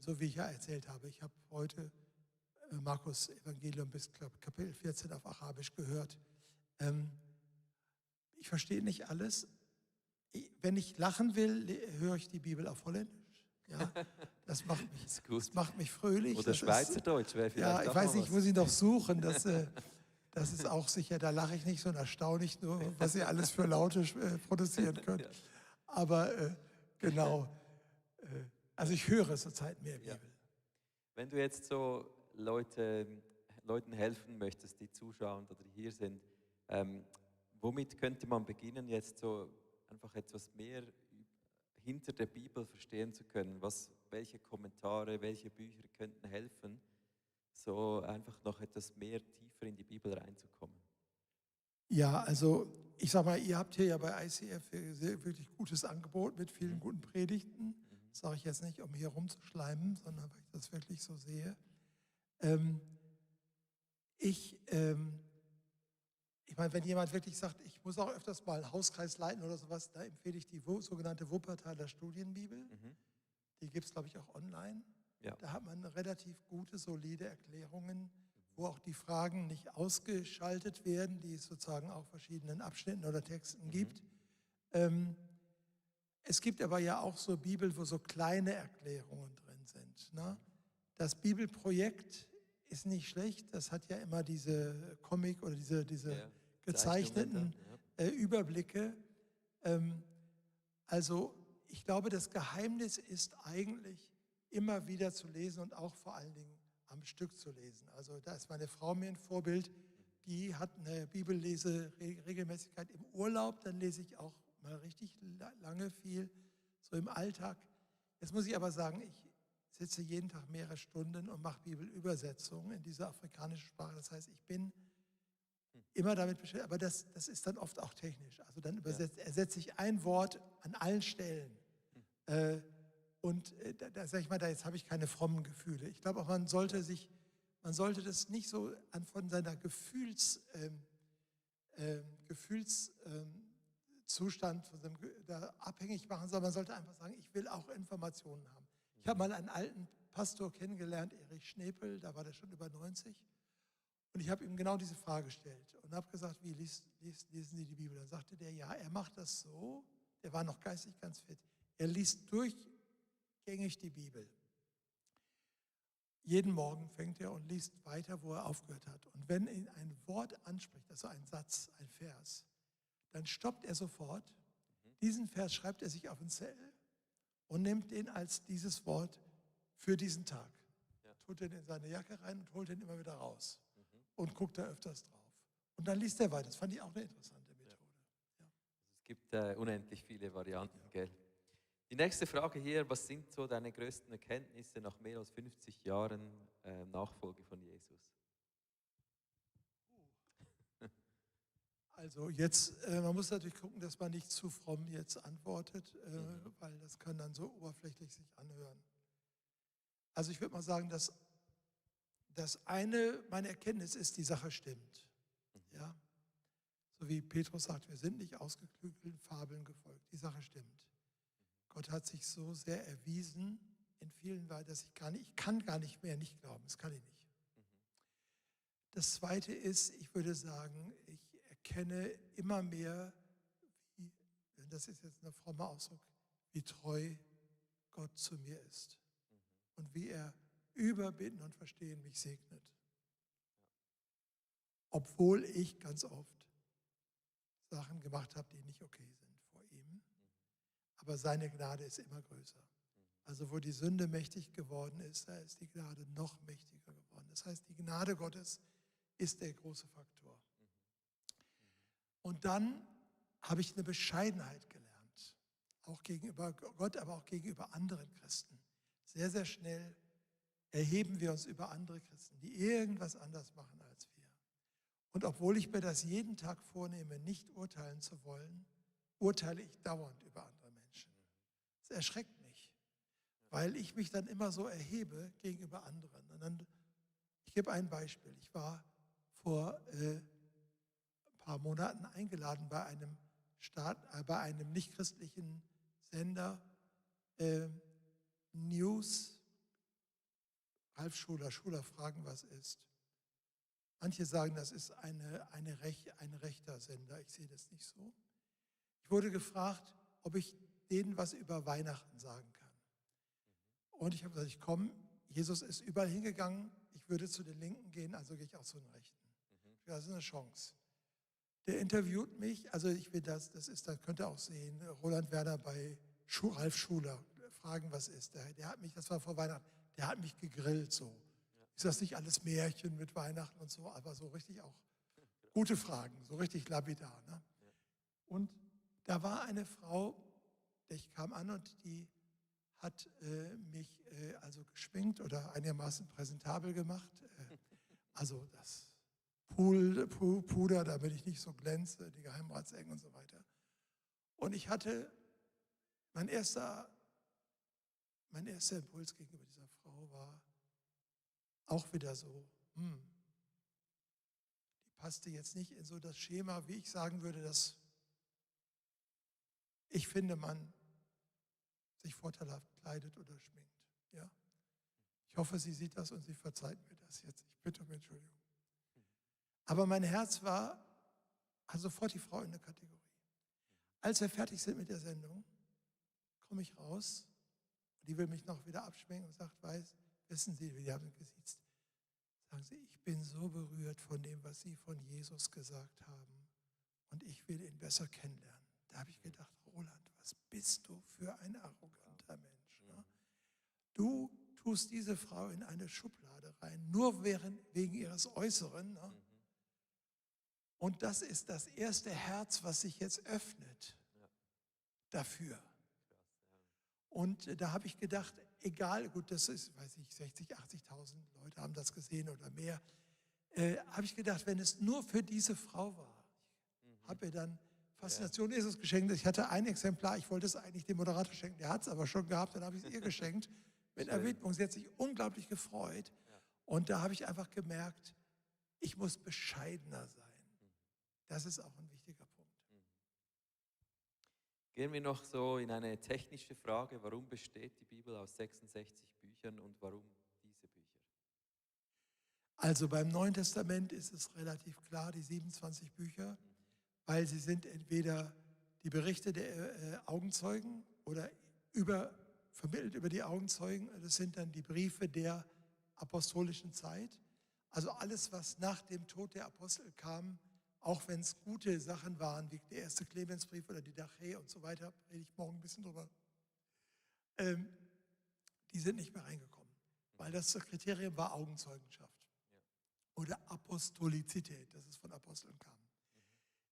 So wie ich ja erzählt habe, ich habe heute Markus Evangelium bis Kapitel 14 auf Arabisch gehört. Ich verstehe nicht alles. Wenn ich lachen will, höre ich die Bibel auf Holländisch. Ja, das macht mich fröhlich. Oder Schweizerdeutsch wäre vielleicht. Ja, ich weiß nicht, ich muss ihn noch suchen. Das ist auch sicher, da lache ich nicht so erstaunlich, nur was ihr alles für Laute produzieren könnt. Aber genau, also ich höre zurzeit mehr Bibel. Ja. Wenn du jetzt so Leuten helfen möchtest, die zuschauen oder die hier sind, womit könnte man beginnen, jetzt so einfach etwas mehr hinter der Bibel verstehen zu können? Welche Kommentare, welche Bücher könnten helfen, so einfach noch etwas mehr tiefer in die Bibel reinzukommen? Ja, also ich sag mal, ihr habt hier ja bei ICF wirklich gutes Angebot mit vielen guten Predigten. Das sage ich jetzt nicht, um hier rumzuschleimen, sondern weil ich das wirklich so sehe. Ich meine, wenn jemand wirklich sagt, ich muss auch öfters mal einen Hauskreis leiten oder sowas, da empfehle ich die sogenannte Wuppertaler Studienbibel. Die gibt es, glaube ich, auch online. Ja. Da hat man relativ gute, solide Erklärungen, wo auch die Fragen nicht ausgeschaltet werden, die es sozusagen auch verschiedenen Abschnitten oder Texten gibt. Es gibt aber ja auch so Bibel, wo so kleine Erklärungen drin sind. Ne? Das Bibelprojekt ist nicht schlecht, das hat ja immer diese Comic oder diese gezeichneten Überblicke. Also ich glaube, das Geheimnis ist eigentlich immer wieder zu lesen und auch vor allen Dingen am Stück zu lesen. Also da ist meine Frau mir ein Vorbild, die hat eine Bibellese-Regelmäßigkeit im Urlaub, dann lese ich auch mal richtig lange viel, so im Alltag. Jetzt muss ich aber sagen, ich sitze jeden Tag mehrere Stunden und mache Bibelübersetzungen in dieser afrikanischen Sprache. Das heißt, ich bin immer damit beschäftigt, aber das ist dann oft auch technisch. Also dann ersetze ich ein Wort an allen Stellen. Da sage ich mal, jetzt habe ich keine frommen Gefühle. Ich glaube auch, man sollte das nicht so von seiner Gefühlszustand von seinem da abhängig machen, sondern man sollte einfach sagen, ich will auch Informationen haben. Ich habe mal einen alten Pastor kennengelernt, Erich Schnepel, da war der schon über 90. Und ich habe ihm genau diese Frage gestellt und habe gesagt, wie lesen Sie die Bibel? Dann sagte der, ja, er macht das so, der war noch geistig ganz fit, er liest durchgängig die Bibel. Jeden Morgen fängt er und liest weiter, wo er aufgehört hat. Und wenn ihn ein Wort anspricht, also ein Satz, ein Vers, dann stoppt er sofort. Diesen Vers schreibt er sich auf einen Zettel und nimmt den als dieses Wort für diesen Tag. Ja. Tut den in seine Jacke rein und holt den immer wieder raus. Und guckt da öfters drauf. Und dann liest er weiter. Das fand ich auch eine interessante Methode. Ja. Also es gibt unendlich viele Varianten, gell? Die nächste Frage hier, was sind so deine größten Erkenntnisse nach mehr als 50 Jahren Nachfolge von Jesus? Also jetzt, man muss natürlich gucken, dass man nicht zu fromm jetzt antwortet, weil das kann dann so oberflächlich sich anhören. Also ich würde mal sagen, dass meine Erkenntnis ist, die Sache stimmt. Ja? So wie Petrus sagt, wir sind nicht ausgeklügelten Fabeln gefolgt. Die Sache stimmt. Gott hat sich so sehr erwiesen in vielen Weisen, dass ich kann gar nicht mehr nicht glauben. Das kann ich nicht. Das Zweite ist, ich würde sagen, ich erkenne immer mehr, das ist jetzt ein frommer Ausdruck, wie treu Gott zu mir ist. Und wie er über Bitten und Verstehen mich segnet. Obwohl ich ganz oft Sachen gemacht habe, die nicht okay sind vor ihm. Aber seine Gnade ist immer größer. Also wo die Sünde mächtig geworden ist, da ist die Gnade noch mächtiger geworden. Das heißt, die Gnade Gottes ist der große Faktor. Und dann habe ich eine Bescheidenheit gelernt, auch gegenüber Gott, aber auch gegenüber anderen Christen. Sehr, sehr schnell erheben wir uns über andere Christen, die irgendwas anders machen als wir. Und obwohl ich mir das jeden Tag vornehme, nicht urteilen zu wollen, urteile ich dauernd über andere Menschen. Das erschreckt mich, weil ich mich dann immer so erhebe gegenüber anderen. Und dann, ich gebe ein Beispiel. Ich war vor ein paar Monaten eingeladen bei einem nichtchristlichen Sender, News. Ralf Schuler fragen, was ist. Manche sagen, das ist ein rechter Sender. Ich sehe das nicht so. Ich wurde gefragt, ob ich denen was über Weihnachten sagen kann. Und ich habe gesagt, ich komme. Jesus ist überall hingegangen. Ich würde zu den Linken gehen, also gehe ich auch zu den Rechten. Das ist eine Chance. Der interviewt mich, also ich will das könnt ihr auch sehen, Roland Werner bei Ralf Schuler, fragen, was ist. Der hat mich, das war vor Weihnachten, der hat mich gegrillt so. Ja. Ist das nicht alles Märchen mit Weihnachten und so, aber so richtig auch gute Fragen, so richtig lapidar. Ne? Ja. Und da war eine Frau, ich kam an und die hat mich also geschminkt oder einigermaßen präsentabel gemacht. Also das Puder, damit ich nicht so glänze, die Geheimratsecken und so weiter. Und ich hatte, mein erster Impuls gegenüber dieser Frau war auch wieder so, die passte jetzt nicht in so das Schema, wie ich sagen würde, dass ich finde, man sich vorteilhaft kleidet oder schminkt. Ja? Ich hoffe, sie sieht das und sie verzeiht mir das jetzt. Ich bitte um Entschuldigung. Aber mein Herz hat sofort die Frau in der Kategorie. Als wir fertig sind mit der Sendung, komme ich raus. Die will mich noch wieder abschminken und sagt, wissen Sie, wir haben gesiezt. Sagen Sie, ich bin so berührt von dem, was Sie von Jesus gesagt haben. Und ich will ihn besser kennenlernen. Da habe ich gedacht, Roland, was bist du für ein arroganter Mensch? Ne? Du tust diese Frau in eine Schublade rein, nur wegen ihres Äußeren. Ne? Und das ist das erste Herz, was sich jetzt öffnet dafür. Und da habe ich gedacht, egal, gut, das ist, 60.000, 80.000 Leute haben das gesehen oder mehr, habe ich gedacht, wenn es nur für diese Frau war, habe ihr dann Faszination Jesus geschenkt. Ich hatte ein Exemplar, ich wollte es eigentlich dem Moderator schenken, der hat es aber schon gehabt, dann habe ich es ihr geschenkt mit einer Widmung. Sie hat sich unglaublich gefreut. Und da habe ich einfach gemerkt, ich muss bescheidener sein. Das ist auch ein wichtiger Punkt. Gehen wir noch so in eine technische Frage. Warum besteht die Bibel aus 66 Büchern und warum diese Bücher? Also beim Neuen Testament ist es relativ klar, die 27 Bücher, weil sie sind entweder die Berichte der Augenzeugen oder vermittelt über die Augenzeugen. Das sind dann die Briefe der apostolischen Zeit. Also alles, was nach dem Tod der Apostel kam, auch wenn es gute Sachen waren, wie der erste Clemensbrief oder die Dache und so weiter, rede ich morgen ein bisschen drüber, die sind nicht mehr reingekommen, weil das Kriterium war Augenzeugenschaft oder Apostolizität, dass es von Aposteln kam.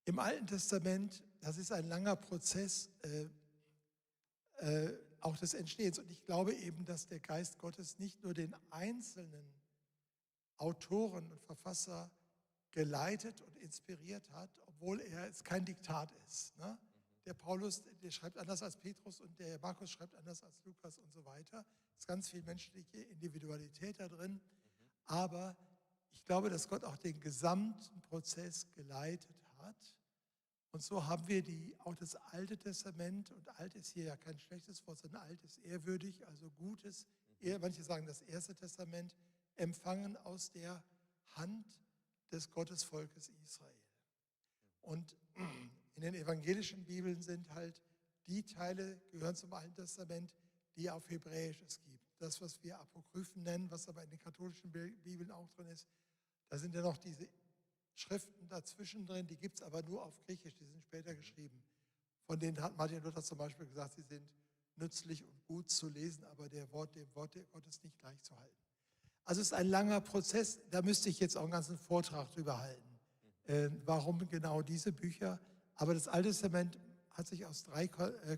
Im Alten Testament, das ist ein langer Prozess auch des Entstehens. Und ich glaube eben, dass der Geist Gottes nicht nur den einzelnen Autoren und Verfasser geleitet und inspiriert hat, obwohl es kein Diktat ist. Ne? Der Paulus, der schreibt anders als Petrus und der Markus schreibt anders als Lukas und so weiter. Es ist ganz viel menschliche Individualität da drin. Aber ich glaube, dass Gott auch den gesamten Prozess geleitet hat. Und so haben wir auch das Alte Testament, und alt ist hier ja kein schlechtes Wort, sondern alt ist ehrwürdig, also Gutes, manche sagen das Erste Testament, empfangen aus der Hand des Gottesvolkes Israel. Und in den evangelischen Bibeln sind halt die Teile, gehören zum Alten Testament, die auf Hebräisch es gibt. Das, was wir Apokryphen nennen, was aber in den katholischen Bibeln auch drin ist, da sind ja noch diese Schriften dazwischen drin, die gibt es aber nur auf Griechisch, die sind später geschrieben. Von denen hat Martin Luther zum Beispiel gesagt, sie sind nützlich und gut zu lesen, aber dem Wort Gottes nicht gleichzuhalten. Also es ist ein langer Prozess, da müsste ich jetzt auch einen ganzen Vortrag drüber halten. Warum genau diese Bücher? Aber das Alte Testament hat sich aus 3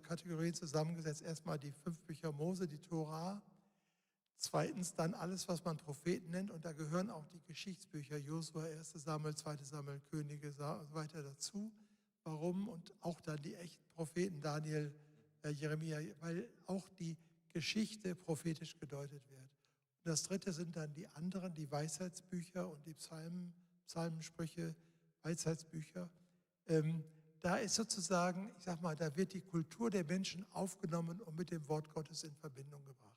Kategorien zusammengesetzt. Erstmal die 5 Bücher Mose, die Tora. Zweitens dann alles, was man Propheten nennt. Und da gehören auch die Geschichtsbücher, Josua, 1. Samuel, 2. Samuel, Könige und so weiter dazu. Warum? Und auch dann die echten Propheten, Daniel, Jeremia, weil auch die Geschichte prophetisch gedeutet wird. Und das dritte sind dann die anderen, die Weisheitsbücher und die Psalmensprüche, Weisheitsbücher. Da ist sozusagen, ich sag mal, da wird die Kultur der Menschen aufgenommen und mit dem Wort Gottes in Verbindung gebracht.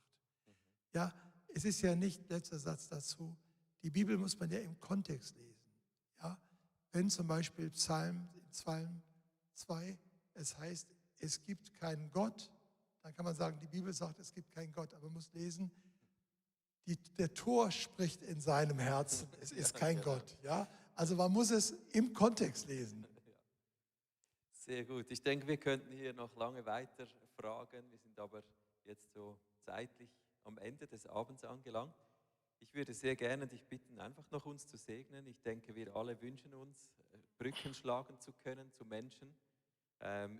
Ja, es ist ja nicht, letzter Satz dazu, die Bibel muss man ja im Kontext lesen. Ja, wenn zum Beispiel Psalm 2, es heißt, es gibt keinen Gott, dann kann man sagen, die Bibel sagt, es gibt keinen Gott, aber man muss lesen, der Tor spricht in seinem Herzen, es ist kein Gott. Ja? Also man muss es im Kontext lesen. Sehr gut. Ich denke, wir könnten hier noch lange weiter fragen. Wir sind aber jetzt so zeitlich am Ende des Abends angelangt. Ich würde sehr gerne dich bitten, einfach noch uns zu segnen. Ich denke, wir alle wünschen uns, Brücken schlagen zu können zu Menschen,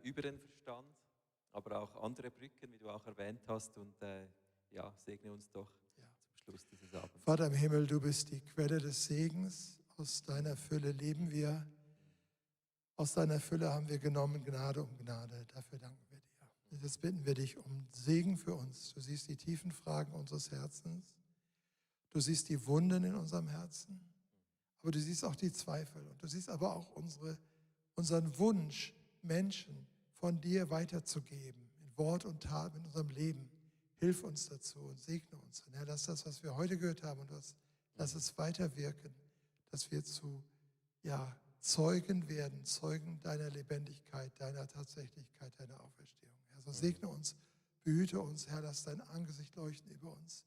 über den Verstand, aber auch andere Brücken, wie du auch erwähnt hast. Und segne uns doch zum Schluss dieses Abends. Vater im Himmel, du bist die Quelle des Segens. Aus deiner Fülle leben wir. Aus deiner Fülle haben wir genommen, Gnade um Gnade. Dafür danken wir dir. Und jetzt bitten wir dich um Segen für uns. Du siehst die tiefen Fragen unseres Herzens. Du siehst die Wunden in unserem Herzen. Aber du siehst auch die Zweifel. Und du siehst aber auch unseren Wunsch, Menschen von dir weiterzugeben. In Wort und Tat, in unserem Leben. Hilf uns dazu und segne uns. Und Herr, lass das, was wir heute gehört haben, und lass es weiterwirken, dass wir zu Zeugen werden, Zeugen deiner Lebendigkeit, deiner Tatsächlichkeit, deiner Auferstehung. Herr, so segne uns, behüte uns, Herr, lass dein Angesicht leuchten über uns.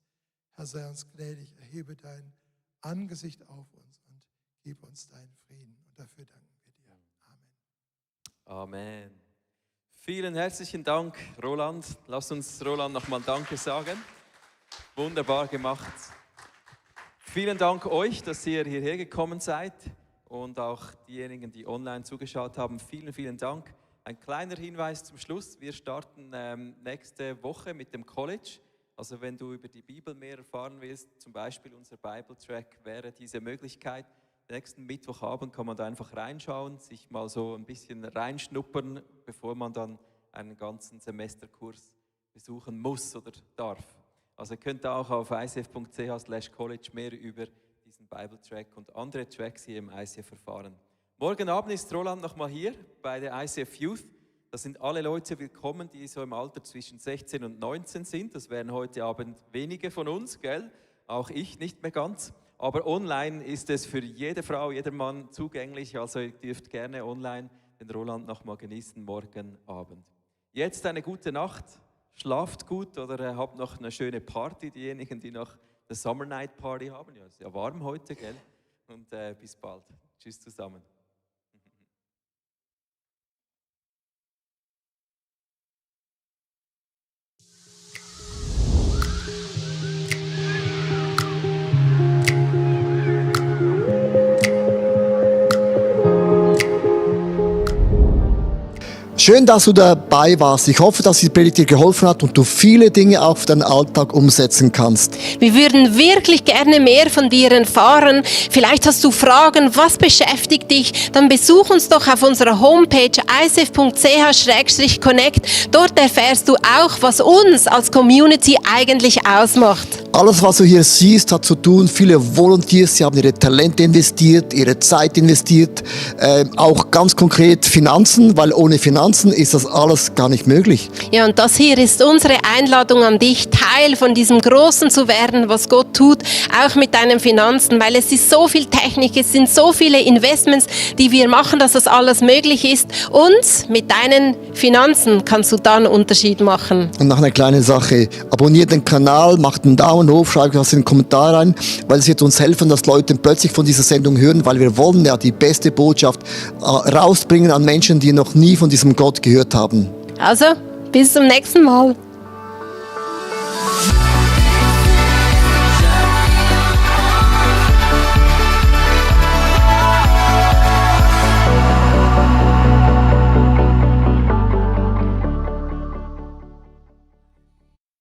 Herr, sei uns gnädig, erhebe dein Angesicht auf uns und gib uns deinen Frieden. Und dafür danken wir dir. Amen. Amen. Vielen herzlichen Dank, Roland. Lass uns Roland nochmal Danke sagen. Wunderbar gemacht. Vielen Dank euch, dass ihr hierher gekommen seid. Und auch diejenigen, die online zugeschaut haben, vielen, vielen Dank. Ein kleiner Hinweis zum Schluss. Wir starten nächste Woche mit dem College. Also wenn du über die Bibel mehr erfahren willst, zum Beispiel unser Bible Track, wäre diese Möglichkeit. Nächsten Mittwochabend kann man da einfach reinschauen, sich mal so ein bisschen reinschnuppern, bevor man dann einen ganzen Semesterkurs besuchen muss oder darf. Also ihr könnt auch auf icf.ch/college mehr über diesen Bible Track und andere Tracks hier im ICF erfahren. Morgen Abend ist Roland nochmal hier bei der ICF Youth. Da sind alle Leute willkommen, die so im Alter zwischen 16 und 19 sind. Das wären heute Abend wenige von uns, gell? Auch ich nicht mehr ganz. Aber online ist es für jede Frau, jeder Mann zugänglich. Also ihr dürft gerne online den Roland noch mal genießen morgen Abend. Jetzt eine gute Nacht, schlaft gut oder habt noch eine schöne Party. Diejenigen, die noch eine Summer Night Party haben. Ja, ist ja warm heute, gell? Und bis bald. Tschüss zusammen. Schön, dass du dabei warst. Ich hoffe, dass die Predigt dir geholfen hat und du viele Dinge auch für deinen Alltag umsetzen kannst. Wir würden wirklich gerne mehr von dir erfahren. Vielleicht hast du Fragen, was beschäftigt dich? Dann besuch uns doch auf unserer Homepage icf.ch/connect. Dort erfährst du auch, was uns als Community eigentlich ausmacht. Alles, was du hier siehst, hat zu tun. Viele Volunteers, sie haben ihre Talente investiert, ihre Zeit investiert, auch ganz konkret Finanzen, weil ohne Finanzen ist das alles gar nicht möglich. Ja, und das hier ist unsere Einladung an dich, Teil von diesem Großen zu werden, was Gott tut, auch mit deinen Finanzen, weil es ist so viel Technik, es sind so viele Investments, die wir machen, dass das alles möglich ist. Und mit deinen Finanzen kannst du dann einen Unterschied machen. Und noch eine kleine Sache, abonniert den Kanal, macht einen Daumen hoch, schreibt was in den Kommentar rein, weil es wird uns helfen, dass Leute plötzlich von dieser Sendung hören, weil wir wollen ja die beste Botschaft rausbringen an Menschen, die noch nie von diesem Gott gehört haben. Also, bis zum nächsten Mal.